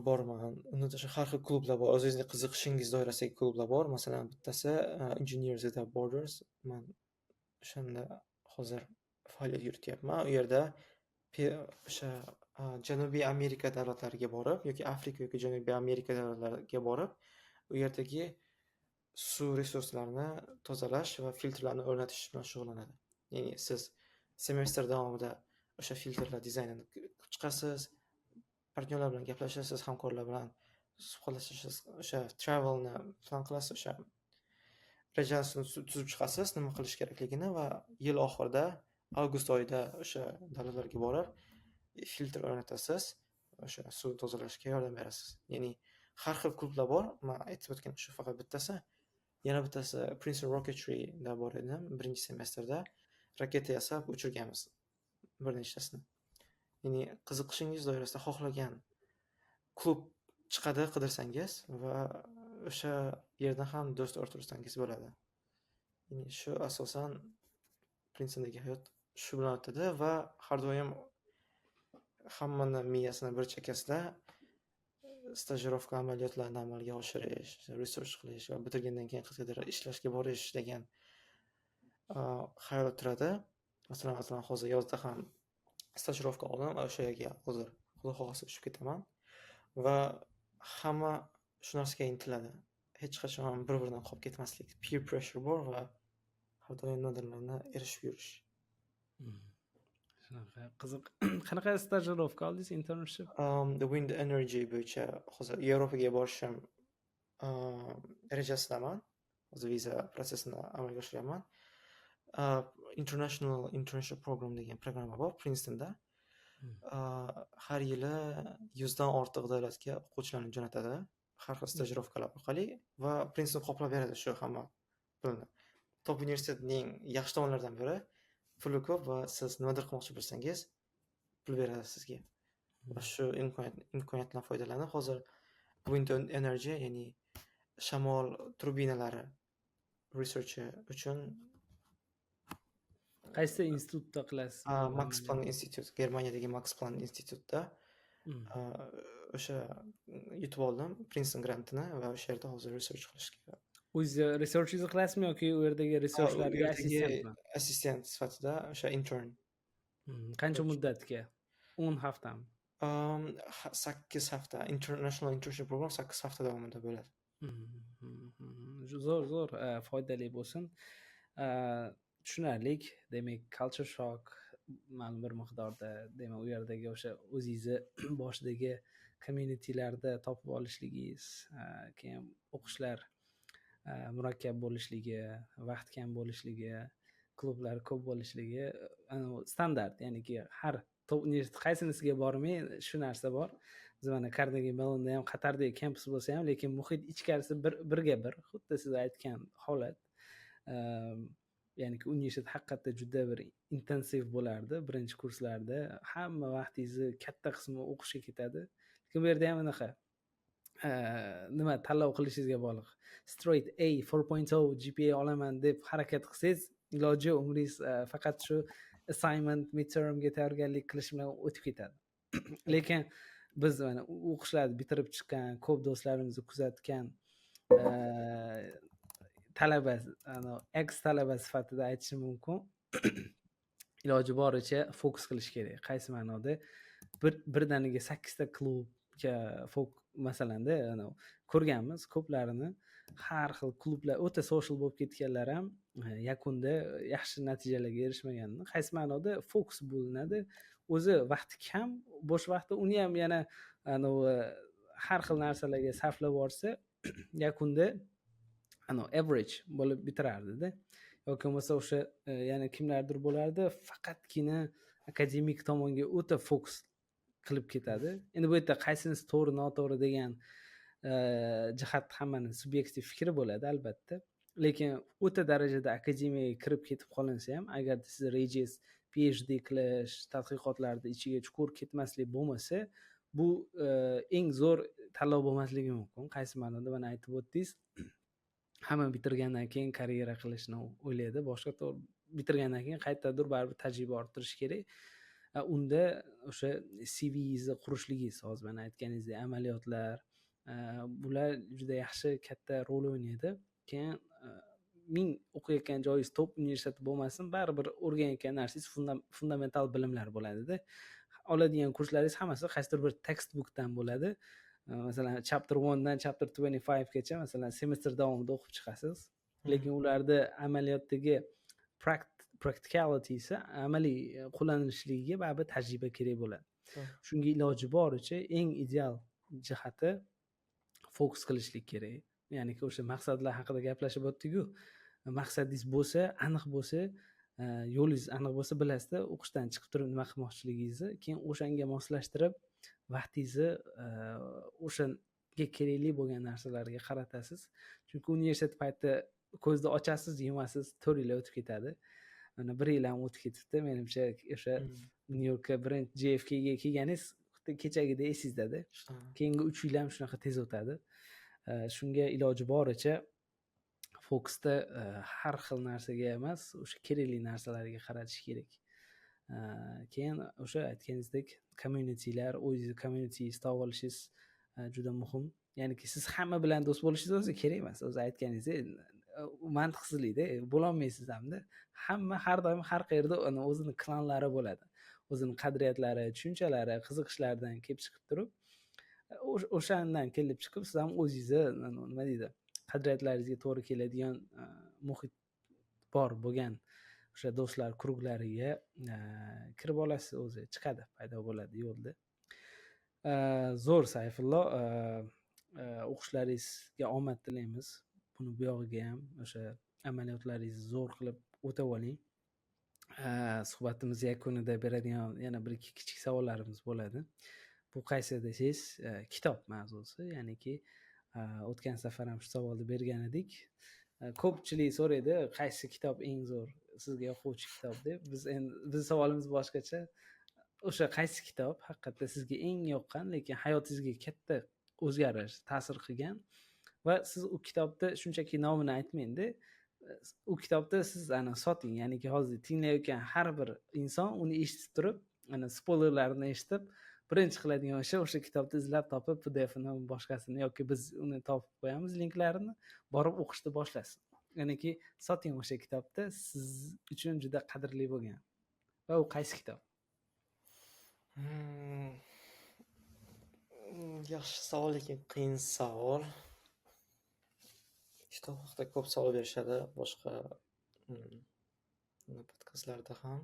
borman. Undan tashqari har xil klublar bor. O'zingizning qiziqishingiz doirasidagi klublar bor. Masalan, bittasi Engineers Without Borders. Man o'shanda hozir faoliyat yurityapman. U yerda o'sha Janubiy Amerika davlatlariga borib yoki Afrika yoki Janubiy Amerika davlatlariga borib, u yerdagi suv resurslarini tozalash va filtrlarni o'rnatish bilan shug'ullanadi. Ya'ni siz semestr davomida o'sha filtrlar dizaynini qilib chiqasiz, partnyorlar bilan gaplashasiz, hamkorlar bilan suhbatlashasiz, o'sha travelni plan qilasiz, o'sha rejasini tuzib chiqasiz, nima qilish kerakligini va yil oxirida avgust oyida o'sha davlatlarga borib filtr o'rnatasiz, o'sha suv tozalashga yordam berasiz. Ya'ni Har xil klublar bor. Man aytib o'tgan shu faqat bittasi. Yana bittasi Princeton Rocketryda bor edim birinchi semestrda. Raketa yasab uchirganmiz bir nechtasini. Ya'ni qiziqishingiz doirasida xohlagan klub chiqadi qidirsangiz va o'sha yerdan ham do'st orttirsangiz bo'ladi. Ya'ni shu asosan Princetondagi hayot shu bilan o'tadi va har doim hammani miyasini bir chekkasida stajirovka amaliyotlarini amalga oshirish, research qilish va bitirgandan keyin qayergadir ishlashga borish degan xayol turadi. Masalan, hozir yozda ham stajirovka oldim va o'sha yerga hozir, Xudo xohlasa, uchib ketaman va hamma shu narsaga intiladi. Hech qachon bir-biridan qolib ketmaslik. Peer pressure bor va har doim nimadirlarni erishib yurish. Shunaqa qiziq. Qanaqa stajirovka oldingiz, internship? The wind energy bo'yicha hozir Yevropaga borishim rejasidaman. Hozir viza protsessini amalga oshiryapman. International Internship Program degan programma bor Princetonda. Har yili 100 dan ortiq davlatga o'quvchilarni jo'natadi har xil stajirovkalar orqali va Princeton qoplab beradi shu hamma pulni. Top universitetning yaxshi tomonlaridan biri puli ko'p va siz nimadir qilmoqchi bo'lsangiz, pul beradi sizga. Va shu imkoniyatdan foydalanib hozir wind energy, ya'ni shamol turbinalari researchi uchun. Qaysi institutda qilasiz? Max Planck Institute, Germaniyadagi Max Planck Institutda o'sha yutib oldim Princeton grantini va o'sha yerda hozir research qilishga. O'zingiz researchingizni qilasizmi yoki u yerdagi researchlarga assistentmi? Assistent sifatida, o'sha intern. Qancha muddatga? 10 haftami? 8 hafta. International Internship Program 8 hafta davomida bo'ladi. Zo'r, zo'r, foydali bo'lsin. Tushunarli. Demak, culture shock ma'lum bir miqdorda, demak, u yerdagi o'sha o'zingizni boshidagi communitylarda topib olishligingiz, keyin o'qishlar murakkab bo'lishligi, vaqt kam bo'lishligi, klublar ko'p bo'lishligi standart, ya'niki har top universitet qaysinisiga bormang, shu narsa bor. Biz mana Carnegie Mellonda ham Qatardagi kampus bo'lsa ham, lekin muhit ichkarisi bir birga bir, xuddi siz aytgan holat. Ya'niki universitet haqiqatda juda bir intensiv bo'lardi. Birinchi kurslarda hamma vaqtingizni katta qismi o'qishga ketadi. Lekin bu yerda ham anaqa nima tanlov qilishingizga bog'liq. Straight A 4.0 GPA olaman deb harakat qilsangiz, iloji yo'q, umringiz faqat shu assignment, midtermga tayyorgarlik qilish bilan o'tib ketadi. Lekin biz mana o'qishlarni bitirib chiqqan ko'p do'stlarimizni kuzatgan talaba, ex talaba sifatida aytishim mumkin, iloji boricha fokus qilish kerak. Qaysi ma'noda? Bir birdaniga sakkizta klubga masalanda ko'rganmiz ko'plarini, har xil klublar, o'ta social bo'lib ketganlar ham yakunda yaxshi natijalarga erishmaganini. Qaysi ma'noda? Fokus bo'linadi, o'zi vaqti kam, bo'sh vaqti uni ham yana anavi har xil narsalarga sarflab yuborsa, yakunda anavi average bo'lib bitirardida. Yoki bo'lmasa o'sha yana kimlardir bo'lardi, faqatgina akademik tomonga o'ta fokus qilib ketadi. Endi bu yerda qaysinisi to'g'ri, noto'g'ri degan jihat hammani subyektiv fikri bo'ladi, albatta. Lekin o'ta darajada akademiyaga kirib ketib qolinsa ham, agarda sizni rejangiz PhD qilish, tadqiqotlarda ichiga chuqur ketmaslik bo'lmasa, bu eng zo'r tanlov bo'lmasligi mumkin. Qaysi ma'noda? Mana aytib o'tdingiz, hamma bitirgandan keyin karyera qilishni o'ylaydi. Boshqa, bitirgandan keyin qayerdadir baribir tajriba orttirish kerak. Unda o'sha CVingizni qurishligingiz, hozir mana aytganingizdek amaliyotlar, bular juda yaxshi katta rol o'ynaydi. Keyin ming o'qiyotgan joyingiz top universitet bo'lmasin, baribir o'rganayotgan narsangiz fundamental bilimlar bo'ladida. Oladigan kurslaringiz hammasi qaysidir bir textbookdan bo'ladi. Masalan, chapter 1dan chapter 25gacha, masalan, semestr davomida o'qib chiqasiz. Lekin ularda amaliyotdagi practicalitysi, amaliy qo'llanilishligiga baribir tajriba kerak bo'ladi. Shunga iloji boricha eng ideal jihati fokus qilishlik kerak. Ya'niki o'sha maqsadlar haqida gaplashib o'tdik-ku. Maqsadingiz bo'lsa, aniq bo'lsa, yo'lingiz aniq bo'lsa, bilasizda o'qishdan chiqib turib nima qilmoqchiligingizni, keyin o'shanga moslashtirib vaqtingizni o'sha sizga kerakli bo'lgan narsalarga qaratasiz. Chunki universitet payti ko'zni ochasiz, yumasiz, 4 yil o'tib ketadi. Mana 1 yil ham o'tib ketibdi. Menimcha o'sha Nyu-Yorkka birinchi JFKga kelganingiz xuddi kechagidek esingizda-da. Keyingi 3 yil ham shunaqa tez o'tadi. Shunga iloji boricha fokusda har xil narsaga emas, o'sha kerakli narsalarga qaratish kerak. Keyin o'sha aytganingizdek communitylar, o'zingizni communityingizni topib olishingiz juda muhim. Ya'niki siz hamma bilan do'st bo'lishingiz o'zi kerak emas. O'zi aytganingizdek mantiqsizlikda bo'lolmaysiz hamda. Hamma har doim har qayerda o'zini klanlari bo'ladi. O'zini qadriyatlari, tushunchalari, qiziqishlaridan kelib chiqib turib, o'shandan kelib chiqib siz ham o'zingizni nima deydi, qadriyatlaringizga to'g'ri keladigan muhit bor bo'lgan o'sha do'stlar kruglariga kirib olasiz, o'zi chiqadi, paydo bo'ladi yo'lda. Zo'r Sayfullo, o'qishlaringizga omad tilaymiz. Buni bu yog'iga ham o'sha amaliyotlaringizni zo'r qilib o'tab oling. Suhbatimiz yakunida beradigan yana bir ikki kichik savollarimiz bo'ladi. Bu qaysi desangiz, kitob mavzusi, ya'niki o'tgan safar ham shu savolni bergan edik. Ko'pchilik so'raydi, qaysi kitob eng zo'r, sizga yoquvchi kitob deb. Biz endi biz savolimiz boshqacha. O'sha qaysi kitob haqiqatda sizga eng yoqqan, lekin hayotingizga katta o'zgarish, ta'sir qilgan va siz u kitobda shunchaki nomini aytmang-da, u kitobda siz ana soting, ya'niki hozir tinglayotgan har bir inson uni eshitib turib, ana spoilerlarni eshitib, birinchi qiladigan ishi o'sha kitobni izlab topib, PDF-ni boshqasini yoki biz uni topib qo'yamiz linklarini, borib o'qishni boshlasin. Ya'niki soting o'sha kitobni, siz uchun juda qadrli bo'lgan. Va u qaysi kitob? Yaxshi savol, lekin qiyin savol. Kitob haqida ko'p savol berishadi boshqa podkastlarda ham.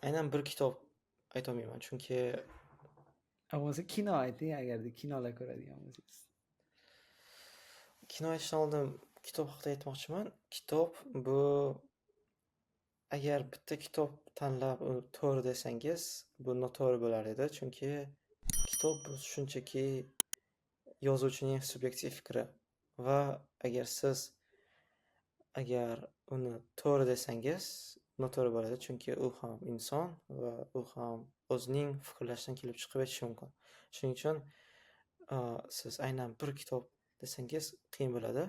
Aynan bir kitob aytolmayman, chunki bo'lmasa kino ayting, agarda kinolar ko'radigan bo'lsangiz. Kino aytishdan oldin kitob haqida aytmoqchiman. Kitob bu, agar bitta kitob tanlab uni to'g'ri desangiz, bu noto'g'ri bo'lar edi, chunki kitob bu shunchaki yozuvchining subyektiv fikri va agar siz uni to'g'ri desangiz noto'g'ri bo'ladi, chunki u ham inson va u ham o'zining fikrlashidan kelib chiqib aytishi mumkin. Shuning uchun siz aynan bir kitob desangiz qiyin bo'ladi.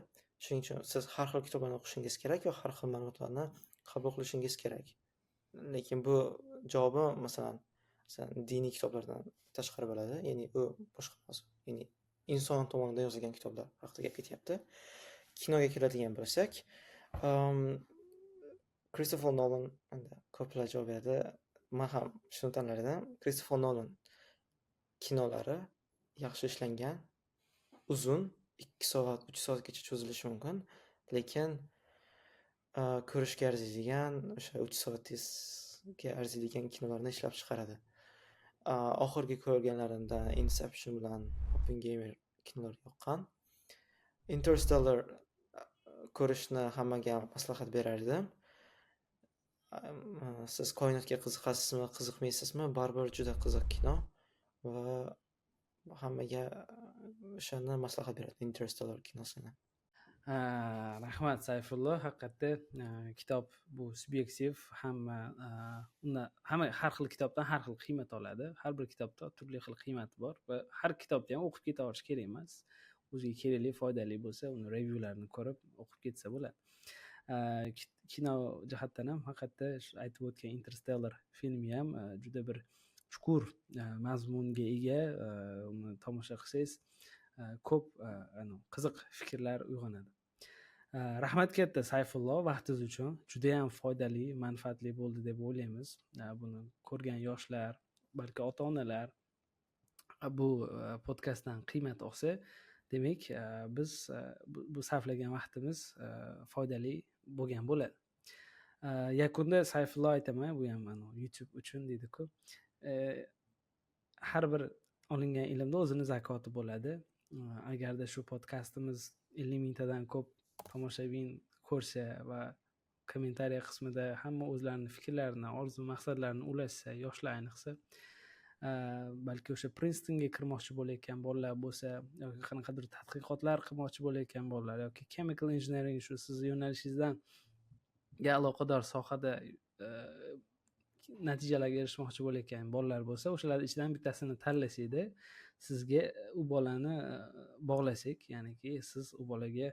Shuning uchun siz har xil kitoblarni o'qishingiz kerak va har xil ma'lumotlarni qabul qilishingiz kerak. Lekin bu javobi masalan diniy kitoblardan tashqari bo'ladi, ya'ni u boshqa mavzu, ya'ni inson tomonidan yozilgan kitoblar haqida gap ketyapti. Kinoga keladigan bo'lsak, Christopher Nolan endi ko'plar javob beradi. Men ham shuni tanlar edim. Christopher Nolan kinolari yaxshi ishlangan, uzun, 2 soat, 3 soatgacha cho'zilishi mumkin, lekin ko'rishga arziydigan, o'sha 3 soatingizga arziydigan kinolarni ishlab chiqaradi. Oxirgi ko'rganlarimda Inception bilan Oppenheimer kinolari yoqqan. Interstellar ko'rishni hammaga maslahat berar edim. Siz koinotga qiziqasizmi, qiziqmaysizmi, baribir juda qiziq kino va hammaga o'shani maslahat beradi, Interstellar kinosini. Rahmat Sayfullo, haqiqatda kitob bu subyektiv, hamma undan hamma har xil kitobdan har xil qiymat oladi. Har bir kitobda turli xil qiymati bor va har kitobni ham o'qib keta olish kerak emas. O'ziga kerakli, foydali bo'lsa, uni reviewlarini ko'rib o'qib ketsa bo'ladi. Kino jihatdan ham haqiqatda aytib o'tgan Interstellar filmi ham juda bir chuqur mazmunga ega, uni tomosha qilsangiz ko'p qiziq fikrlar uyg'onadi. Rahmat katta Sayfullo, vaqtingiz uchun juda ham foydali, manfaatli bo'ldi deb o'ylaymiz. Buni ko'rgan yoshlar, balki ota-onalar bu podkastdan qiymat olsa, demak biz bu sarflagan vaqtimiz foydali bo'lgan bo'ladi. Yakunda Sayfullo aytaman, bu ham mana YouTube uchun deydi-ku. Har bir olingan ilmda o'zini zakoti bo'ladi. Agarda shu podkastimiz 50 mingtadan ko'p tomoshabin ko'rsa va Kommentariya qismida hamma o'zlarining fikrlarini, orzu maqsadlarini ulashsa, yoshlar ayniqsa, balki o'sha Princetonga kirmoqchi bo'layotgan bolalar bo'lsa yoki qanaqadir tadqiqotlar qilmoqchi bo'layotgan bolalar yoki chemical engineering shu sizni yo'nalishingizdan aloqador sohada natijalarga erishmoqchi bo'layotgan bolalar bo'lsa, o'shalar ichidan bittasini tanlasangda, sizga u bolani bog'lasak, ya'niki siz u bolaga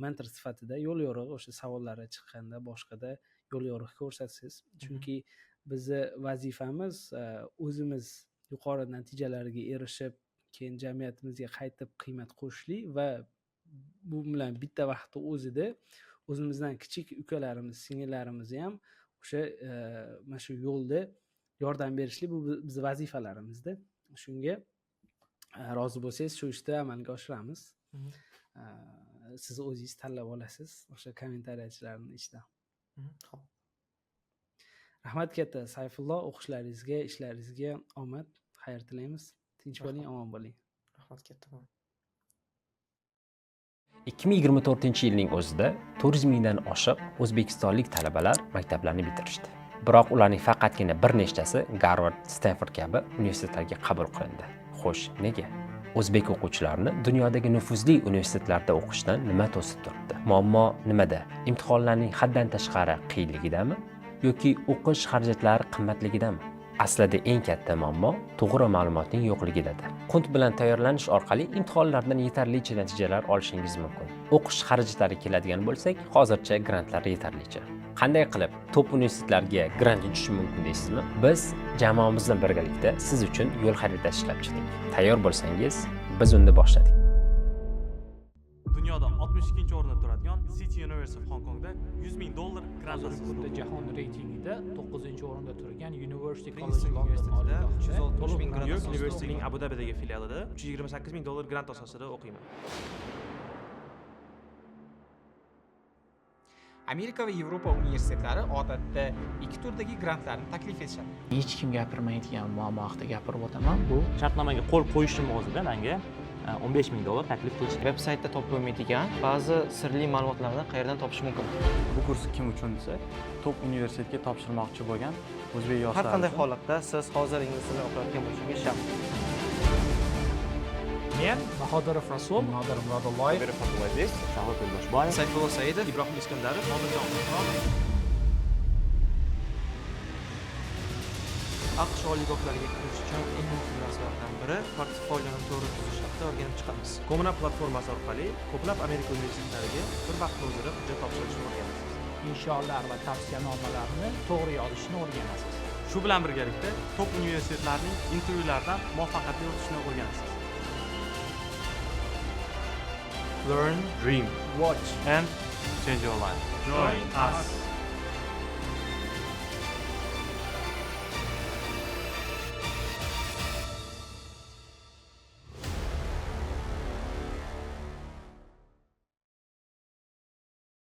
mentor sifatida yo'l yo'riq o'sha savollari chiqqanda boshqada yo'l yo'riq ko'rsatsangiz. Chunki bizni vazifamiz o'zimiz yuqori natijalarga erishib, keyin jamiyatimizga qaytib qiymat qo'shishlik va bu bilan bitta vaqtda o'zida o'zimizdan kichik ukalarimiz, singillarimizni ham o'sha mana shu yo'lda yordam berishlik bu bizni vazifalarimizda. Shunga rozi bo'lsangiz shu ishni amalga oshiramiz. Siz o'zingiz tanlab olasiz o'sha kommentariyachilarning ichidan. Xo'p. Rahmat katta Sayfullo, o'qishlaringizga, ishlaringizga omad, xayr tilaymiz. Tinch bo'ling, omon bo'ling. Rahmat katta. 2024-yilning o'zida 400 mingdan oshiq o'zbekistonlik talabalar maktablarni bitirishdi. Biroq ularning faqatgina bir nechtasi Garvard, Stanford kabi universitetlarga qabul qilindi. Xo'sh, nega? O'zbek o'quvchilarini dunyodagi nufuzli universitetlarda o'qishdan nima to'sib turibdi? Muammo nimada? Imtihonlarning haddan tashqari qiyinligidami yoki o'qish xarajatlari qimmatligidami? Aslida eng katta muammo to'g'ri ma'lumotning yo'qligidadir. Qunt bilan tayyorlanish orqali imtihonlardan yetarlicha natijalar olishingiz mumkin. O'qish xarajatlari keladigan bo'lsak, hozircha grantlar yetarlicha. Qanday qilib top universitetlarga grant yutish mumkin deysizmi? Biz jamoamiz bilan birgalikda siz uchun yo'l xaritasi ishlab chiqdik. Tayyor bo'lsangiz, biz unda boshladik. Dunyoda 62-o'rinda turadigan City University of Hong Kongda $100,000 grant Hozirgi kunda jahon reytingida 9-o'rinda turgan University College Princeton London universitetida oliygohida 360 ming grant New York asosida Universityning Abu Dabidagi filialida $328,000 grant asosida o'qiyman. Amerika va Yevropa universitetlari odatda ikki turdagi grantlarni taklif etishadi. Hech kim gapirmaydigan muammo haqida gapirib o'taman. Bu shartnomaga qo'l qo'yishim o'zida menga $15,000 taklif qilishdi. Veb saytda topib bo'lmaydigan ba'zi sirli ma'lumotlarni qayerdan topish mumkin? Bu kurs kim uchun desa, top universitetga topshirmoqchi bo'lgan o'zbek yoshlari. Har qanday holatda siz hozir ingliz tilini o'qiyotgan bo'lishingiz shart. Men Bahodirov Rasul, Nodir Murodulloyev, Shahlo Yo'ldoshboyev, Sayfullo Saidov, Ibrohim Iskandarov, Odiljon Usmonov. AQSh oliygohlariga kirish uchun eng muhim narsalardan biri portfolioni to'g'ri tuzish haqida o'rganib chiqamiz. Common App platformasi orqali ko'plab Amerika universitetlariga bir vaqtning o'zida hujjat topshirishni o'rganasiz. Insholar va tavsiyanomalarni to'g'ri yozishni o'rganasiz. Shu bilan birgalikda top universitetlarning intervyulardan muvaffaqiyatli o'tishni o'rganasiz. Learn, dream, watch and change your life. Join us.